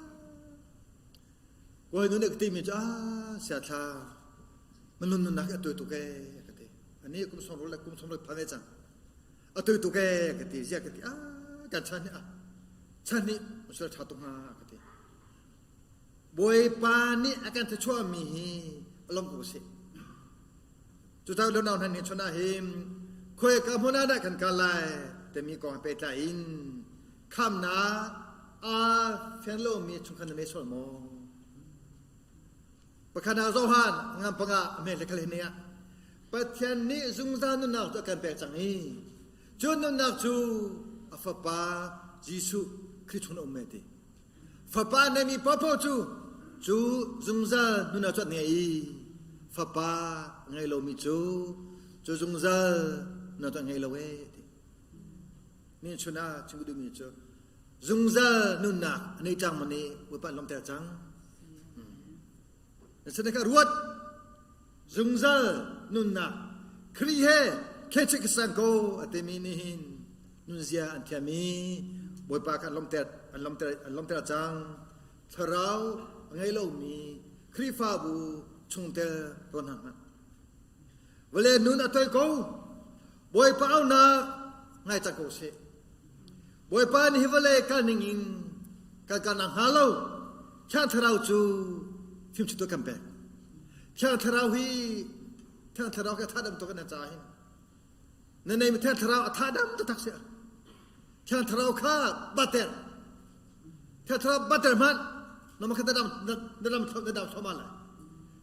Speaker 12: Kawi nu nih ka timi cu ah siathla manun nunnak hi a tui tuk ee ka ti. Ani kum sawruk le kum sawruk phan ve cang. A tui tuk ee ka ti. Zia ka ti. Ah kan chan nih ah chan nih masal tha tuk hnga ka ti. Bawipa nih a kan thluachuahmi hi a lawm ko sih. Cucaah lunau hna nih chun ah hin khuaika hmun ah dah kan kal lai timi kong pehtlai in khamnak aa fiang lomi chungkhar na nei sual maw? Pakhat ah Johan ngan panga a hme le khal hi ah Pathian nih zungzal nunnak cu a kan pek cang i cu nunnak cu a fapa Jesuh Khrih chung a um ti. Fapa neimi paohpaoh cu cu zungzal nun ah cun ngei i fapa ngei lomi cu cu zungzal nun ah ngei lo ee ti. Ni chun ah chim duhmi cu zungzal nunnak a nei cang man nih Bawipa an lawmter cang. Na sinah ka ruat. Zungzal nunnak Khrih he kheche ka sang ko a timi nih hin nunzia an thiam i Bawipa kha an lawmter an lawmter an lawmter cang. Thlarau a ngei lomi Khrihfabu chungtel tuan hna hmanh. Vawlei nun a toi ko. Bawipa aunak ngai cang ko sih. Bawipa nih hi vawlei kal ning in kal ka nak hnga lo. Thiang Thlarau cu fimchimtu kan pek. Thiang Thlarau hi Thiang Thlarau hi a tha dam tuk in a ca hin. Na nei mi Thiang Thlarau a tha dam taktak si. Thiang Thlarau kha bater. Thiang Thlarau bater hmanh na ma kha na dam na dam na dam thoma lai.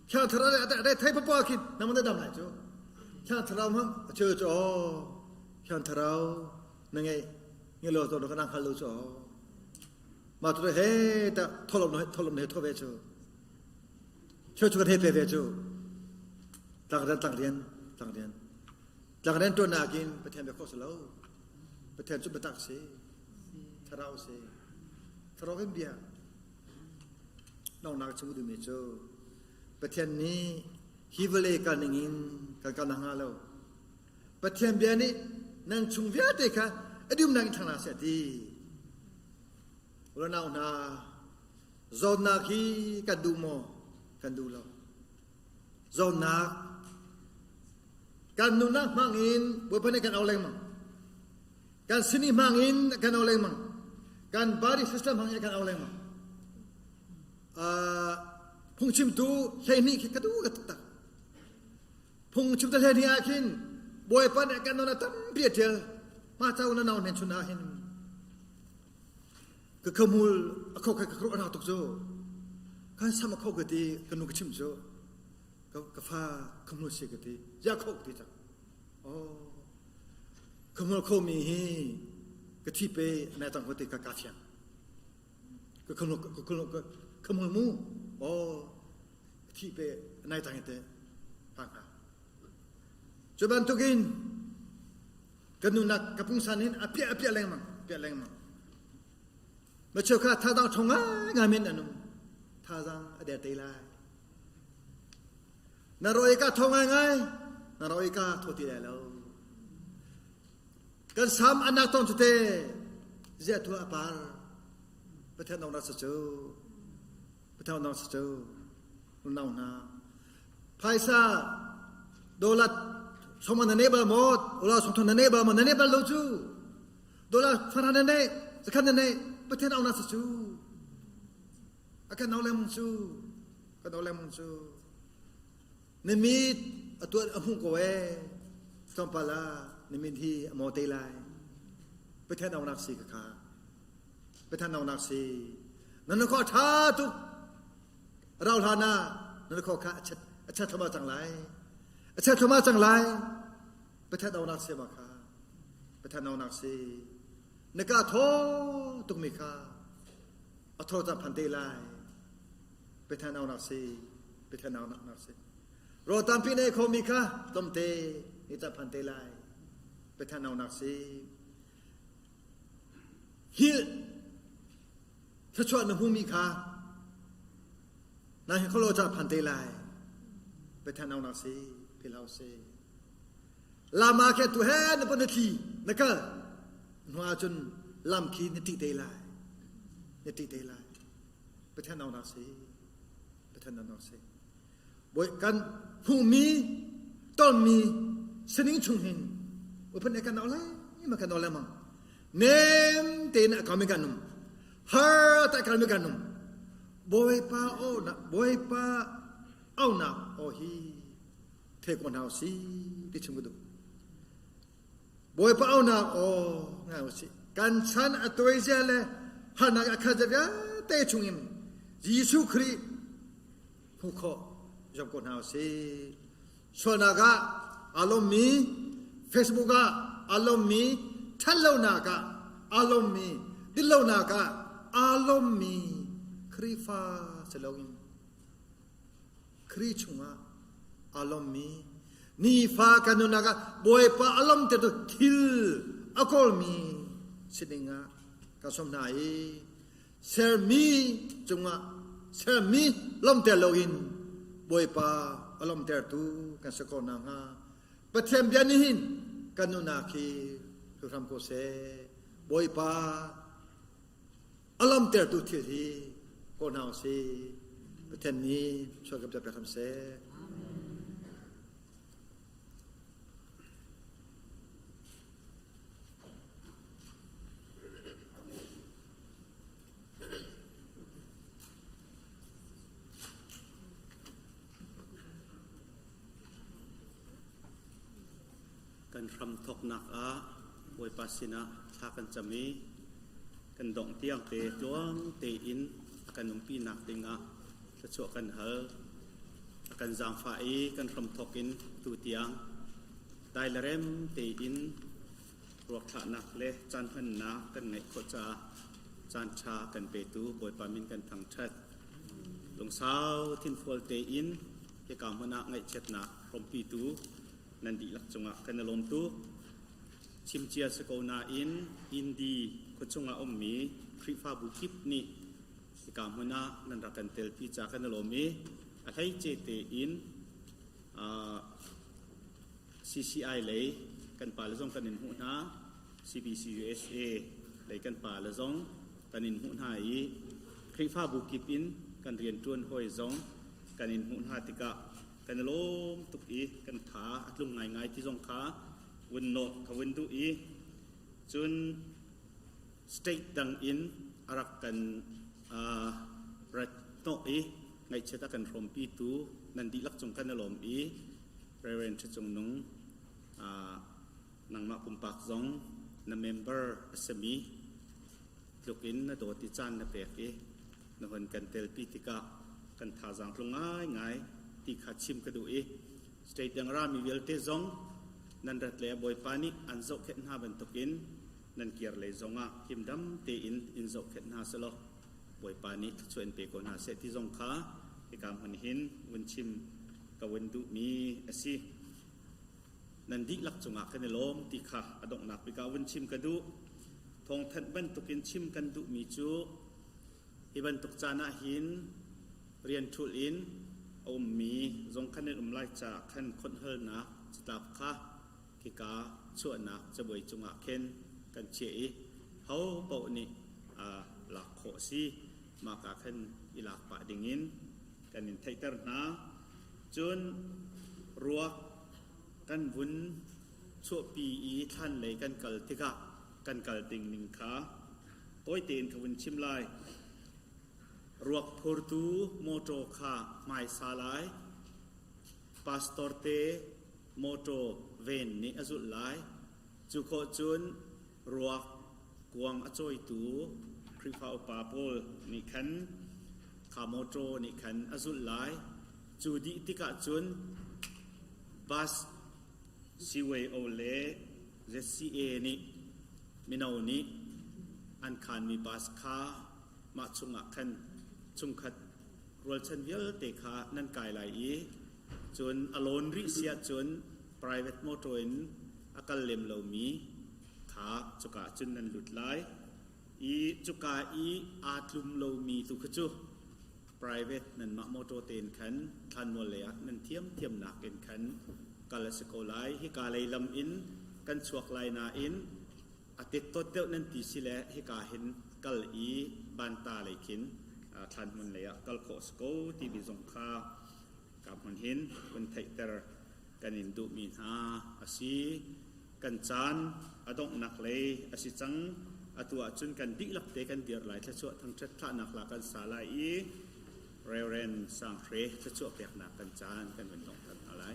Speaker 12: Thiang Thlarau le thei papoa khin na ma na dam lai cu. Thiang Thlarau hmang a cheu cu Thiang Thlarau na ngei nge lo to ka nang hal lo cu ma tu he ta tholom tholom he tho ve cu cheu chu kan he pe ve cu tlang rian tlang rian tlang rian tlang rian tuan nakin Pathian bia kho si lo Pathian cu biatak si thlarau si thlarau in bia nongnak chung duhmi cu Pathian nih hi vawlei kal ning in kan kal na hnga lo Pathian bia nih nan chung vialte kha a dumnak in ṭhang hna seh a ti. Unau hna, zawtnak hi kan duh maw? Kan duh lo. Zawtnak kan nunnak hmang in Bawipa nih kan auh lengmang. Kan sini hmang in kan auh lengmang. Kan body system hmang in kan auh lengmang. Uh, phungchimtu 12 khi ka duh ka taktak. Phungchim ta hlei ah khin Bawipa nih kan non a tampi a ṭial. Mah ca na nau nen chun ah hin ka khamul a kho ka ka ruah tuk cu. Kan sam a kho ka ti ka nu ka chim cu. Ka ka fa khamul si ka ti. Ya kho ka ti cang. Oh. Khamul kho mi hi ka thi pe na tang ko ti ka ka fiang. Ka khamul ka khamul ka khamul mu. Oh. Thi pe nai tang te pa hna. Cu bantukin kan nunak ka pungsan hin a piah a piah lengmang piah lengmang. Ma cheu kha thazang ṭhawng ngai ngai men an um. Thazang a der te lai. Na roi ka tho ngai ngai, na roi ka tho ti lai lo. Kan sam anak tong cu te ziah tu a par. Pathian dong rak sa cu. Pathian dong sa cu. Unau hna. Phaisa dolat soma na nei bal maw? Ula song na nei bal maw? Na nei bal lo cu. Dolat fara na nei, zakhan na nei, Pathian au na sa cu. A kan au lengmang cu. Kan au lengmang cu. Na mit a tuan a hmuh ko ee. Tlawmpal ah na min hi a maw te lai. Pathian aunak si ka kha. Pathian aunak si. Na na khua ṭha tuk. Rau hlan ah na na khua kha a chat a chat thluahmah cang lai. A chat thluahmah cang lai. Pathian aunak si ma kha. Pathian aunak si. Na ka thaw tukmi kha a thaw cang phan te lai. Pathian aunak si. Pathian aunak si. Rawl tampi na ei khomi kha tlawmte ni caan phan te lai. Pathian aunak si. Hil thluachuah na hmumi kha na hi kholo caan phan te lai. Pathian aunak si. Philhau si. Lama khe tu he na pon na thli na kal. Hnu ahcun lam khi na ṭih te lai. Na ṭih te lai. Pathian aunak si. Pathian aunak si. Bawi kan hmuhmi tonmi sining chung hin upan kan au lai ma kan au lengmang. Nem tein a kami kan um. Har ta kami kan um. Bawipa o na Bawipa aunak aw hi the ko hna si ti chim ka duh. Bawipa aunak aw ngai usih. Kan chan a tuai zia le harnak a khat vialte chungin Jesuh Khrih hmuh khawh zuam ko hna usih. Sualnak ah aa lawmmi, Facebook ah aa lawmmi, ṭhatlonak ah aa lawmmi, dinlonak ah aa lawmmi Khrihfa si loin Khrih chungah aa lawmmi nifa kan nunnak ah Bawipa a lawmtertu thil a kawlmi si dingah ka sawm hna i sermi cungah sermi lawmter loin Bawipa a. a lawmhtertu kan si ko nakhnga Pathian bia nih hin kan nunnak hi hram ko seh. Bawipa a lawmhtertu thil hi ko hna usih. Pathian nih sual kan pek hram seh.
Speaker 1: Kan hramthawknak ah Bawipa sinah thla kan cam i kan dongh tiang te tluang tein a kan umpinak dingah thluachuah kan hal. A kan zaangfah i kan hramthawk in tu tiang dai le rem tein ruakthlahnak le caan hmannak kan ngeih khawh caah caan ṭha kan petu Bawipa min kan thangṭhat. Lungsau thinfual tein hika hmun ah ngaihchiatnak hrawmpitu nan dihlak cungah kan i lawm tuk. Chimcia si ko nain Indi khuachung ah ummi Khrihfabu kip nih hika hmun ah nan rak kan telpi ca kan i lawm i a hleice tein CCI lei kan pale zong kan in hmuh hna. CBC USA lei kan pale zong kan in hmuh hna i Khrihfabu kip in kan rianṭuan hawi zong kan in hmuh hna tikah kan i lawm tuk i kan tha a tlung ngaingai ti zong kha vun nawh ka vun duh i cun state dang in a rak kan rat hnawh i ngaihchiat a kan hrawmpitu nan dihlak cung kan i lawm i Reverend Ṭha Cung Nung nangmah pumpak zong na member a simi tluk in na dawt i caan na pek i na hon kan telpi tikah kan thazaang tlung ngaingai ti kha chim ka duh i state dang rami vialte zong nan rat le Bawipa nih an zohkhenh hna bantukin nan kir lei zongah himdam tein in zohkhenh hna selaw Bawipa nih thluachuah in pe ko hna seh ti zong kha hika hmun hin vun chim ka vun duhmi a si. Nan dihlak cungah kan i lawm ti kha a donghnak bik ah vun chim ka duh. Thawngthanh bantukin chim kan duhmi cu hi bantuk caan ah hin rian ṭhulh in a ummi zong khan nan um lai caah khan khonhalnak catlap kha khika chuahnak cabuai cungah khin kan chiah i ho paoh nih lak khawh a si. Mah ka khan i lak pah dingin kan in theihter hna. Cun ruak kan vun chuahpi i thlan lei kan kal tikah kan kal ding ning kha tawi tein ka vun chim lai. Ruak phurtu mawṭaw kha hmaisa lai. Pastor te mawṭaw ven nih a zulh lai. Cu khawh cun ruak kuang a cawitu Khrihfa upa pawl nih khan kha mawṭaw nih khan a zulh lai. Cu dih tikah cun bus CYO le ZCA nih mino nih an khaanmi bus kha mah chungah khan chungkhat rualchan vialte kha nan kai lai i cun a lawn rih si ahcun private motor in a kal lem lomi kha cuka cun nan lut lai i cuka i aa tlum lomi tu kha cu private nanmah motor tein khan thlanmual lei ah nan thiamthiamnak in khan kal a si ko lai. Hika lei lam in kan chuak lai nain a tettot deuh nan ti si le hika hin kal i banta lei khin thlanhmun lei ah kal khawh a si ko timi zong kha ka hmun hin hun theihter kan in duhmi hna a si. Kan caan a donghnak lei a si cang. Atu ahcun kan dihlak te kan dir lai thluachuah thangṭhat thlahnak la kan sa lai i Reverend Sang Hre thluachuah peknak kan caan kan vun donghter hna lai.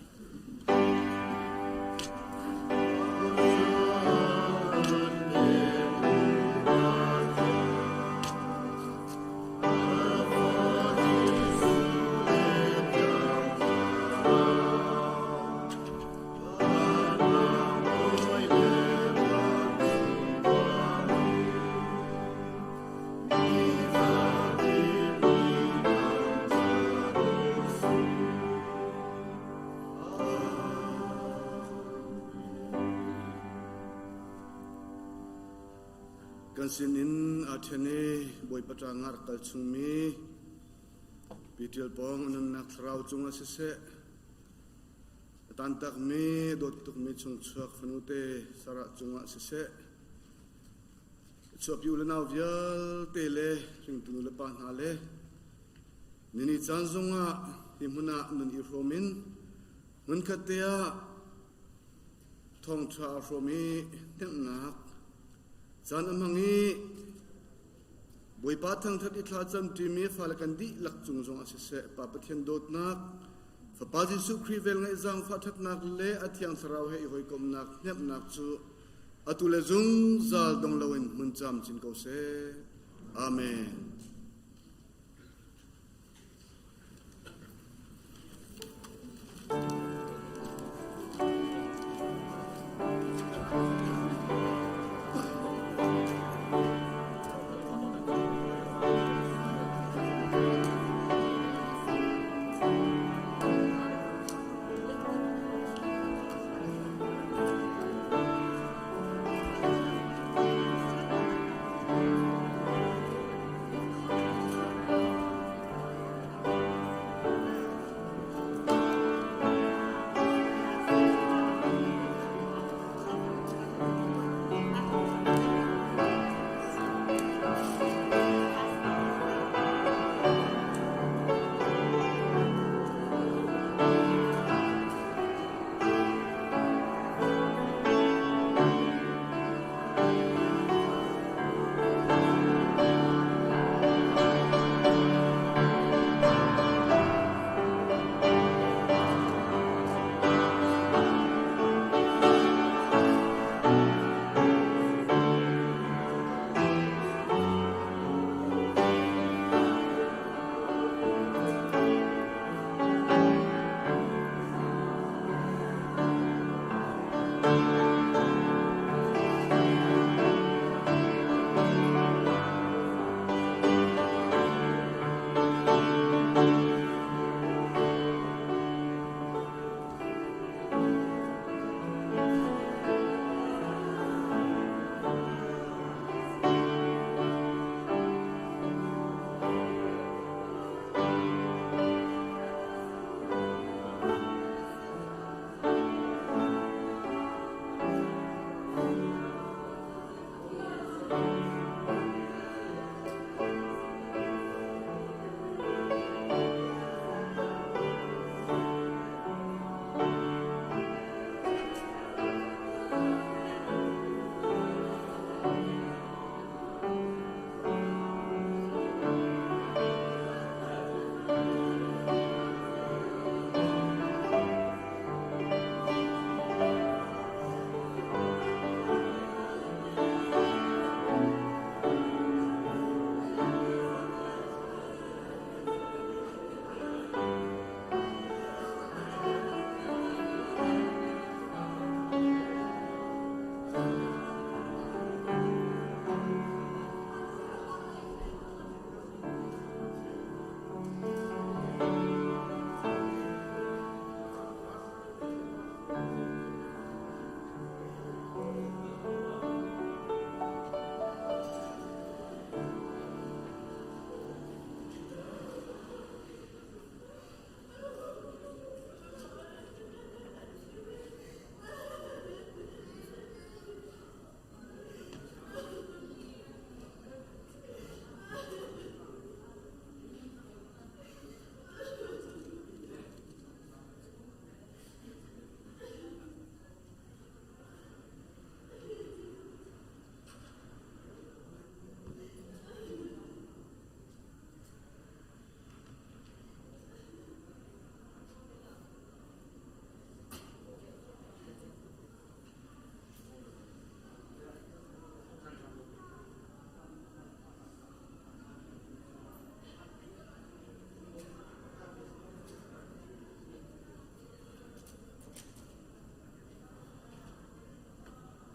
Speaker 13: Kan sinin aa ṭhen i Bawipa ṭang ah rak kal chungmi Pi Ṭial Pawng a nunnak thlarau cungah siseh, Tantakmi dawt tukmi chungchuak fanute Sarah cungah siseh, chuahpi u le nau vialte le hringtu nu le pa hna le nini caan zongah hi hmun ah nun i hrawm in hmunkhat te ah thawngṭha a hrawm i hnemhnak caan a hmang i Bawipa thangṭhat i thlacam ṭimi fale kan dihlak cung zongah siseh, Pa Pathian dawtnak, Fapa Jesuh Khrih velngeih zaangfah ṭhatnak le a Thiang Thlarau he i hawikomhnak hnemhnak cu atu le zungzal dong loin hmun camcin ko seh. Amen.